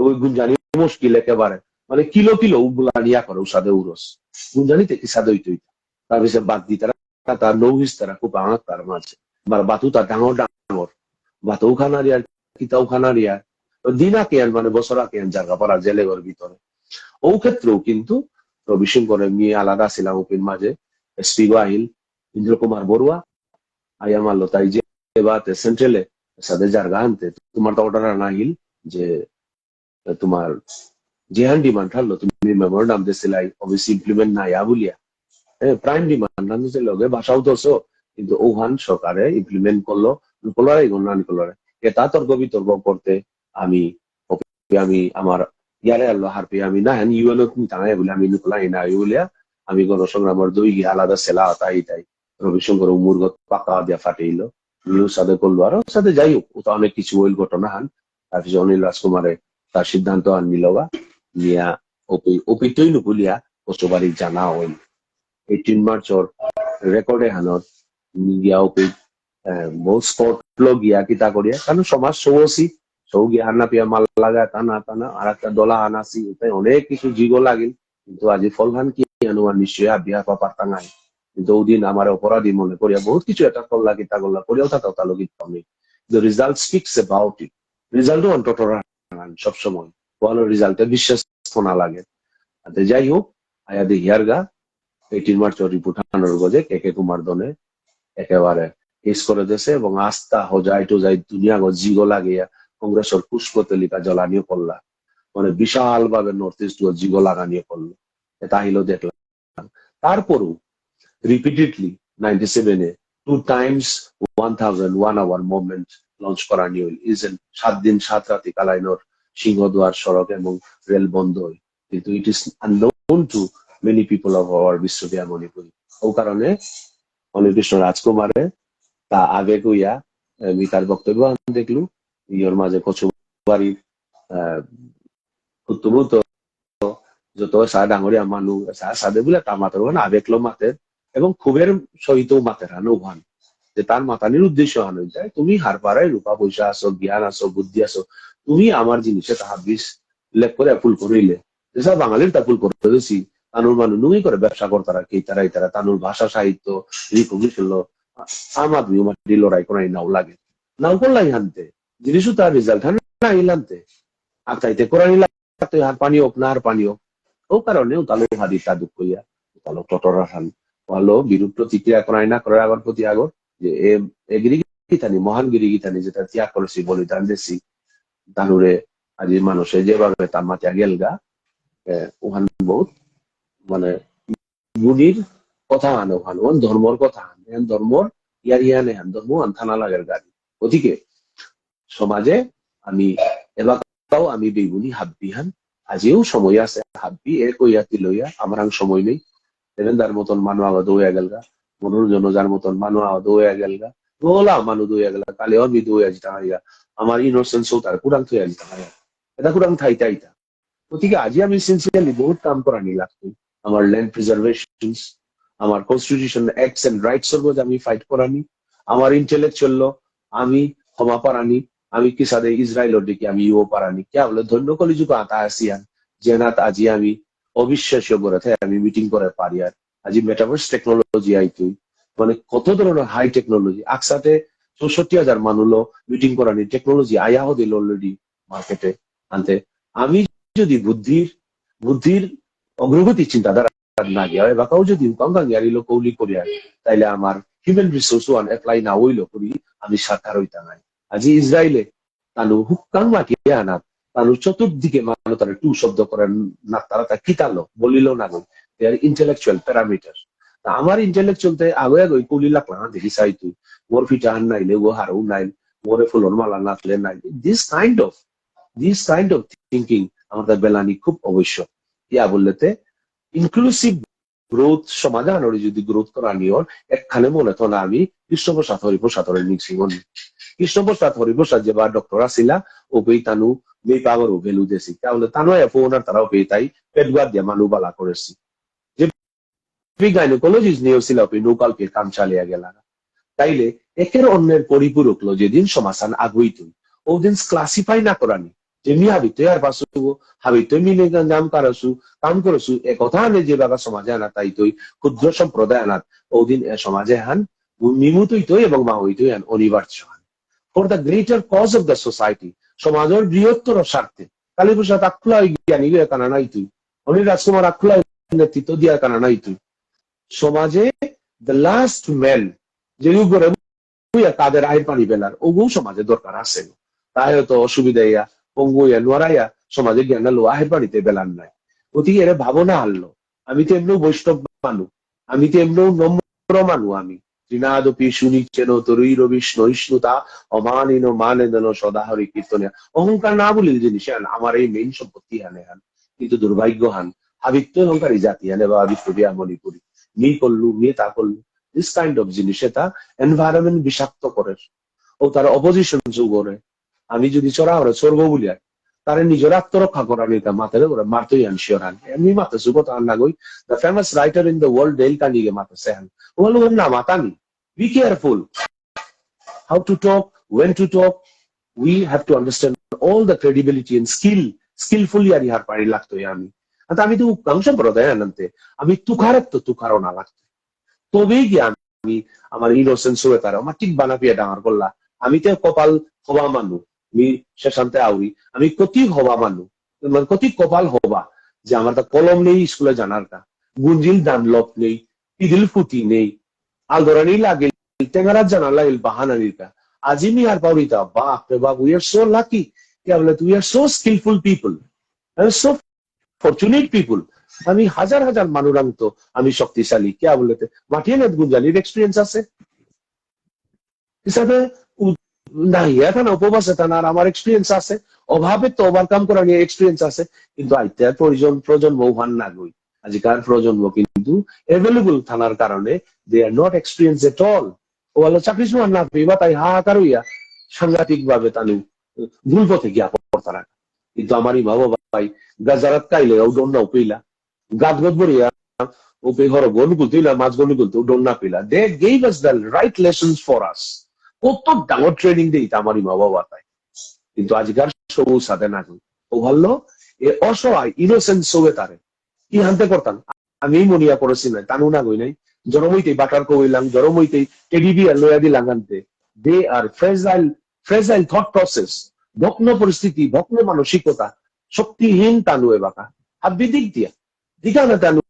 ওই গুঞ্জানি মুশকিল একেবারে। মানে কিলো কিলো উগুলা নিয়া করে উসাদে উরস। গুঞ্জানিতে কিসাদে হইতো হইতো। তার পিছে বাদ দিতারা, তা, তা নৌ হিস্তারা খুব আঙাক তার মাঝে। বার বাতু তা ডাঙর ডাঙর। বাতু খানারিয়ার, কিতাও খানারিয়ার। তো দিন আকেয়ান মানে বছর আকেয়ান জায়গা পারা জেলেগর ভিতরে। ও ক্ষেত্রেও কিন্তু রবিশঙ্করে মি আলাদা ছিলাম ওপির মাঝে। এসপি গো আহিল, ইন্দ্র কুমার বড়ুয়া, আইয়া মারলো তাই যে বাতে সেন্ট্রালে সাদে জায়গা আনতে তোমার তো অর্ডার আনা আহিল যে তোমার যেহান ডিমান্ড থাকলো তুমি মেমোরান্ডাম দিছিলাই, অবশ্যই ইমপ্লিমেন্ট না ইয়া বুলিয়া। হ্যাঁ, প্রাইম ডিমান্ড না দিছে লগে ভাষাও তো সো, কিন্তু ওহান সরকারে ইমপ্লিমেন্ট করলো, করলো আর এগুলো না করলো। এটা তর্ক বিতর্ক করতে আমি, আমি আমার ইয়ারে আল্লাহ হারপে আমি না হেন ইউএনও তুমি তাঙাই বলে আমি নিকোলাই না ইউলিয়া, আমি গণসংগ্রামের দই গিয়ে আলাদা সেলা তাই তাই। রবিশঙ্কর মুরগত পাকা দিয়া ফাটেইল, নিউ সাদে করলো, আরো সাথে যাই হোক, ওটা অনেক কিছু ওইল ঘটনা হান। তার পিছনে অনিল রাজকুমারে তার সিদ্ধান্ত আন নিলগা, নিয়া ওপি, ওপিতই নুকুলিয়া কচুবাড়ি জানা হইল। এইটিন মার্চর রেকর্ডে হানত গিয়া ওপি, আহ, বহু স্পট লো গিয়া কিতা করিয়া, কারণ সমাজ সৌসি, সৌ গিয়া হান্না পিয়া মাল লাগা, টানা টানা, আর একটা দলা হানাসি, ওটাই অনেক কিছু জিগো লাগিল। কিন্তু আজি ফলহান কি আনুয়ার নিশ্চয় হাবিয়া পাপার তাঙাই। কিন্তু ওদিন আমার অপরাধী মনে করিয়া বহুত কিছু এটা করলা, কিতা করলা, করিয়াও থাকা তালো কিতা নেই। The result speaks about it. Result অন্তত রাখান সবসময়। ভালো রিজাল্টে বিশ্বাস করা লাগে। আতে যাই হোক, আয়া দেখিয়ার গা, এইটিন মার্চ রিপোর্ট আনার গজে কে কে কুমার দনে একেবারে কেস করে দেছে এবং আস্থা হজাই টজাই দুনিয়া গো জিগো লাগিয়া কংগ্রেসের পুষ্প তেলিকা জ্বলানিও করলা। মানে বিশাল ভাবে নর্থ ইস্ট গো জিগো লাগানিও করলো। এটা আহিলো দেখলাম। তারপরও repeatedly ninety seven a two times one thousand one hour movement launch করানি হইল। ইজ এন সাত দিন সাত রাতি কালাইনর সিংহদুয়ার সড়ক এবং রেল বন্ধ হইল। কিন্তু it is unknown to many people of our Bishnupriya মণিপুরী। ও কারণে অনিল কৃষ্ণ রাজকুমারে তা আবেগ হইয়া, আহ, মি তার বক্তব্য আন দেখলু, ইয়র মাঝে কচুবাড়ির, আহ, খুত্তুমুত যত সা ডাঙরিয়া মানু, সা সাদে বুলে তা মাতের ওখানে আবেগলো মাতের এবং খুবের সহিত মাতের হানো ওখান। যে তার মাতানির উদ্দেশ্য হানো যায়, তুমি হারপারাই রূপা পয়সা আসো, জ্ঞান আসো, বুদ্ধি আসো, তুমি আমার জিনিসে তাহা বিষ লেপ করে ফুল করিলে। যেসা বাঙালির তা ফুল করে দিছি, তানুর মানু নুঙি করে ব্যবসা করতারা, কি তারা ইতারা, তানুর ভাষা সাহিত্য, রিকগনিশন লো, আম আদমি উমাটি লড়াই করাই নাও লাগে। নাও করলাই হানতে, জিনিসও তার রিজাল্ট হান নাই হানতে। আর তাইতে করানি লাগতে হার পানি হোক না হার পানি হোক। ও কারণে উতালো হাদি তা দুঃখ ইয়া, উতালো টটরা হান। ভালো বিরূপ প্রতিক্রিয়া করাই না করার আগর প্রতি আগর, যে এ, এ গিরি গিথানি, মহান গিরি গিথানি যেটা ত্যাগ করেছি, বলিদান দিছি, তানুরে আজি মানুষে যেভাবে তার মাতিয়া গেলগা, এ, ওহান বহুত মানে গুণীর কথা হান ওহান, ওহান ধর্মর কথা হান, এহান ধর্মর ইয়ারি হান, এহান ধর্ম আন থানা লাগের গাড়ি। গতিকে সমাজে আমি এবাকাও আমি বেগুনি হাব্বি হান, আজিও সময় আছে হাব্বি এক হইয়া তিলইয়া, আমার আং সময় নেই। দেবেন্দার মতন মানু আওয়া দৌয়া গেলগা, মনোরঞ্জন ওঝার মতন মানু আওয়া দৌয়া গেলগা, দোলা মানু দৌয়া গেলগা, কালে আমি দৌয়া জিতা হারিয়া, আমার ইনোসেন্স ও তার কুরাং থইয়া জিতা হারিয়া, এটা কুরাং থাইতা ইতা। গতিকে আজি আমি সিনসিয়ারলি বহুত কাম করানি লাগতো। আমার ল্যান্ড প্রিজার্ভেশন, আমার কনস্টিটিউশন, অ্যাক্টস এন্ড রাইটস এর মধ্যে আমি ফাইট করানি, আমার ইন্টেলেকচুয়াল লো আমি ক্ষমা পারানি, আমি কিসাদে ইসরায়েলর দিকে আমি ইও পারানি। কিয়া বুলে ধন্য কলিযুগ আতা আসিয়ান, যেনাত আজি আমি অবিশ্বাসীয় গড়ে থাকে আমি মিটিং করে পারি আর। আজি মেটাভার্স টেকনোলজি আইতই, মানে কত ধরনের হাই টেকনোলজি। আকসাতে চৌষট্টি হাজার মানু লো মিটিং করানি টেকনোলজি আয়া হদিল অলরেডি মার্কেটে। আনতে আমি যদি বুদ্ধির, বুদ্ধির অগ্রগতি চিন্তাধারা না গিয়া, এবাকাও যদি হুকাম গাঙ্গিয়ারি লো কৌলি করিয়া, তাইলে আমার হিউম্যান রিসোর্স ওয়ান অ্যাপ্লাই না হইল করি আমি সাক্ষার হইতা নাই। আজি ইসরায়েলে তানু হুকাম মাতিয়া আনাত, তানু চতুর্দিকে মানু তারা টু শব্দ করে না, তারা তা কিতালো, বলিল না গো, they are intellectual parameter। তা আমার ইন্টেলেকচুয়াল তে আগে আগে কৌলি লাগলা না দেখি চাই তুই, মোর ফিটা হান নাইলে, ও হারৌ নাইল, মোরে ফুলর মালা নাতলে Nile. This kind of, this kind of thinking আমার তা বেলানি খুব অবশ্য। ইয়া বললেতে ইনক্লুসিভ গ্রোথ, সমাধান ওরে যদি গ্রোথ করানি অর, একখানে মনে তো না আমি কৃষ্ণপ্রসাদ হরিপ্রসাদ ওরে মিক্সিং অন। কৃষ্ণপ্রসাদ হরিপ্রসাদ যে বা ডক্টর আসিলা, ও পেই তানু মেই পাগর ও ভ্যালু দেসি। তাহলে তানু এ ফোন আর তারাও পেই তাই পেট গুয়ার দিয়া মানু বালা করেসি। যে গাইনোকোলজিস্ট নিয়ে আসিলা, ও পেই নৌকাল পেই কাম চালিয়া গেলা। তাইলে একের অন্যের পরিপূরক লো যেদিন সমাধান আগুই তুই, ওদিন ক্লাসিফাই না করানি। যে মি হাবিত্ত ইয়ার পাসু, হাবিত্ত মি নে কাম কারসু, কাম করসু, এ কথা আনে যে বাগা সমাজে আনা তাই তৈ, ক্ষুদ্র সম্প্রদায় আনাত, ওদিন এ সমাজে হান, নিমুতই তৈ এবং মা হইতই হান, অনিবার্য হান। For the greater cause of the society, সমাজের বৃহত্তর স্বার্থে। কালীপ্রসাদ আখুলা জ্ঞানী হয়ে কানা নাই তুই। অনিল রাজকুমার আখুলা নেতৃত্ব দিয়া কানা নাই তুই। সমাজে the last man, যে করে বুয়া তাদের আইর পানি বেলার, ওগু সমাজে দরকার আছে। তাই হয়তো অসুবিধা ইয়া, পঙ্গু ইয়া, নোয়ারা ইয়া, সমাজে জ্ঞান লো আইর পানিতে বেলার নাই। গতিকে এরে ভাবনা হারলো। আমি তো এমনিও বৈষ্ণব মানু, আমি তো এমনিও নম্র মানু আমি। তৃণাদপি সুনিচেন তরুইরবিষ্ণুতা অমানিন মানেদন সদা হরি কীর্তনে। অহংকার না বলিল জিনিস হান, আমার এই মেইন সম্পত্তি হানে হান। কিন্তু দুর্ভাগ্য হান, হাবিত্ত অহংকারী জাতি হানে বা হাবিত্ত বিয়া মণিপুরী। মি করলু, মি তা করলু। This kind of জিনিস এটা environment বিষাক্ত করে। ও তার অপোজিশন যোগ করে। আমি যদি চড়া হরে স্বর্গ বলিয়া, তারে নিজের আত্মরক্ষা করার এটা মাথার উপরে মারতেই আন শিওর আন। এমনি মাথা সুগত আন না গই। The famous writer in the world, Dale Carnegie মাথা সেহান। ও হলো না মাতানি। Be careful. How to talk, when to talk. We have to understand all the credibility and skill. Skillful ইয়ারি হার পারি লাগতো আমি। আর আমি তো উকাং সম্প্রদায় আনন্তে। আমি তুকারক তো তুকারও না লাগতো। তবেই গিয়া আমি আমার ইনোসেন্স হয়ে তারা আমার ঠিক বানা পিয়া ডাঙর করলা। আমি তো কপাল হবা মানু, আমি শেষান্তে আউরি, আমি কতি হবা মানু, মানে কতি কপাল হবা যে আমার তা কলম নেই স্কুলে জানার কা, গুঞ্জিল দানলপ নেই, পিদিল ফুটি নেই, আলদরানি লাগিল, টেঙারা জানা লাগিল বাহানানির কা। আজি মি আর পাউরিতা, বাপ রে বাপ, we are so lucky, কি বলে, we are so skillful people, and so fortunate people. আমি হাজার হাজার মানুরাংতো আমি শক্তিশালী, কিয়া বুলতে মাটিয়ে নেত গুঞ্জালির এক্সপিরিয়েন্স আছে। হিসাবে উ-, নাহিয়া থানা, উপবাসে থানা, আর আমার এক্সপিরিয়েন্স আছে। অভাবে তো ওভারকাম করা নিয়ে এক্সপিরিয়েন্স আছে, কিন্তু আইতে প্রয়োজন, প্রজন্ম উহান না গই। আজিকার প্রজন্ম কিন্তু অ্যাভেলেবল থানার কারণে they are not experienced at all. ও হলো চাকরি সুমান না পেয়ে বা তাই হাহাকার হইয়া সাংঘাতিক ভাবে তানু ভুল পথে গিয়া পড়তারা। কিন্তু আমার ইমা বাবাই গাজারাত কাইলে ও ডন্না উপেইলা, গাত গত বরিয়া উপে হর গন গুলতে ইলা, মাছ গন গুলতে ও ডন্না পেলা। They gave us the right lessons for us. কত ডাঙর ট্রেনিং দেই তা আমার ইমা বাবা তাই। কিন্তু আজিকার সৌ সাথে না কই। ও ভালো, এ অসহায়, ইনোসেন্ট সৌয়ে তারে। কি হানতে করতাম? আমি মনিয়া করেছি নাই, তানু না গই নাই। জরমইতেই বাটার কইলাম, জরমইতেই টেডি বিয়ার লইয়া দিলাম আনতে। They are fragile, fragile thought process. ভগ্ন পরিস্থিতি, ভগ্ন মানসিকতা, শক্তিহীন তানু এবাকা। হাব্বি দিক দিয়া। দিঘা না তানু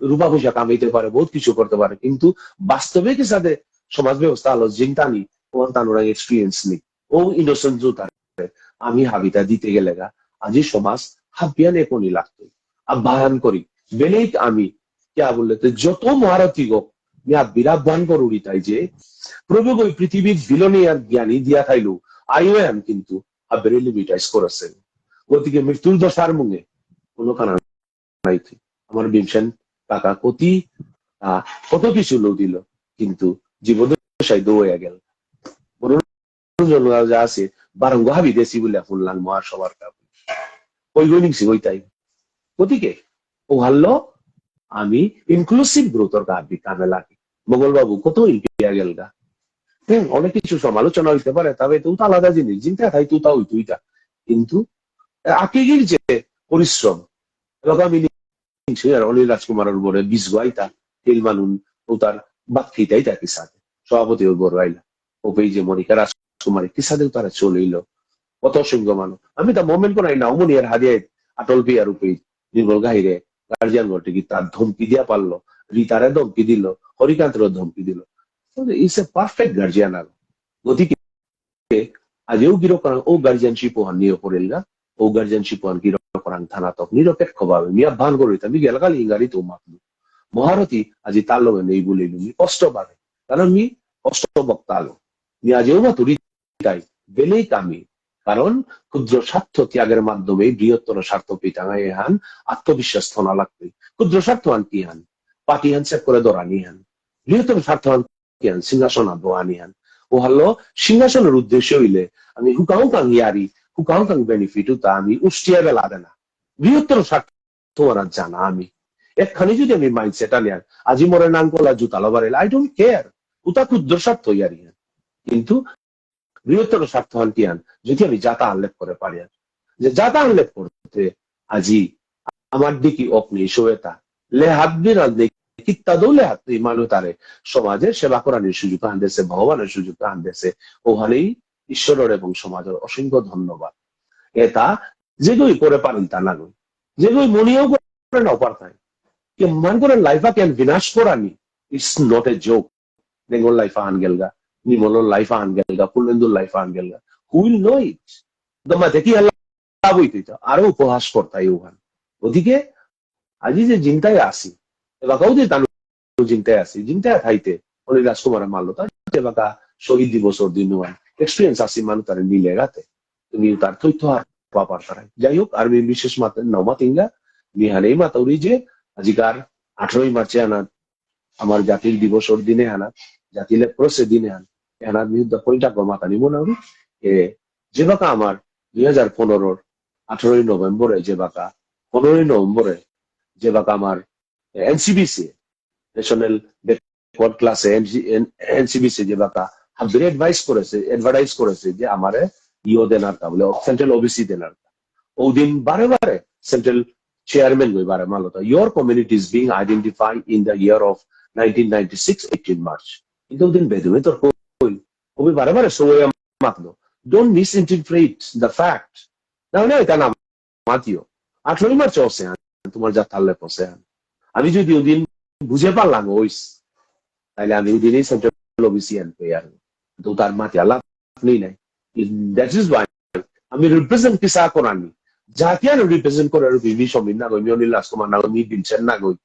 রূপা পয়সা কামাইতে পারে, বহুত কিছু করতে পারে, কিন্তু বাস্তবে কি সাথে সমাজ ব্যবস্থা আলো জিনতানি, ওহান তানুরাং এক্সপিরিয়েন্স নেই। ও ইনোসেন্ট জুতারে আমি হাবিতা দিতে গেলে গা, আজি সমাজ হাবিয়ান একনি লাগতো। আহ্বান করি, বেলেইত আমি, কিয়া বললে তো যত মহারথী গো, আমি হাবিরা আহ্বান করুরি তাই যে, প্রভু গই পৃথিবীর বিলনিয়ার জ্ঞানী দিয়া থাইলো, আয়ুয়ান কিন্তু হাবিরে লিমিটাইজ করেছে। গতিকে মৃত্যুর দশার মুঙে কোনো কারণ নাই। আমার ভীমসেন কাকা কতি, আহ, কত কিছু লো দিল, কিন্তু জীবন দশায় দৌড়ে গেল। মনোরঞ্জন যা আছে, বারঙ্গ হাবি দেশি বলে ফুললাং মহাসভার কাবু। ওই গই নিংসি ওই তাই। গতিকে, ও হারলো, আমি ইনক্লুসিভ গ্রোথর কাবি কামে লাগি। মঙ্গলবাবু কত ইন্ডিয়া গেলগা। হ্যাঁ, অনেক কিছু সমালোচনা হইতে পারে, তবে তো ওটা আলাদা জিনিস, চিন্তা থাই তো ওটা হইতো এটা। কিন্তু আকিগির যে পরিশ্রম, এবার আমি নিশ্চয়ই আর অনিল রাজকুমারের উপরে বিষ গাইতা, তিল মানুন, ও তার বাক্কিতাই তাকে সাথে। সভাপতি ওর বড় আইলা। ও পেয়ে যে মনিকা রাজকুমারী, কি সাথে তারা চলেইল। কত সিংহ মানু। আমি তা মোমেন্ট করাই না, অমনি আর হাদিয়া আটল পিয়ার উপে নির্মল গাহিরে গার্জিয়ান গো টিকি তার ধমকি দিয়া পারলো, রীতারে ধমকি দিল, হরিকান্তরে ধমকি দিল। It's a perfect গার্জিয়ান আর। গতিকে আজিও গিরক করাং ও গার্জিয়ানশিপ ওহান নিয়ে পড়েলগা, ও গার্জিয়ানশিপ ওহান গিরক করাং থানা তক নিরপেক্ষ ভাবে মিয়া ভান করে আমি গেলকাল ইঙ্গারি তো মাতলু। মহারথী আজি তার লগে নেই বলে মি স্পষ্ট ভাবে, কারণ মি স্পষ্ট বক্তা লো। মি আজিও মাতুরি তাই বেলেই কামি। কারণ ক্ষুদ্র স্বার্থ ত্যাগের মাধ্যমে বৃহত্তর স্বার্থ পিতাঙা এহান আত্মবিশ্বাস থনা লাগবে। ক্ষুদ্র স্বার্থ আন কি হান? পার্টি হান সেভ করে দরানি হান। বৃহত্তর স্বার্থ আন কি হান? সিংহাসন আন দোয়ানি হান। ও হলো সিংহাসনের উদ্দেশ্য হইলে আমি হুকাহুকাং ইয়ারি, হুকাহুকাং বেনিফিট উতা আমি উষ্টিয়া বেলা দেনা। বৃহত্তর স্বার্থ তোমার জানা আমি। একখানি যদি আমি মাইন্ডসেট আনি আর আজি মরে নাঙ্গলা জুতা লবার এলে, I don't care। উতা ক্ষুদ্র স্বার্থ ইয়ারি হান। কিন্তু বৃহত্তর স্বার্থ হান কি হান, যদি আমি জাতা আনলেপ করে পারি আর। যে যাতা আনলে পড়তে আজি আমার দিকে অগ্নি শোয়েতা লেহাত বিরাজ নেই, কিত্তাদৌ লেহাত নেই মানু তারে সমাজে সেবা করানির সুযোগ আন দেসে, ভগবানের সুযোগ আন দেসে। ওখানেই ঈশ্বরের এবং সমাজের অসংখ্য ধন্যবাদ। এটা যেগই করে পারেন তা নাগই, যেগই মনিও করে নাও পারতাই, কে মান করে লাইফা কেন বিনাশ করানি, it's not a joke। Bengal life আহান গেলগা, নিমলর লাইফ আহান গেলগা, পূর্ণেন্দুর লাইফ আহান গেলগা। Who will know it? দমা দেখি আল্লাহ বই তুই তো আরো উপহাস করতাই ওহান। গতিকে আজি যে জিন্তায় আসি, এবাকাও যে তানু জিন্তায় আসি, জিন্তায় থাইতে অনিল রাজকুমার মারলো তা যেবাকা শহীদ দিবসর দিন ওহান এক্সপিরিয়েন্স আসি মানু তারে নিলে গাতে। তুমি তার থই তো আর পাপার তারাই। যাই হোক, আর মি বিশেষ মাত নাও মাতিঙ্গা, মি হানেই মাতাউরি যে আজিকার আঠারোই মার্চে আনা আমার জাতির দিবসর দিনে আনা, জাতি লেপ্রসে দিনে আনা, এহানা মি হুদ্দা পয়েন্ট আগো মাতানি মনাউরি, এ, যেবাকা আমার দুই হাজার পনেরোর আঠারোই নভেম্বরে যেবাকা, পনেরোই নভেম্বরে যেবাকা আমার এনসিবিসি, ন্যাশনাল ব্যাকওয়ার্ড ক্লাসে এনসিবিসি যেবাকা হাবিরে অ্যাডভাইস করেসে, অ্যাডভার্টাইজ করেসে যে আমারে ইয়ো দেনার তা বলে, সেন্ট্রাল ওবিসি দেনার তা। ও দিন বারে বারে সেন্ট্রাল চেয়ারম্যান গই বারে মারলো তা, your community is being identified in the year of nineteen ninety-six, eighteen March। কিন্তু ওদিন বেদুমে তোর কই, ওবি বারে বারে সবাই মাতলো, don't misinterpret the fact। না, না, এটা না মাতিও। আঠারোই মার্চ অসে আন, তোমার যা থাকলে পসে আন। আমি যদি ওদিন বুঝে পারলাম ওইস, তাহলে আমি ওদিনই সেন্ট্রাল ওবিসি আন পেয়ার। তো তার মাতিয়া লাভ নেই নাই। That is why আমি রিপ্রেজেন্ট কিসা করানি। জাতিয়ান রিপ্রেজেন্ট করার বিবি সমীর না গই, মি অনিল রাজকুমার না গই, মি বিলছেন না গই।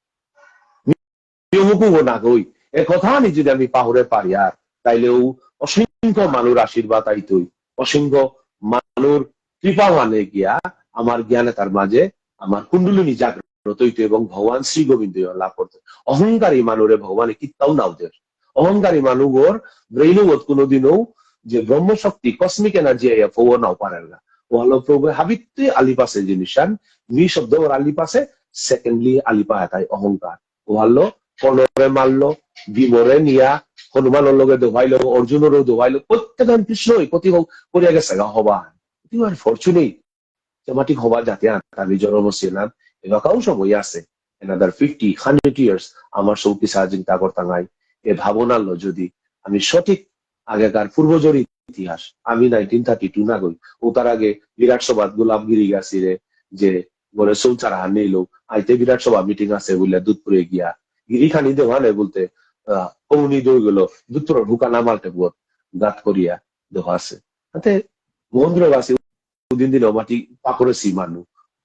মি অমুকুগো না গই। এ কথা আমি যদি আমি পাহুরে পারিয়ার, তাইলেও অসংখ্য মানুর আশীর্বাদ আইতই, অসংখ্য মানুর কৃপা মানে গিয়া আমার জ্ঞানে তার মাঝে আমার কুণ্ডলিনী জাগ্রত হইতো এবং ভগবান শ্রী গোবিন্দ লাভ করতো। অহংকারী মানুরে ভগবানে কিত্তাও নাও দের। অহংকারী মানুগর ব্রেইনগত কোনোদিনও যে ব্রহ্মশক্তি, কসমিক এনার্জি আইয়া ফোর নাও পারের না। ও হলো প্রভু হাবিতে আলিপাসে জিনিসান, মি শব্দ ওর আলিপাসে, সেকেন্ডলি আলিপা এতাই অহংকার। ও হলো কর্ণরে মারলো, ভীমরে নিয়া, হনুমানর লগে দোহাইলো, অর্জুনরও দোহাইলো, প্রত্যেকজন কৃষ্ণই কতি হোক করিয়া গেছে গা হবা। You are fortunate। চেমাটিক হবা জাতি আন, আমি জন্ম ছিলাম, এবাকাও সময় আছে। Another fifty, hundred years, আমার সৌকি সাহায্য করতাঙাই। এ ভাবনালো যদি আমি সঠিক আগেকার পূর্বজর ইতিহাস, আমি নাইনটিন থার্টি টু না গই, ও তার আগে বিরাট সভাত গোলাপগিরি গাছিরে যে বলে সৌচারা নেইলো, আইতে বিরাট সভা মিটিং আছে বলে দুধপুরে গিয়া গিরি খানি দেওয়া নেই বলতে, আহ, কমুনি দই গেল দুধপুরের হুকা না মালতে বুয়ত গাত করিয়া দেওয়া আছে। তাতে মহেন্দ্র গাছি দিন দিন মাটি পাকড়েছি মানু,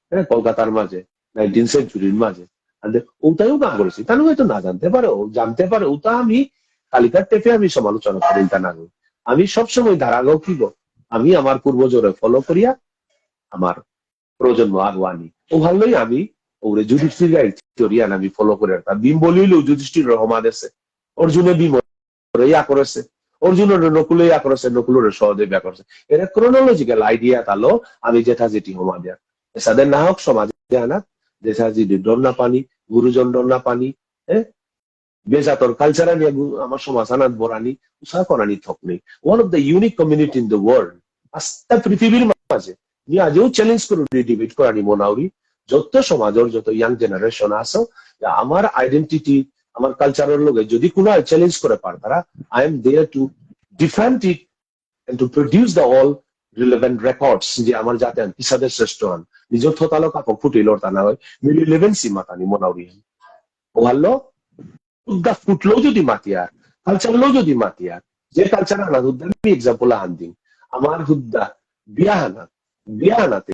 হ্যাঁ, কলকাতার মাঝে, নাইনটিন সেঞ্চুরির মাঝে। আর দে-, ওটাইও না করেছি। তাহলে হয়তো না জানতে পারে, ও জানতে পারে, ওটা আমি কালিকার টেপে আমি সমালোচনা করি, তা না করি। আমি সবসময় ধারালো কি গো, আমি আমার পূর্বজরে ফলো করিয়া আমার প্রজন্ম আগুয়ানি। ও ভালোই আমি ওরে যুধিষ্ঠির গাইড থিওরিয়ান আমি ফলো করে আর তা ভীম বলিলেও যুধিষ্ঠির হমা দেসে, অর্জুনে ভীম ইয়া করেছে, অর্জুনরে নকুলে ইয়া করেছে, নকুলরে সহদেব ইয়া করেছে। এর ক্রোনোলজিক্যাল আইডিয়া তালো আমি যেটা যেটি হমা দেয়ার। এসাদে না হোক সমাজে আনা, যেটা যদি ডর না পানি, গুরুজন ডর না পানি, হ্যাঁ? বেজাতর কালচার আনিয়া গু-, আমার সমাজ আনাত বরানি, উসা করানি থক নেই। One of the unique community in the world। আস্তা পৃথিবীর মাঝে, মি আজও চ্যালেঞ্জ করুরি, ডিবেট করানি মনাউরি, যত সমাজর যত ইয়াং জেনারেশন আছো, আমার আইডেন্টিটি, আমার কালচারর লগে যদি কোনো চ্যালেঞ্জ করে পারতারা, I am there to defend it and to produce the all relevant records যে আমার জাতি আন কিসাদে শ্রেষ্ঠ আন, নিজর থতালো কাপড় ফুটে লড়তা না হয়, মি রিলেভেন্সি মাতানি মনাউরি। ও ভালো, হুদ্দা ফুটলো যদি মাতিয়ার, কালচারলো যদি মাতিয়ার, যে কালচার আনা হুদ্দা আমি এক্সাম্পল আহান দিন, আমার হুদ্দা বিয়া আনা, বিয়া আনাতে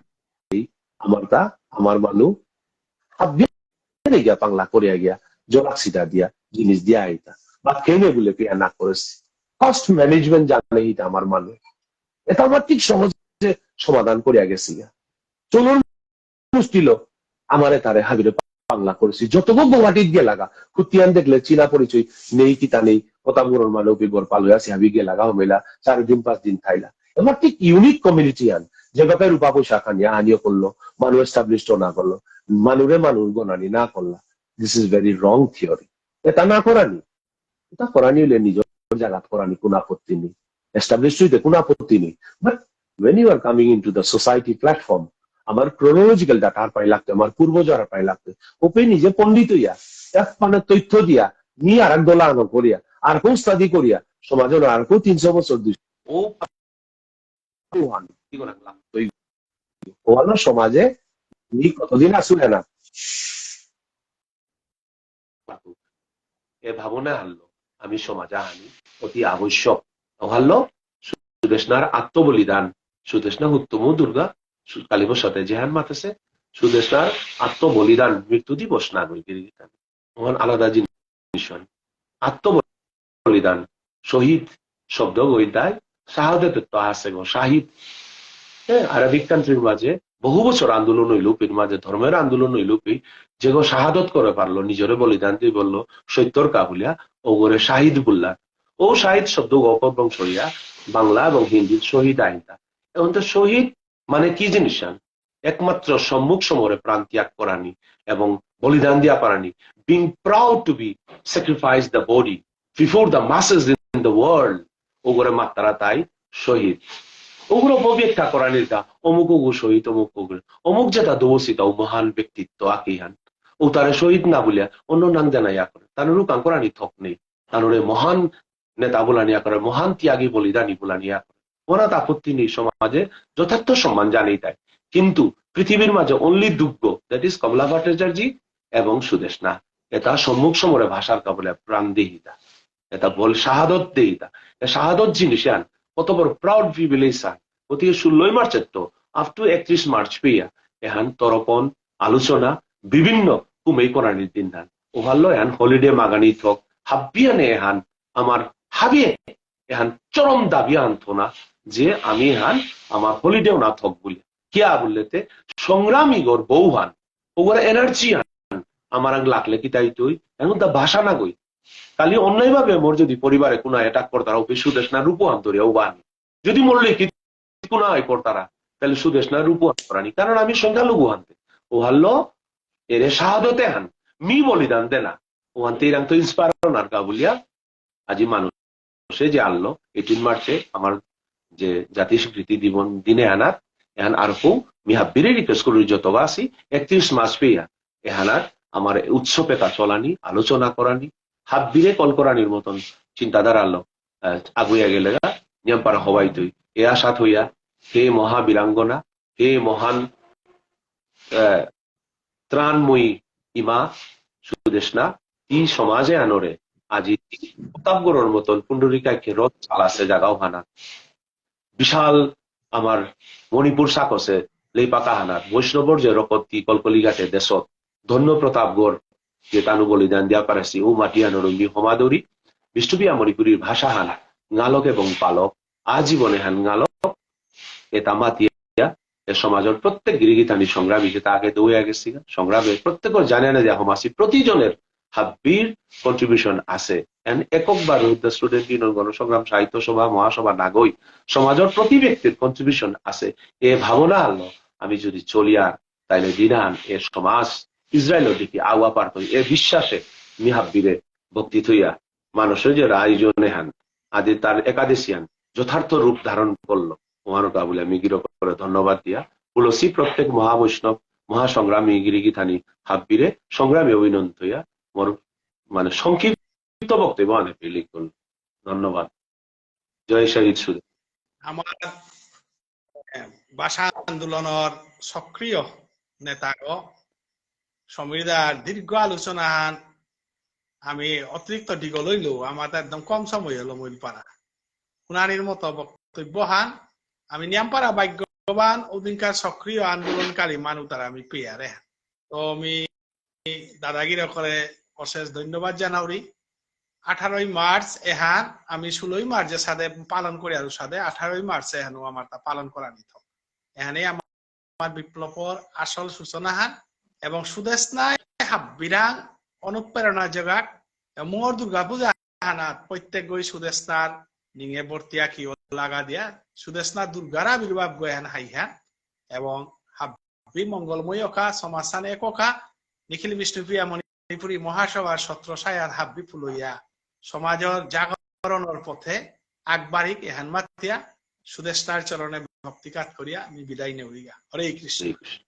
আমার তা, আমার মানু হাবিয়ে গিয়া পাংলা করিয়া গিয়া, জলাক সিটা দিয়া, জিনিস দিয়া আইতা। বা কেনে বলে পেয়া না করেছে। কস্ট ম্যানেজমেন্ট জানে এটা আমার মানু। এটা আমার ঠিক সহজে সমাধান করিয়া গেছি গা। চলুন মুষ্টিলো, আমারে তারে হাবিরে পাংলা করেছি। যতগো গুয়াহাটিত গেলাগা, হুতিয়ান দেখলে চীনা পরিচয় নেই কিতা নেই, প্রতাপগড়র মানু কি গড় পালো আছে, হাবি গেলাগা হমেলা, চার দিন পাঁচ দিন থাইলা। এবার ঠিক ইউনিক কমিউনিটি আন, যে ব্যাপারে রূপা পয়সা খানি আহানিও করলো, মানু এস্টাবলিশ না করলো, মানুরে মানু গণানি না করলা। This is very wrong theory। এটা না করানি, এটা করানি হলে নিজের জায়গা করানি কোনো আপত্তি নেই, এস্টাবলিশ হইতে কোনো আপত্তি নেই। But when you are coming into the society platform, আমার chronological data আর পাই লাগতো, আমার পূর্বজ আর পাই লাগতো। ওপে নিজে পণ্ডিত হইয়া, এক পানে তথ্য দিয়া, নি আর এক দলা আনো করিয়া, আর কেউ study করিয়া, সমাজে আর কেউ তিনশো বছর দুই ওহান, কি করে লাগতোই? ওহানো সমাজে নি কতদিন আসুলে না? এ ভাবনা হারলো আমি সমাজে আনি অতি আবশ্যক। হারলো সুদেষ্ণার আত্মবলিদান, সুদেষ্ণা উত্তম দুর্গা, সু-, কালী প্রসাদে যেহান মাতেছে, সুদেষ্ণার আত্মবলিদান মৃত্যু দিবস না গই গিরি গিথানি। ওহান আলাদা জিনিস হন। আত্মবলিদান, শহীদ শব্দ গই দায়, শাহাদত তো আছে গো, শাহিদ। হ্যাঁ, আরবিক countryর মাঝে বহু বছর আন্দোলন হইল, পির মাঝে ধর্মের আন্দোলন হইল, পি যেগো শাহাদত করে পারলো, নিজরে বলিদান দিয়ে বললো, সত্যর কা বুলিয়া, ওগরে শাহিদ বললা। ও শাহিদ শব্দ গো অপভ্রংশ হইয়া বাংলা এবং হিন্দির শহীদ আইতা। এখন তো শহীদ মানে কি জিনিস আন? একমাত্র সম্মুখ সমরে প্রাণ ত্যাগ করানি এবং বলিদান দিয়া পারানি, being proud to be sacrifice the body before the masses in the world, ওগরে মাত্তারা তাই শহীদ। ওগরে অপব্যাখ্যা করানির কা, অমুক ওগো শহীদ, অমুক ওগরে, অমুক যেটা দোষী তাও মহান ব্যক্তিত্ব আকিহান। ও তারে শহীদ না বলিয়া অন্য নাম জানাইয়া করে। তানুরু কাম করানি থক নেই। তানুরে মহান নেতা বুলানিয়া করে, মহান ত্যাগী বলিদানী বুলানিয়া করে। ওনার আপত্তি নেই, সমাজে যথার্থ সম্মান জানেই তাই। কিন্তু পৃথিবীর মাঝে only দুগ্গ, that is কমলা ভট্টাচার্য এবং সুদেষ্ণা। এটা সম্মুখ সমরে ভাষার কা বুলে প্রাণ দেহিতা। এটা বল শাহাদত দেহিতা। এ শাহাদত জিনিস আন, কত বড় proud privilege আন। গতিকে ষোলোই মার্চের তো up to একত্রিশ মার্চ পেয়া এহান তর্পণ, আলোচনা, বিভিন্ন কুমেই করানির দিন দান। ওহাল্লো এহান holiday মাগানি থক, হাব্বিয়ানে এহান আমার হাবিয়ে এহান চরম দাবি আনতো না যে আমি এহান আমার holiday না থক বলে। কিয়া বললেতে সংগ্রামী গর বউ হান, ওগর energy হান, আমার আগ লাগলে কি তাই তুই? এখন তা ভাষা না গই। কালি অন্যায়ভাবে মোর যদি পরিবারে কোনো attack করতারা, ওপে সুদেষ্ণা রূপ হান ধরিয়া ও বানি। যদি মোর লিখিত কোনো আয় করতারা, তাহলে সুদেষ্ণা রূপ হান করানি। কারণ আমি সংখ্যালঘু হানতে। ওহাল্লো এরে শাহাদতে হান, মি বলিদান দেনা। ওহানতে ইরাং তো inspire হনার কা বুলিয়া, আজি মানুষে যে আনলো, এইটিন মার্চে আমার যে জাতীয় স্বীকৃতি দিবন দিনে আনার, এহান আর কো মি হাব্বিরে request করি যত বাসি, একত্রিশ মার্চ পেয়া, এহানার আমার উৎসবে তা চলানি, আলোচনা করানি, হাব্বিরে কল করানির মতন চিন্তাধারা আনলো, আহ, আগুয়া গেলেগা, নিয়াম পারা হবাই তুই। এ আশা থইয়া, হে মহাবীরাঙ্গনা, হে মহান, আহ, ত্রাণময়ী ইমা সুদেষ্ণা, ই সমাজে আনরে আজি প্রতাপগড়র মতন পুণ্ডরীকাক্ষে রথ চালাসে জাগাও হানা। বিশাল আমার মণিপুর সাকসে লেইপাকা হানাত বৈষ্ণবর যে রকতি কলকলিঘাটে দেশত ধন্য প্রতাপগড় যে তানু বলিদান দিয়া পারেসি ও মাটি আনরে মি হমাদরি। বিষ্ণুপ্রিয়া মণিপুরীর ভাষা হানা, ঙালক এবং পালক, আজীবনে হান ঙালক, এটা মাতিয়া এ সমাজর প্রত্যেক গিরিগিথানি সংগ্রামী, যেটা আগে দৌড়ে গেছি, সংগ্রামে প্রত্যেকর জানে না যে হমাসি প্রতিজনের হাব্বির contribution আছে। And একক বা রুদ্র student union, গণসংগ্রাম, সাহিত্য সভা, মহাসভা নাগই সমাজর প্রতি ব্যক্তির contribution আছে। এ ভাবনা আলো আমি যদি চলিয়ার, তাইলে দিনান এ সমাজ ইসরায়েলর দিকে আগুয়া পারতই। এ বিশ্বাসে মি হাব্বিরে ভক্তি থইয়া মানুষের যে আয়োজনে হান, আদি তার একাদশী হান যথার্থ রূপ ধারণ করলো। ওহানো কা বুলে আমি গিরকরে ধন্যবাদ দিয়া, তুলসী প্রত্যেক মহাবৈষ্ণব, মহাসংগ্রামী গিরিগিথানি হাব্বিরে সংগ্রামী অভিনন্দন থইয়া, মোর মানে সংক্ষিপ্ত বক্তব্য অনেক লিখ করল। ধন্যবাদ। জয় শহীদ সুদেষ্ণা। আমার, এ, ভাষা আন্দোলনর সক্রিয় নেতাগ সমীরদার দীর্ঘ আলোচনাহান আমি অতিরিক্ত দীঘল হইলেও আমার তো একদম কম সময় হলো মইল পারা। শুনানির মতো বক্তব্যহান আমি নিয়াম পারা ভাগ্যবান, ওদিনকার সক্রিয় আন্দোলনকারী মানু তারা আমি পেয়ারে। তো আমি দাদাগিরকরে অশেষ ধন্যবাদ জানাউরি। আঠারোই মার্চ এহান আমি ষোলোই মার্চের সাথে পালন করি আর সাথে আঠারোই মার্চ এহানও আমার তা পালন করা নিত। এহানে আমার বিপ্লবর আসল সূচনা হান এবং সুদেষ্ণায় হাব্বিরাং অনুপ্রেরণা জোগাক। মোর দুর্গা পূজা হানাত প্রত্যেক গই সুদেষ্ণার নিঙে বর্তিয়া কি লাগা দিয়া সুদেষ্ণা দুর্গার আবির্ভাব গয়ান হাইহান এবং হাব্বি মঙ্গলময় অকা, সমাজহান এক অকা, নিখিল বিষ্ণুপ্রিয়া মণিপুরী মহাসভার ছত্রছায়ার হাব্বি ফুলইয়া সমাজর জাগরণর পথে আগবাড়িক এহান মাতিয়া সুদেষ্টার চরণে ভক্তিকাত করিয়া আমি বিদায় নেউরিগা। হরে কৃষ্ণ। হরে কৃষ্ণ।